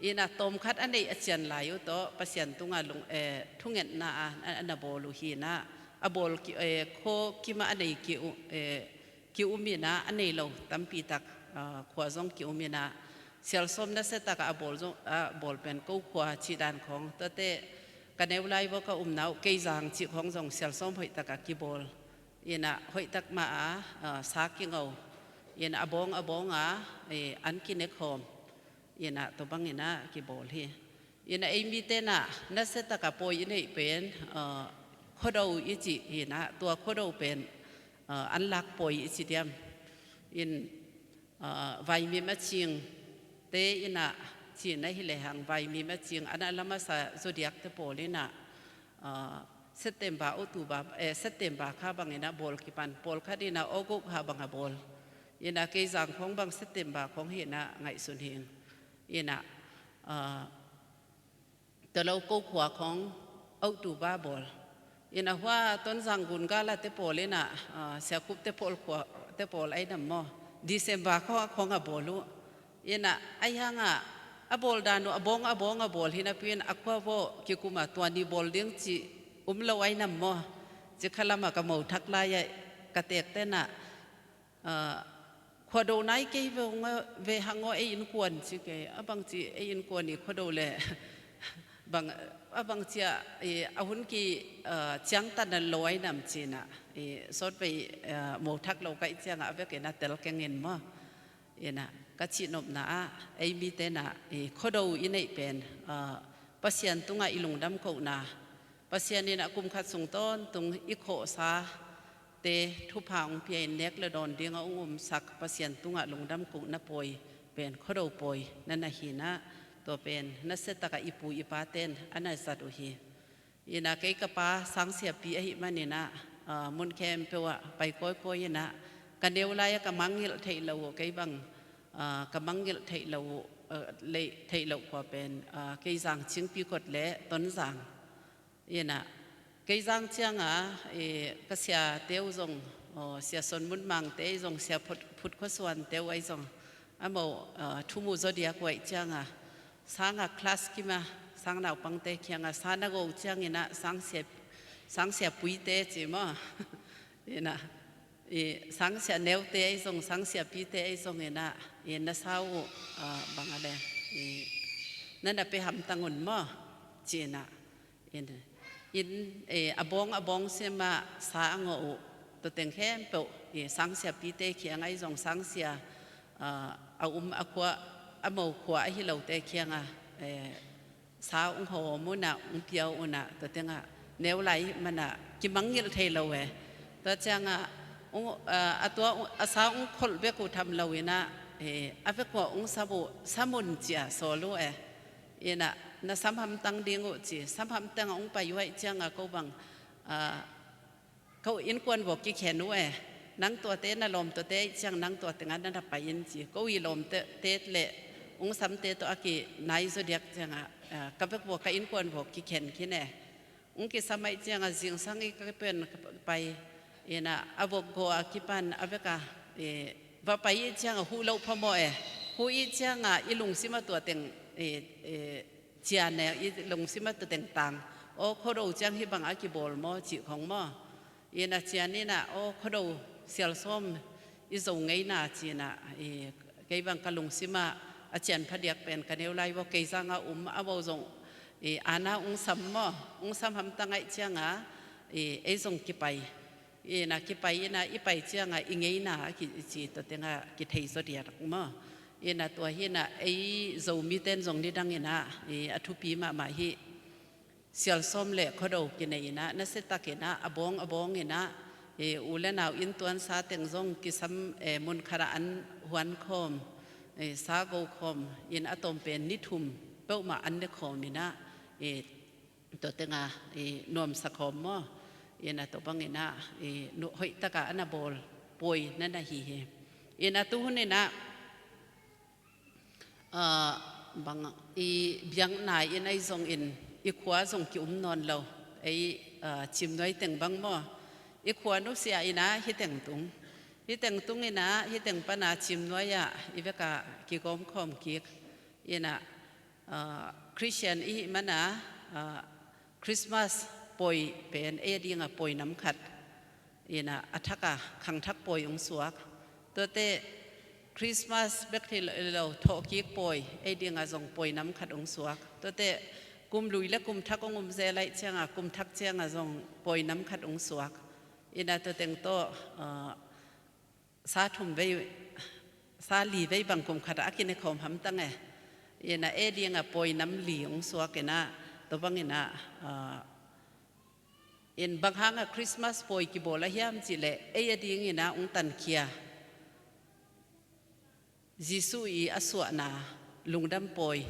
Inah tawmkhat a neih a cian lai uh tawh Pasian tungah lung, eh, thungetna a, a, a na bawl uh hi inah, a bawl ki, eh, khaw kimah a nei ki uh, eh, ki-um inah, a nei lo tampi tak, ah, khua zong ki-um inah, sialsawm nasia takah a bawl zong, a bawl pen ko khua cih dan khawng, tuate ka neu lai vawk a umna uh Keizang cih khawng zong sialsawm hoih takah kibawl. Ina hoihtak mah a, a, sa kingo. Ina a bawng a bawng a, e, an kinekhawm. Ina tua bang ina kibawl hi. Ina ei mite na, nasia taka pawi i neih pen, a, khuado i ci ina, tua khuado pen, a, an lak pawi i ci diam. In, a, vaimim a cing te ina cina hi lehang vaimim a cing ana lamasa zodiak te pawl ina, a, September, October, eh, September kha bang ina bawl kipan, pawlkhat ina August kha bang a bawl. Ina kei zang khawng bang September khawng hi ina ngaihsun hing. Ina, a, Talo ko khua khawng October bawl. Ina hua Tonzang gun gala te pawl ina, a, Siakhup te pawl khua te pawl ai nam maw. December khawng a khawng a bawl uh. Ina ai hanga a bawl dan uh a bawng a bawng a bawl hi napi in a khua vaw kikuma tua ni bawl ding ci um lo ai nam maw. Ci khalama ka mo thak lai ai ka tek te na, a, khuado nai kei ve hang aw, ve hang aw ei innkuan ci kei, a bangci ei innkuan i khuado le bang, a bangcia, i, a hun ki, a, ciangtan a lo ai nam cina, i, sawtvei, a, mo thak lo ka i cianga a vekina tel kengin maw. Ina ka cihnopna a, ei mite na, i, khuado i neih pen, a, Pasian tunga i lungdam kohna, Pasian in a kum khat sung tawntung i khawhsa te thupha hong pia in nek le dawn dinga hong umsak Pasian tunga lungdam kohna pawi pen khuado pawi na na hina, tua pen nasia taka i pu i paten a na zat uh hi. Ina kei ka pa sangsiapi ahi manina, a, mun khempeuh ah pai kawikawi ina ka neu lai-a ka mangngilh theih lo uh kei bang, a, ka mangngilh theih lo uh, a, lei theih lo khua pen, a, kei zang Cingpi kot le Tonzang. Ina kei zang cianga, e, ka siate uh zong, aw, Sia Son Mun Mangte ahi zong, Sia Phut, Phut Khua Suante uh ahi zong, a mo, a, thu mu zodiak uh ahi cianga, sanga class kima, sang naupangte kianga, sa na go ciangina, sangsia, sangsia puite ci maw. Ina, i, sangsia neute ahi zong, sangsia pite ahi zong ina, i, na sa uh, a, bang a le, i, na na pe hamtang un maw, ci ina. In, in, e, a bawng a bawng sima sa a ngawh uh, tua teng khempeuh, e, sangsia pite kianga i zong sangsia, a, a um a khua, a mo khua ahi lote kianga, e, sa ung hawm una, ung piau una, tua tenga neu lai mana kimangngilh thei lo e. Tua cianga, ung, a, a tua, ung, a sa ung kholh bek uh tham lo ina, e, a vek uh ung sam uh, sam un cia sawl uh e. Ina, na sam hamtang ding uh ci, sam hamtang a ung pai uh aih cianga ko bang, a, ko innkuan vawk kikhen uh e, nang tuate na lawm tuate aih ciang nang tua tenga na na pai in ci, ko i lawm te, te le ung samte tawh a kinai zodiak cianga, a, ka vek vawk ka innkuan vawk kikhen khin e. Ung kisam aih cianga zingsang i ka pen ka pai, ina a vawk gaw a kipan a veka, e, va pai i cianga huh loh phamawh e, huh i cianga i lungsima tua teng, e, e, cian e, i lungsima tua teng tang. Aw, khuado ciang hi bang a kibawl maw, cih khong maw. Ina cian ina, aw, khuado sial sawm i zo ngeina cina, i, kei bang ka lungsima a cian phadiak pen ka neu lai vaw kei zanga um a vaw zong, i, ana ung sam maw, ung sam hamtang aih cianga, i, ei zong kipai. Ina kipai ina i pai cianga i ngeina a ki, i ci tua tenga kithei zaw diak maw. Ina tua hina ei Zomiten zong nidang ina, i, a thupi mahmah hi. Sial sawm le khuado kinei ina, nasia tak ina, a bawng a bawng ina, e, u le nau inntuan sa teng zong kisam, e, mun khat ah an huan khawm, e, sa go khawm in a tawm pen ni thum peuhmah an ne khawm ina, e, tua tenga, e, nuamsa khawm maw, ina tua bang ina, e, nu, hoih taka a na bawl pawi na na hi hi. Ina tuhun ina, a, bang i biakna in ahi zongin i khua zong ki-um nawn lo. Ei, a, Cimnuai teng bang maw, i khua nusia ina hi teng tung, hi teng tung ina hi teng pana Cimnuai ah i veka kigawm khawm kik ina, a, Christian i hih mana, a, Christmas pawi pen ei dinga pawi nam khat ina a thaka khangthak pawi ung suak. Tuate Christmas bek hi lo, lo thawhkik pawi ei dinga zong pawi nam khat ung suak. Tuate kum lui le kum thak ung um zel aih cianga kum thak cianga zong pawi nam khat ung suak. Ina tua teng tawh, ah, sa thum vei, sa li vei bang kum khat ah a kinekhawm hamtang e. Ina ei dinga pawi nam li ong suak ina, tua bang ina, ah, in bang hanga Christmas pawi kibawl a hiam cih leh ei a ding ina ong tankhia Jesuh i a suahna lungdam pawi.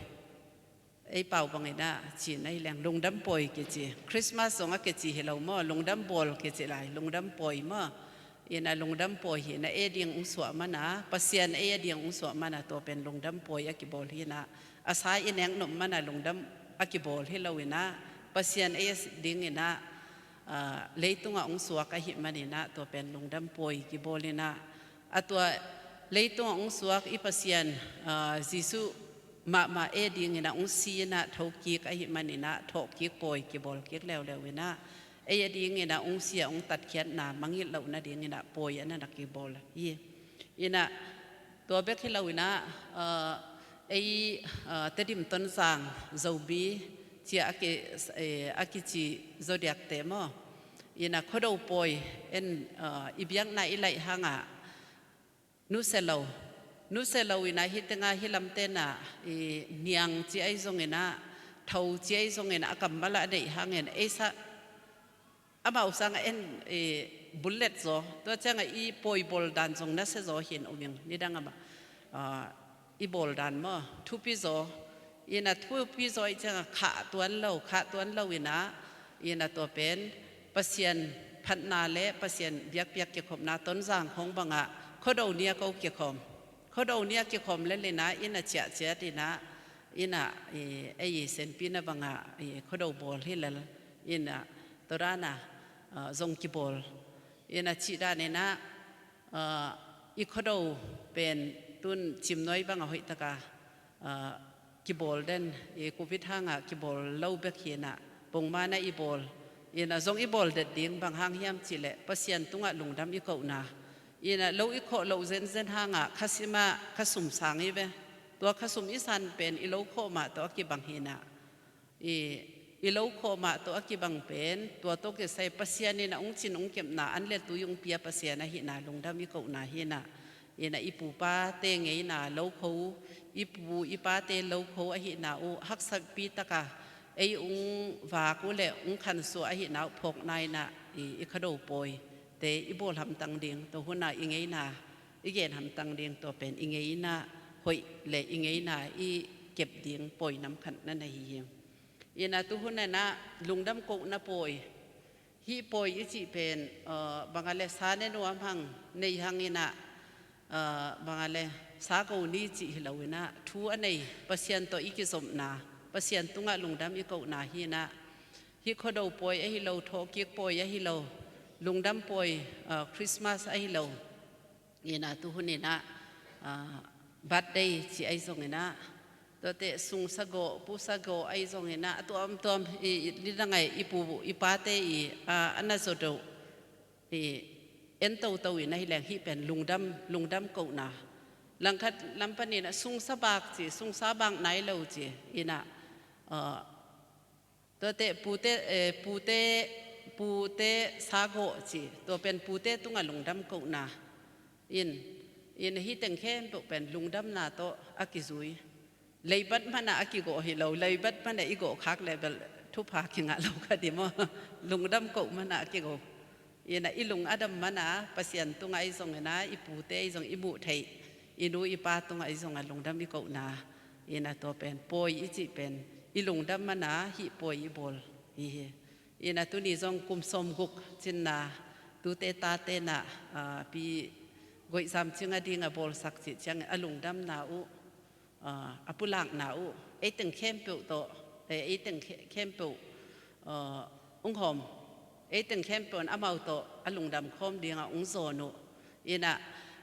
Ei pau bang ina cihna hi leng lungdam pawi kici. Christmas zong a kici hi lo maw, lungdam bawl kici lai, lungdam pawi maw. Ina lungdam pawi hi ina ei ding ong suah mana, Pasian ei a ding ong suah mana, tua pen lungdam pawi a kibawl hi ina. A sa i nek nop mana lungdam a kibawl hi lo ina, Pasian ei a ding ina, ah, leitunga ong suak ahih man ina, tua pen lungdam pawi kibawl ina. A tua leitunga ong suak i Pasian, ah, Jesuh mahmah ei a ding ina ong si ina thokik ahih man ina, thawhkik pawi kibawl kik leuleu ina. Ei a ding ina ong si a ong tatkhiatna mangngilh lohna ding ina pawi a na na kibawl hi. Ina tua bek hi lo ina, ah, ei, ah, Tedim, Tonzang, Zomi cia a ki, eh, a kici zodiak te maw. Ina Khuado pawi en, ah, i biakna i laih hanga nusia lo. Nusia lo ina hi tenga hi lam tena i niang ci ahi zong ina, tho ci ahi zong ina a kammal a neih hangin ei sa amau sanga en, eh, bullet zaw. Tua cianga i pawi bawl dan zong nasia zaw hin um ing. Nidang amah, ah, i bawl dan maw, thupi zaw. Ina thupi zaw i cianga khah tuan lo, khah tuan lo ina, ina tua pen Pasian phatna le Pasian biakpiak kikhopna Tonzang khong banga Khuado nia ko kikhawm. Khuado nia kikhawm lel ina, ina ciahciat ina, ina, eh, ei senpi na banga, eh, Khuado bawl hi lel ina, tua dana, ah, zong kibawl. Ina cih dan ina, ah, i Khuado pen tun cimnuai banga hoih taka, ah, kibawl den, i Covid hanga kibawl lo bek hi ina, bangmah na i bawl. Ina zong i bawl det ding bang hang hiam cih leh Pasian tungah lungdam i kohna. Ina lo i khawh loh zenzen hanga khasima khasum sang i ve. Tua khasum i san pen i lo khawh mah tawh a kibang hi ina. I, i lo khawh mah tawh a kibang pen, tua tawh kisai Pasian ina ong cin ong kepna an le tui ong pia Pasian ahihna lungdam i kohna hi ina. Ina i pupate ngeina lo kho, i pu i pate lo kho ahihna uh haksatpi taka ei ong vak uh le ong khansuah ahihna uh phawkna ina i, i Khuado pawi te i bawl hamtang ding, tua huna i ngeina i gen hamtang ding, tua pen i ngeina hoih le i ngeina i kep ding pawi nam khat na na hi hi. Ina tu hun ina lungdam kohna pawi. Hih pawi i cih pen, ah, banga le sa ne nuam hang, nei hang ina, ah, banga le sa ko ni cih hi lo ina, thu a nei, Pasian tawh i kizopna, Pasian tungah lungdam i kohna hi ina. Hih Khuado pawi ahi lo, thawhkik pawi ahi lo, lungdam pawi, ah, Christmas ahi lo. Ina tu hun ina, ah, birthday ci ahi zong ina, tuate sung sagawh, pu sagawh ahi zong ina, a tuamtuam i, i, nidang a i pu i pate i, ah, a na zawdo i en toto ina hi leng hih pen lungdam, lungdam kohna. Langkhat lam pan ina sung sabak ci, sung sabak nai lo ci ina, ah, tuate pute, eh, pute, pute sagawh ci, tua pen pute tungah lungdam kohna. In, in hih teng khempeuh pen lungdamna tawh a kizui. Leibat mana a kigawh hi lo, leibat mana i gawh khak le bel thupha kingah lo kha di maw. Lungdam koh mana a kigawh. Ina i lung a dam mana Pasian tungah i zong ina, i pute i zong i muh theih, i nu i pa tungah i zong a lungdam i kohna. Ina tua pen pawi i cih pen i lungdam mana hih pawi i bawl hi hi. Ina tuni zong kum sawmguk cinna tute tate na, ah, pi Goih Zam Cing a dinga bawlsak cih ciangin a lungdamna uh, ah, a pulakna uh, ei teng khempeuh tawh, eh, ei teng khe-, khempeuh, ah, ung hawm, ei teng khempeuh in amau tawh a lungdam khawm dinga ung zawn uh. Ina,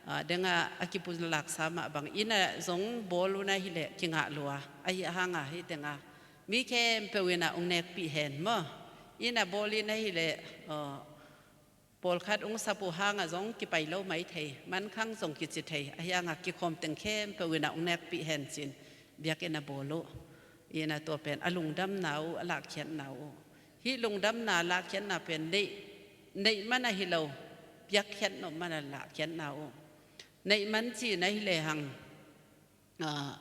ah, denga a kipulaksa mah bang ina zong bawl una hi leh kingah lua, ahi hanga hih tenga mi khempeuh ina ung nekpih hen maw. Ina bawl ina hi leh, ah, pawlkhat ung sap uh hanga zong kipai lo mai thei, mankhang zong kici thei, ahi hanga kikhawm teng khempeuh ina ung nekpih hen cin biakinn a bawl uh. Ina tua pen a lungdamna uh, a lahkhiatna uh. Hih lungdamna lahkhiatna pen neih, neih man ahi lo, piakkhiat nop man a lahkhiatna uh. Neih man cihna hi lehang, ah,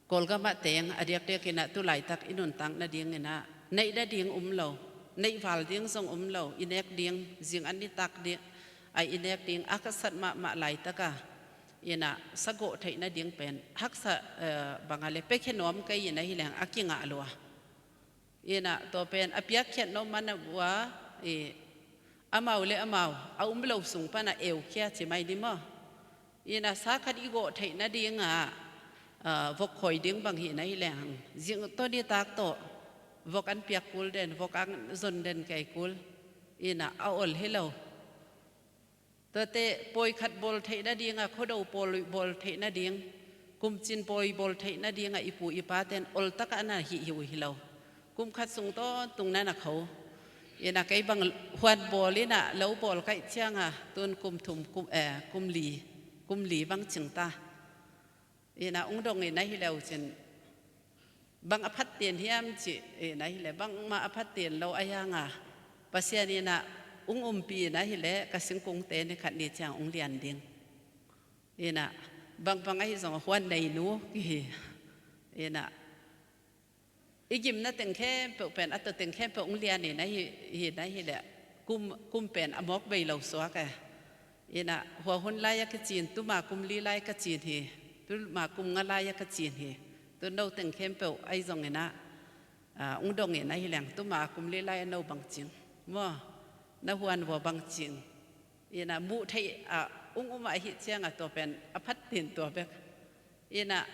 Kawlgam ah teng a diakdiak inah tu laitak i nuntak nading inah neih nading um lo, neih val ding zong um lo, i nek ding, zing an nitak ding a i nek ding a khatsat mahmah laitak a inah sagawh theih nading pen haksa, eh, bang a le piakhia nuam kei inah hi lehang a kingah lua. Inah tua pen a piakkhiat nop man a vua, i, amau le amau a um lo sung pan a eukhia ci mai ni maw. Inah sa khat i gawh theih nading ah, ah, vok khawi ding bang hi na hi lehang, zing tawh nitak tawh vok an piak kul den, vok an zon den kei kul. Inah a ol hi lo. Tuate pawi khat bawl theih nading a, khuado pawi bawl theih nading, kumcin pawi bawl theih nading a i pu i paten oltak a na hih hi uh hi lo. Kum khat sung tawntung na na kho. Inah kei bang huan bawl inah lo bawl kaih ciang a, tun kum thum, kum, eh, kum li, kum li bang cing ta. Inah ung dong inah hi leu cin, bang a phat ten hiam cih inah hi le, bangmah a phat ten lo a hiang a, Pasian inah ung umpi inah hi le, ka singkungte ni khat ni ciang ung lian ding. Inah bangbang ahi zong a huan nei nu kihi. Inah i gimna teng khempeuh pen a tawteng khempeuh ung lian inah hi, hi inah hi le, kum, kum pen a mawk bei lo suak e. Inah hua hun lai a ka cin, tuma kum li lai ka cin hi, tuma kum nga lai a ka cin hi. Tu no teng khempeuh ahi zong inah, ah, ung dong inah hi leng, tuma kum li lai a no bang cing maw, na huan vua bang cing. Inah muh theih ah ung um ah ahi ciang a tua pen a phat ten tua bek. Inah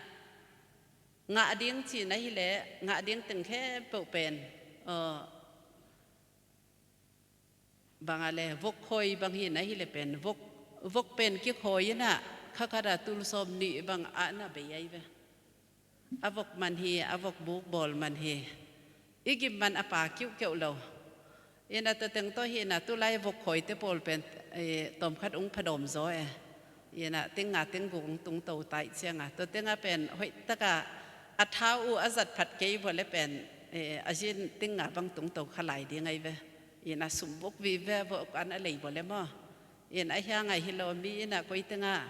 ngah ding cihna hi le, ngah ding teng khempeuh pen, ah, bang a le vok khawi bang hi na hi le pen, vok, vok pen kikhawi inah kha khat a tul sawm nih bang ah na bei ai ve. A vok man hi, a vok buk bawl man hi. I gim man a pa kiuhkeuh lo. Inah tua teng tawh hi inah tu lai vok khawite pawl pen, eh, tawm khat ung phadawm zaw e. Inah teng nga teng guk ung tungto taih ciang a, tua teng a pen hoih tak a a thau uh a zat phat kei vua le pen, eh, a zin teng nga bang tungto kha lai ding ai ve. Inah sum vok vive vok an a lei vua le maw. Inah a hiang a hi lo mi inah koi teng a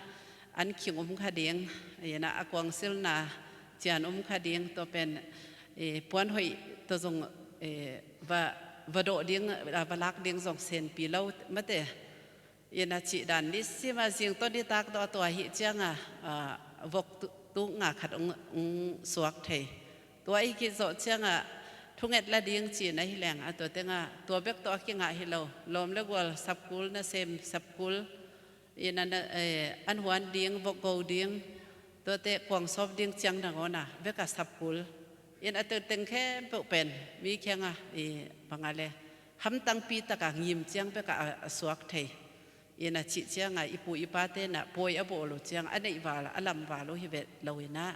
an khing um kha ding, inah a kuang silna cian um kha ding, tua pen, eh, puan hoih tawh zong, eh, va, va dawh ding, ah, va lak ding zong senpi lo mate. Inah cih dan nisim a zing tawh nitak tawh a tua hi ciang a, ah, vok tu, tuk nga khat ung, ung suak thei. Tua i kizawh ciang a thunget la ding cihna hi leng a tua teng a tua bek tawh a kingah hi lo. Lawm le gual sap kul, nasem sap kul. Inah na, eh, an huan ding, vok go ding, tuate kuang sawp ding ciang nangawn a bek a sap kul. Inah a tua teng khempeuh pen mi kiang a, i, bang a le hamtangpi tak a ngim ciang bek a, a suak thei. Inah cih ciang a i pu i pate inah pawi a bawl uh ciang a neih val, a lam val uh hi ve lo inah,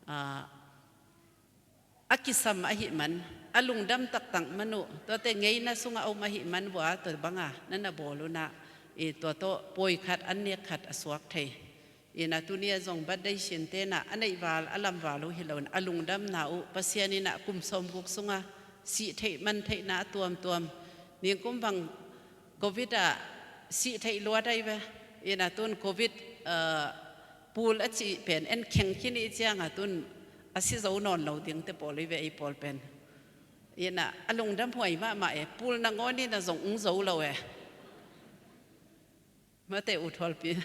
ah, a kisam ahih man, a lungdam taktak man uh, tuate ngeina sung a om ahih man vua tua bang a na na bawl uh inah, i, tua tawh pawi khat, an nek khat a suak thei. Inah tuni a zong birthday sinte inah a neih val, a lam val uh hi lo inah a lungdamna uh Pasian inah kum sawm guk sung a sih theih man theihna a tuamtuam. Ningkum bang Covid ah sih theih luat ai ve. Inah tun Covid, ah, pul a cih pen en kheng khin i ciang a tun a si zo nawn lo dingte pawl i ve ei pawl pen. Inah a lungdam huai mahmah e, pul nangawn inah zong ung zo lo e. Mate u thualpi.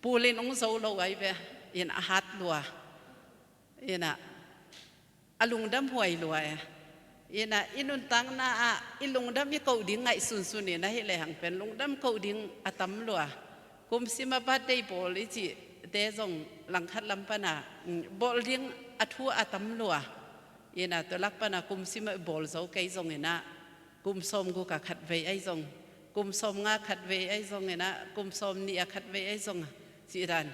Pul in ung zo lo ai ve, inah a hat lua. Inah a lungdam huai lua e. Inah i nuntakna ah i lungdam i koh ding ngaih sunsun inah hi lehang pen lungdam koh ding a tam lua. Kumsim a birthday bawl i cihte zong langkhat lam pan a, mm, bawl ding a thu a tam lua. Inah tua lak pan a kumsim a i bawl zo kei zong inah kum sawm guk a khat vei ai zong, kum sawm nga khat vei ai zong inah, kum sawm nih a khat vei ai zong a, cih dan.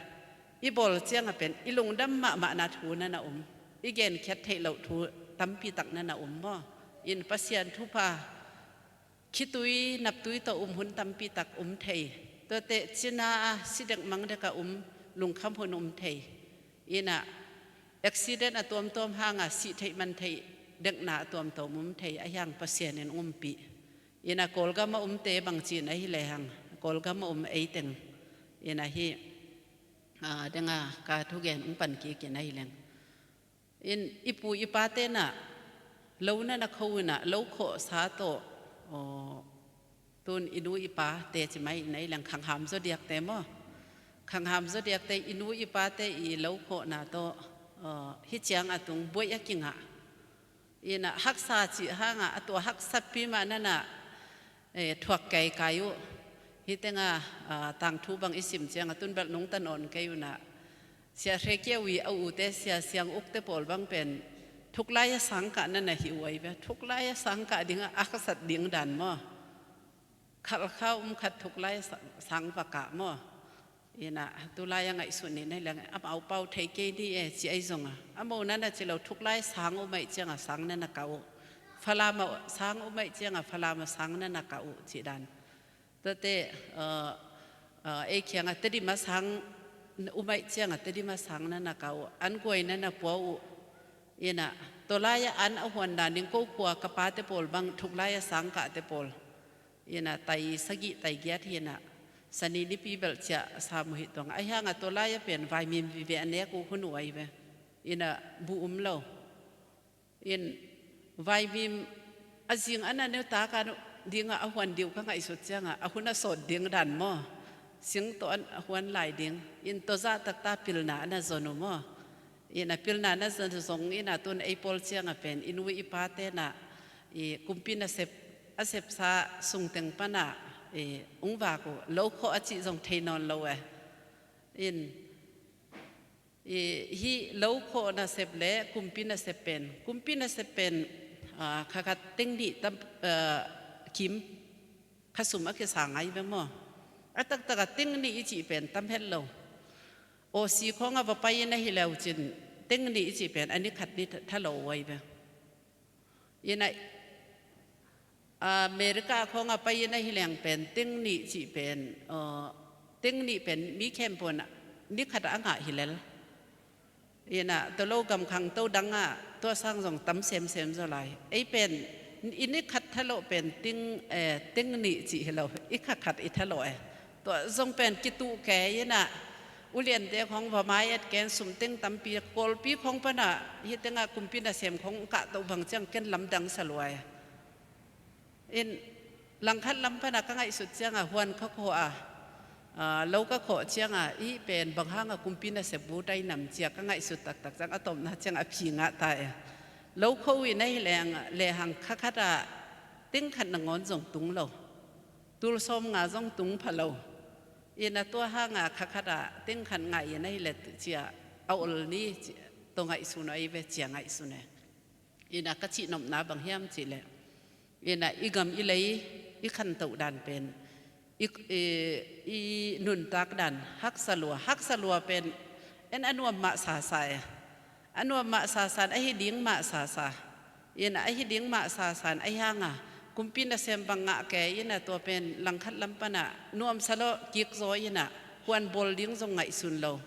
I bawl ciang a pen i lungdam mahmahna thu na na um, i genkhiat theih loh thu tampi tak na na um maw. In Pasian thupha khitui naptui tawh um hun tampi tak um thei. Tuate cina a si dek mang dek a um, lungkham hun um thei. Inah accident a tuamtuam hang a sih theih man theih dekna a tuamtuam um thei, a hiang Pasian in umpih. Ina Kawlgam a umte bangci in ahi lehang, Kawlgam a um eiteng ina hi, a, denga ka thugen ung pan kik in ahi leng. In i pu i pate na lo na na kho ina lo khawh sa tawh, aw, tun i nu i pa teci mai in ahi leng khangham zaw diakte maw? Khangham zaw diakte i nu i pate i lo khawhna tawh, aw, hi ciang a tung buai a kingah. Ina haksa cih hanga a tua haksapi mah nana, eh, thuak keikai uh. Hitenga, ah, tangthu bang i sim cianga tun belh nungta nawn kei una. Sia Hre Kiau i a ute Sia Siang Ukte pawl bang pen thuklai a sangkah nana hi uai ve. Thuklai a sangkah dinga a khasat ding dan maw? Khalkha um khat thuklai a sa-, sang vakah maw? Ina tulai a ngaihsun ni na leng amau pau thei kei ni e ci ai zonga. Amau nana ci lo thuklai sang um ai cianga sang nana kau. Falama sang um ai cianga Falama sang nana kau ci dan. Tate, uh, uh, ei kianga Tedima sang um ai cianga Tedima sang nana kau. An guai nana pua uh. Ina tolai a an a huan dan ding ko khua ka pate pawl bang thuklai a sangkahte pawl. Ina tai sagih tai giat hina sani nipi belh ciah sam uh hi tuang. Ahi hanga tolai a pen vaimim vive a nek uh hun uh ai ve. Ina bu um lo. In vaimim a zing ana neu taka dinga a huan diu ka ngaihsut cianga a hun a sawt ding dan maw? Sing tawh a huan lai ding. In tawzah takta pilna ana zon uh maw? Ina pilna na zon zong ina tun ei pawl cianga pen i nu i pate na i kumpi nasep a sepsa sungteng pana i ung vak uh lo khawh a cih zong thei nawn lo e. In i hi lo khawh nasep le kumpi nasep pen, kumpi nasep pen, ah, khakhat teng nih tam, ah, kim khasum a kisa ngai ve maw? A taktaka teng nih i cih pen tam het lo. Aw si khawng a va pai in ahi leu cin teng nih i cih pen a ni khat ni tha lo uai ve. Ina America khawng a pai in ahi leng pen teng nih cih pen, aw, teng nih pen mi khempeuh ni khat a ngah hi lel. Ina tolo gam khangto danga tua sang zong tam semsem zaw lai. Ei pen i ni khat tha lo pen teng, eh, teng nih cih hi lo. I khat khat i tha lo e. Tua zong pen kituh kei ina uliante khawng va mai et ken sum teng tampi Kawlpi khawng pana hitenga kumpi nasem khawng kah to bang ciang ken lamdang sa luai. In langkhat lam pana ka ngaihsut cianga huan ka khawh a, ah, lo ka khawh cianga i pen bang hanga kumpi nasep bu tai nam cia ka ngaihsut taktak ciang a tawpna ciang a phi ngah ta e. Lo kho in ahi leng lehang khakhata teng khat nangawn zong tung lo. Tul sawm nga zong tung pha lo. Ina tua hanga khakhata teng khat ngah in ahi le cia a ol ni cia, to ngaihsun ahi ve cia ngaihsun e. Ina ka cih nopna bang hiam cih leh ina i gam i lei i khantoh dan pen i, i, i nuntak dan haksa lua, haksa lua pen en a nuam mah sasa e. A nuam mah sasan ahi ding mah sasa. Ina ahi ding mah sasan ahi hanga kumpi nasem bang ngah kei ina tua pen langkhat lam pana nuamsa lo kik zaw ina huan bawl ding zong ngaihsun lo.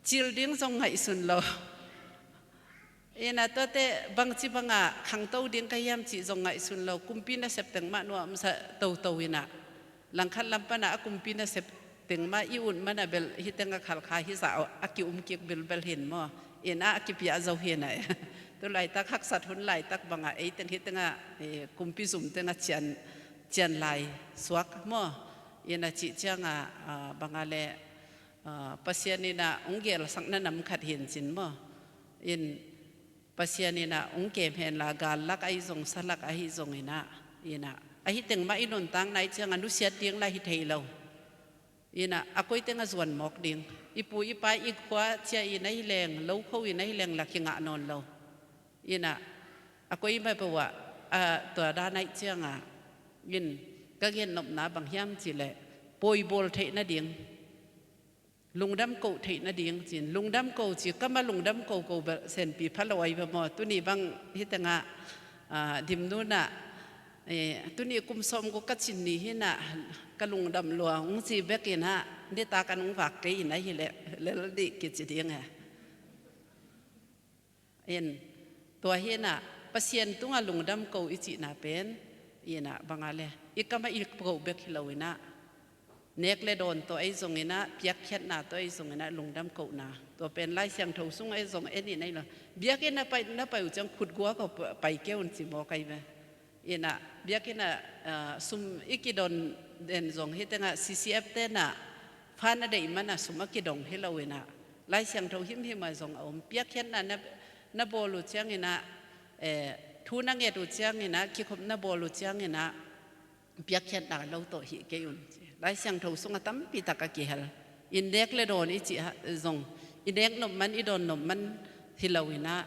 Cil ding zong ngaihsun lo. Ina tuate bangci banga khangto ding ka hiam cih zong ngaihsun lo. Kumpi nasep teng mah nuamsa toto ina langkhat lam pana a kumpi nasep teng mah i ut mana bel hitenga khalkha hizah a kium kik bilbel hin maw? Ina a kipiah zo hina e. Tu laitak haksat hun laitak banga eiteng hitenga, eh, kumpi zum tenga cian, cian lai suak maw? Ina cih cianga, ah, banga le ah, Pasian ina ung gelsakna nam khat hin cin maw? In Pasian ina ung kem henla gal lak ahi zong sa lak ahi zong ina, ina ahi teng mah i nuntak nai cianga nusiat ding la hi thei lo. Ina a koi tenga zuan mawk ding. I pu i pa i khua cia ina hi leng lo kho ina hi leng la kingah nawn lo. Ina a koi mah peuh ah a tua dan aih cianga in ka gen nopna bang hiam cih leh pawi bawl theih nading. Lungdam koh theih nading cin, lungdam ko ci, kama lungdam ko ko bel senpi pha lo ai ve maw? Tuni bang hitengah, ah, dimnunah, eh, tuni kum sawm ko ka cin ni hinah ka lungdam lua ung ci bekinah nitak an ung vak kei in ahi leh lel dih kici ding e. In tua hinah Pasian tungah lungdam ko i cihna pen, inah banga le, i kamah i ko bek hi lo inah, nek le dawn tawh ahi zong inah, piakkhiatna tawh ahi zong inah, lungdam kohna. Tua pen Lai Siangtho sung ahi zong en inah ahi lo. Biakinn a pai, na pai uh ciang khutgua ko pai kei un ci maw kai ve. Inah, biakinn a, ah, sum i kidon den zong hi tengah C C F tenah, fan a deih mana sum a kidong hi lo inah. Lai Siangtho himhim a zong a om. Piakkhiatna na, na bawl uh ciang inah, eh, thu na nget uh ciang inah, kikhop na bawl uh ciang inah, piakkhiatna lo tawh hih kei un ci. Lai Siangtho sungah tampi tak a kihel. In nek le dawn i cih zong, i nek nop man, i dawn nop man hi lo inah,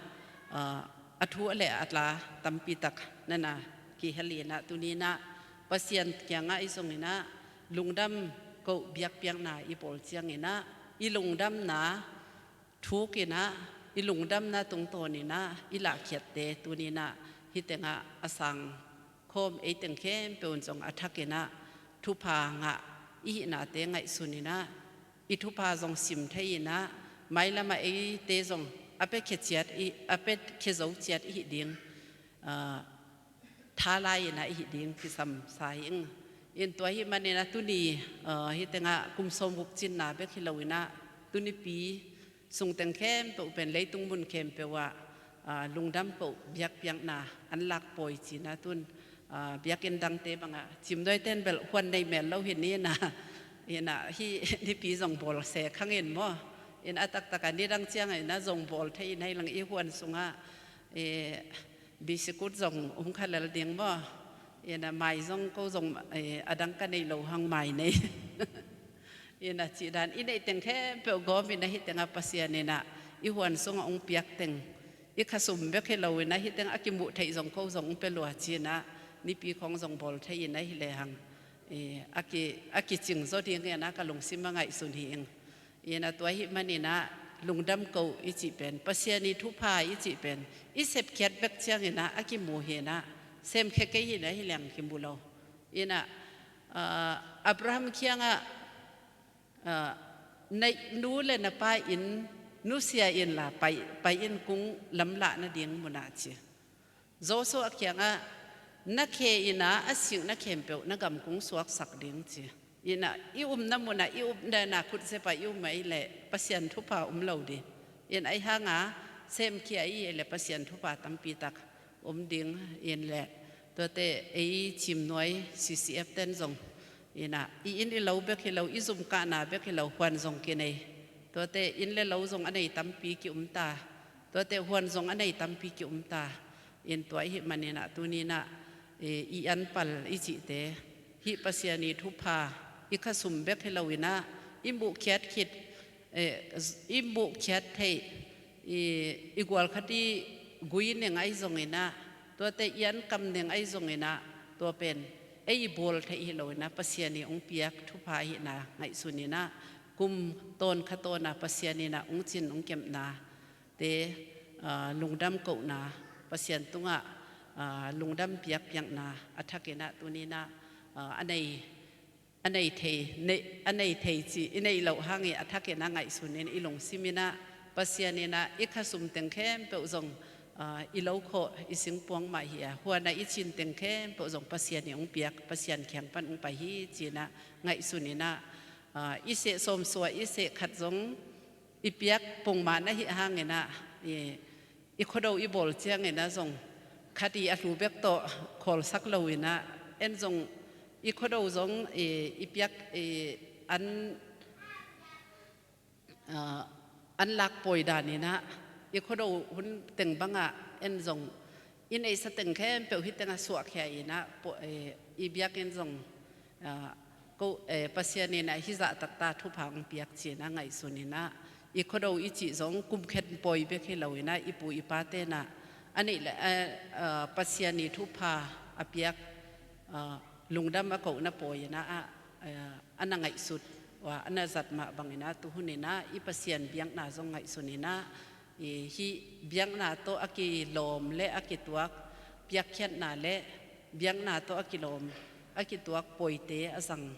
ah, a thu a le a tla tampi tak nana kihel inah, tuni inah Pasian kiangah i zong inah, lungdam ko biakpiakna i bawl ciang inah, i lungdamna thuk inah, i lungdamna tungtawn inah i lahkhiatte tuni inah hi tengah a sang khawm, ei teng khempeuh in zong a thak inah thupha ngah i hihnate ngaihsun inah, i thupha zong sim thei inah, mailamah eite zong a piakhia ciat i, a piakhia zo ciat i hih ding, ah, tha lai inah i hih ding kisam sa hi ing. In tua ahih man inah tuni, ah, hi tengah kum sawmguk cinna bek hi lo inah, tunipi sung teng khempeuh pen leitung mun khempeuh ah, ah, lungdam ko biakpiakna an lak pawi ci inah tun, ah, biakinn dangte bangah Cimnuai ten bel huan nei mel lo hi ni inah, inah hih nipi zong bawl se khang in maw. In a taktak a nidang ciang inah zong bawl thei inah hi lang, i huan sungah, eh, bisikut zong um kha lel ding maw. Inah mai zong ko zong, eh, a dang ka nei lo hang mai nei. Inah cih dan i neih teng khempeuh gawm inah hi tengah Pasian inah i huan sungah hong piak teng, i khasum bek hi lo inah hi teng a kimuh theih zong ko zong hong pia lua ci inah, nipi khawng zong bawl thei inah hi lehang, eh, a ki, a kicing zaw ding inah ka lungsim a ngaihsun hi ing. Inah tua ahih man inah lungdam ko i cih pen, Pasian i thupha i cih pen i sepkhiat bek ciang inah a kimu hi inah, semkhia kei hi inah hi leng kimu lo. Inah, ah, Abraham kiangah, ah, na nu le na pa inn nusia inla pai, pai in, kung lamlahna ding munah ci. Joshua kiangah, na khe inah a sikna khempeuh na gam kung suaksak ding ci. Inah i umna munah, i umna na khut zepah i um ahih leh Pasian thupha um lo ding. Inah ahi hanga semkhia i hih leh Pasian thupha tampi tak om ding. Inle tuate ei Cimnuai C C F ten zong inah, i inn i lo bek hi lo, i zum kahna bek hi lo, huan zong kinei. Tuate inn le lo zong a nei tampi ki-um ta. Tuate huan zong a nei tampi ki-um ta. In tua ahih man inah tuni inah, eh, i an pal i cihte, hih Pasian i thupha i khasum bek hi lo inah, i muhkhiat khit, eh, i muhkhiat theih, i, i gual khat i gui neng ahi zong inah, tuate i an kam neng ahi zong inah, tua pen ei i bawl theih hi lo inah, Pasian i hong piak thupha ahihna ngaihsun inah, kum tawn kha tawn a Pasian inah hong cin hong kepna te, ah, lungdam kohna, Pasian tungah, ah, lungdam biakpiakna a thak inah tuni inah, ah, a nei, a nei thei, nei, a nei thei cih i neih loh hang i a thak inah ngaihsun in i lungsim inah, Pasian inah i khasum teng khempeuh zong, ah, i lo khawh i singpuang mah hi a, huan a i cin teng khempeuh zong Pasian i hong piak, Pasian kiang pan hong pai hi ci inah ngaihsun inah, ah, i seh sawmsua, i seh khat zong i piak pongman ahih hang inah, i, i khuado i bawl ciang inah zong khat i a hlu bek tawh khawlsak lo inah, en zong i khuado zong i, i piak, i an, ah, an lak pawi dan inah, i khuado hun teng bangah en zong i neihsa teng khempeuh hih tengah suahkhia inah, po-, eh, i biakinn zong, ah, ko, eh, Pasian inah hih zahtak ta thupha hong piak ci inah ngaihsun inah, i khuado i cih zong kum khen pawi bek hi lo inah, i pu i pa tenah a neih le, eh, ah, Pasian i thupha a piak, ah, lungdam a kohna pawi inah, ah, eh, a na ngaihsut uh a, a na zat mah bang inah, tuhun inah i Pasian biakna zong ngaihsun inah, i, hih biakna tawh a kilawm le a kituak, piakkhiatna le biakna tawh a kilawm, a kituak pawite a zang,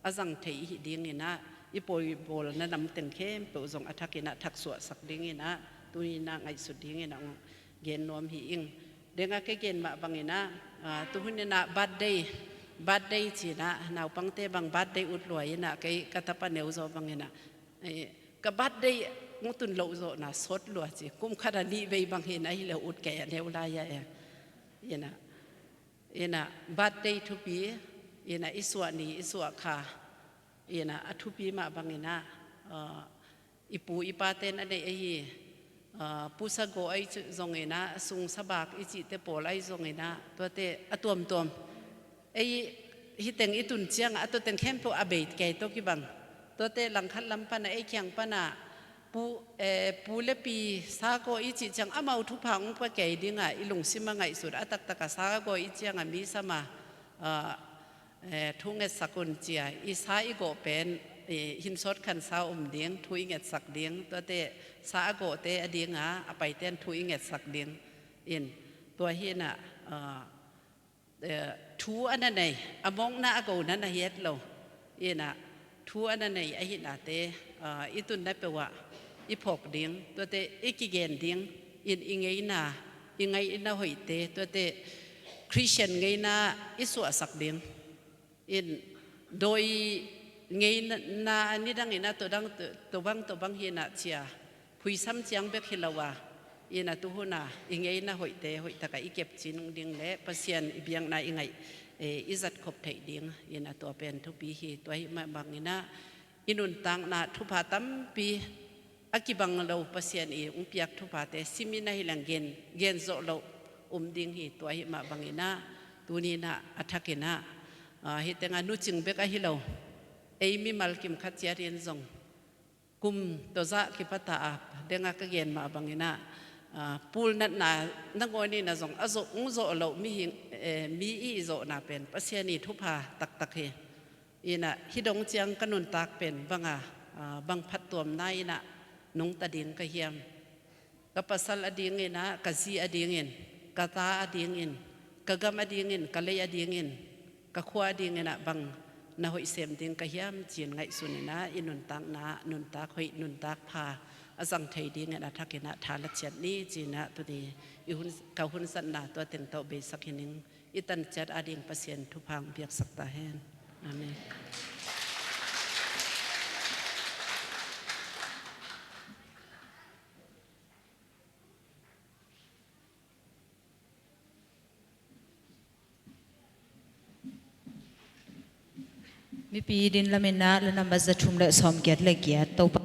a zang thei i hih ding inah, i pawi bawlna lam teng khempeuh zong a thak inah thaksuahsak ding inah, tuni inah ngaihsut ding inah hong gen nuam hi ing. Denga ka gen mah bangin ah, ah, tuhun in ah birthday, birthday ci-in ah, naupangte bang birthday ut lua in ah, kei ka tapa neu zaw bangin ah, eh, ka birthday hong tun loh zawhna sawt lua ci, kum khat a nih vei bang hi in ah, ahi leh ut kei a neu lai a e. In ah, in ah birthday thupi, in ah i suah ni, i suah kha, in ah a thupi mah bangin ah, ah, i pu i pate'n a neih ahi, ah, pu sagawh ahi zongin ah, sung sabak i cihte pawl ahi zongin ah, tuate a tuamtuam. Ei hih teng i tun ciangah, a tua teng khempeuh a bei kei tawh kibang. Tuate langkhat lam pan ah, ei kiang pan ah, pu, eh, pu le pi sagawh i cih ciang amau thupha hong pia kei ding a, i lungsim a ngaihsut a taktak a sagawh i cih ciang a mi sam a, ah, eh, thu ngetsak un ci a, i sa i gawh pen, eh, hin sawt khan sa om ding, thu i ngetsak ding, tuate sa a gawhte a ding a, a paite'n thu i ngetsak ding. In, tua hi in ah, ah, eh, thu a na nei, a mawkna a gona na hi het lo. In ah, thu a na nei ahihnate, ah, i tunna peuh ah i phawk ding, tuate i kigen ding, in i ngeina, i ngeina hoihte, tuate Khristian ngeina i suahsak ding. In dawi ngeina a nidangin ah, tua dang, tua bang, tua bang hi in ah ci a, phuisam ciang bek hi lo a, in ah tuhun a i ngeina hoihte hoihtak a i kepcing ding le Pasian i biakna i ngaih, eh, i zatkhop theih ding, in ah tua pen thupi hi. Tua ahih mah bangin ah i nuntakna thupha tampi a kibang lo Pasian i hong piak thuphate sim in ah, hi leng gen, gen zawh loh om ding hi. Tua ahih mah bangin ah tuni in ah a thak in ah, ah, hih teng a nu Cing bek ahi lo, ei mimal kim khat ciat in zong kum tawh zah kipat a, denga ka gen mah bangin ah, ah, pulnatna nangawn in ah zong a zawh, hong zawh loh mihing, eh, mi i zawhna pen Pasian i thupha taktak hi. In ah hih dong ciang ka nuntak pen bang a, ah, bang phattuamna in ah nungta ding ka hiam? Ka pasal a dingin ah, ka zi a dingin, ka ta a dingin, ka gam a dingin, ka lei a dingin, ka khua a dingin ah bang na hoih sem ding ka hiam ci-in ngaihsun in ah, i nuntakna, nuntak hoih, nuntak pha a zang thei dingin a thak in ah tha la ciat ni ci-in ah tuni i hun, ka hun zatna tua teng tawh beisak hi ning. I tan ciat a ding Pasian thupha hong piaksak ta hen. Amen. Mipi din lam in ah, la nambat za thum le sawm giat le giat, Topa.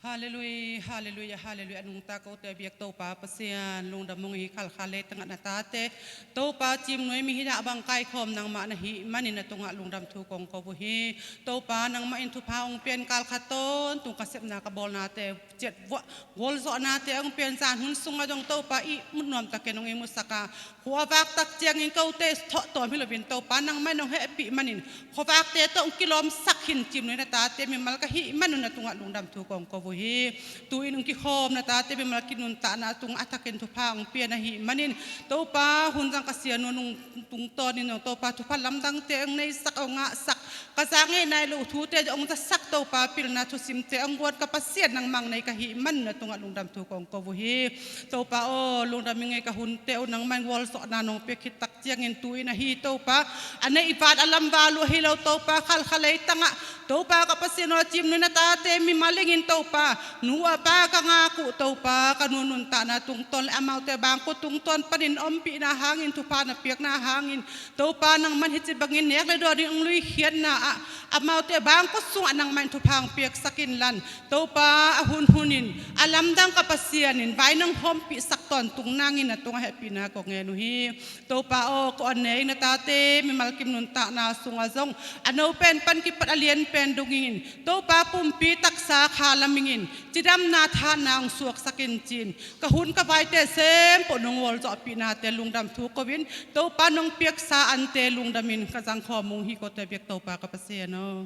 Halleluia, halleluia, halleluia. A nungta kote a biak Topa Pasian, lungdam ung hi. Khalkhal leitangah na tate Topa Cimnuai mi hi dah bang kaikhawm nangmah na hih manin na tungah lungdam thu kong ko uh hi. Topa nangmah in thupha hong pian, kal khat tawntung ka sepna ka bawlnate ciat vuah gualzawhnate hong pian, zan hun sungah dong Topa i mut nuamtakin hong i mutsak a, khua vak tak ciangin kote thawh tawm hi loin Topa nangmah in hong hehpih manin khuavakte tawh hong kilawmsak hi. Cimnuai na tate mimal ka hih manun na tungah lungdam thu kong ko uh hi. Tu-in hong kikhawm na tate mimal kinuntakna tungah a thakin thupha hong pian ahih manin Topa hun zang ka sianu nung tungtawnin dong Topa thupha lamdangte hong neisak, hong ngahsak, ka za ngei nai loh thute hong zasak Topa pilna thusimte hong guan ka Pasian nangmah nei ka hih manun na tungah lungdam thu kong ko uh hi. Topa aw, lungdam ing ei, ka hunte uh nangmah in gualzawhna nong piak khit tak ciangin tu-in ahi Topa, a neih vat a lam val uh ahi lo Topa, khalkhal leitangah Topa ka Pasian aw, Cimnuai na tate mimal ingin Topa, nu a pa ka ngak uh Topa, ka nu nuntakna tungtawn le amaute bangkua tungtawn panin ompihna hangin, thupha na piakna hangin Topa nangmah in hici bangin nek le dawnin hong luikhiatna ah amaute bangkua sungah nangmah in thupha hong piaksak inla, Topa a hunhunin a lamdang ka Pasian in vai nang hawmpihsak tawntung nangin na tungah hehpihna kong ngen uh hi. Topa aw, ko a nei na tate mimal kim nuntakna sungah zong a no pen pan kipat a lian pen dungin Topa pumpi taksa kha lamingin cidamna thahatna hong suaksak in ci-in ka hun ka vaite sempoh nong gualzawhpihnate lungdam thu ko-in Topa nong piaksa ante lungdamin ka zangkhawm ung hi. Kote biak Topa ka Pasian aw.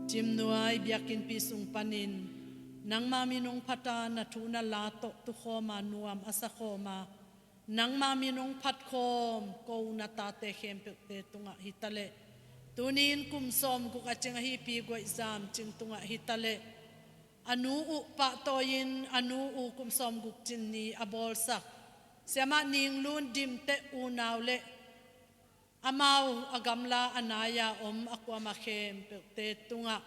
Cimnuai biakinnpi sung panin nangma min hong phat a, na thu na la tawh tukhawm a, nuam a sakhawm a, nangma min hong phatkhawm ko na tate khempeuhte tungah hi taleh, tuni-in kum sawmguk a cing ahi Pi Guaih Zam Cing tungah hi taleh, a nu uh pahtawi-in a nu uh kum sawmguk cin ni a bawlsak Siamah Ning Lun Dim Teh unau le amau a gamla a nai-a om a kuamah khempeuhte tungah,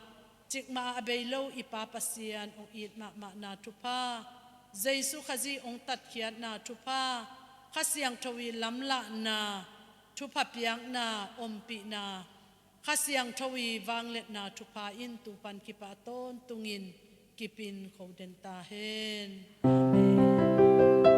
cikmah a bei lo i Pa Pasian hong it mahmahna thupha, Jesuh Khazih hong tatkhiatna thupha, Kha Siangtho i lamlahna, thupha piakna, ompihna, Kha Siangtho i vangliatna thupha in tu pan kipat tawntungin kipin kho den ta hen. Amen.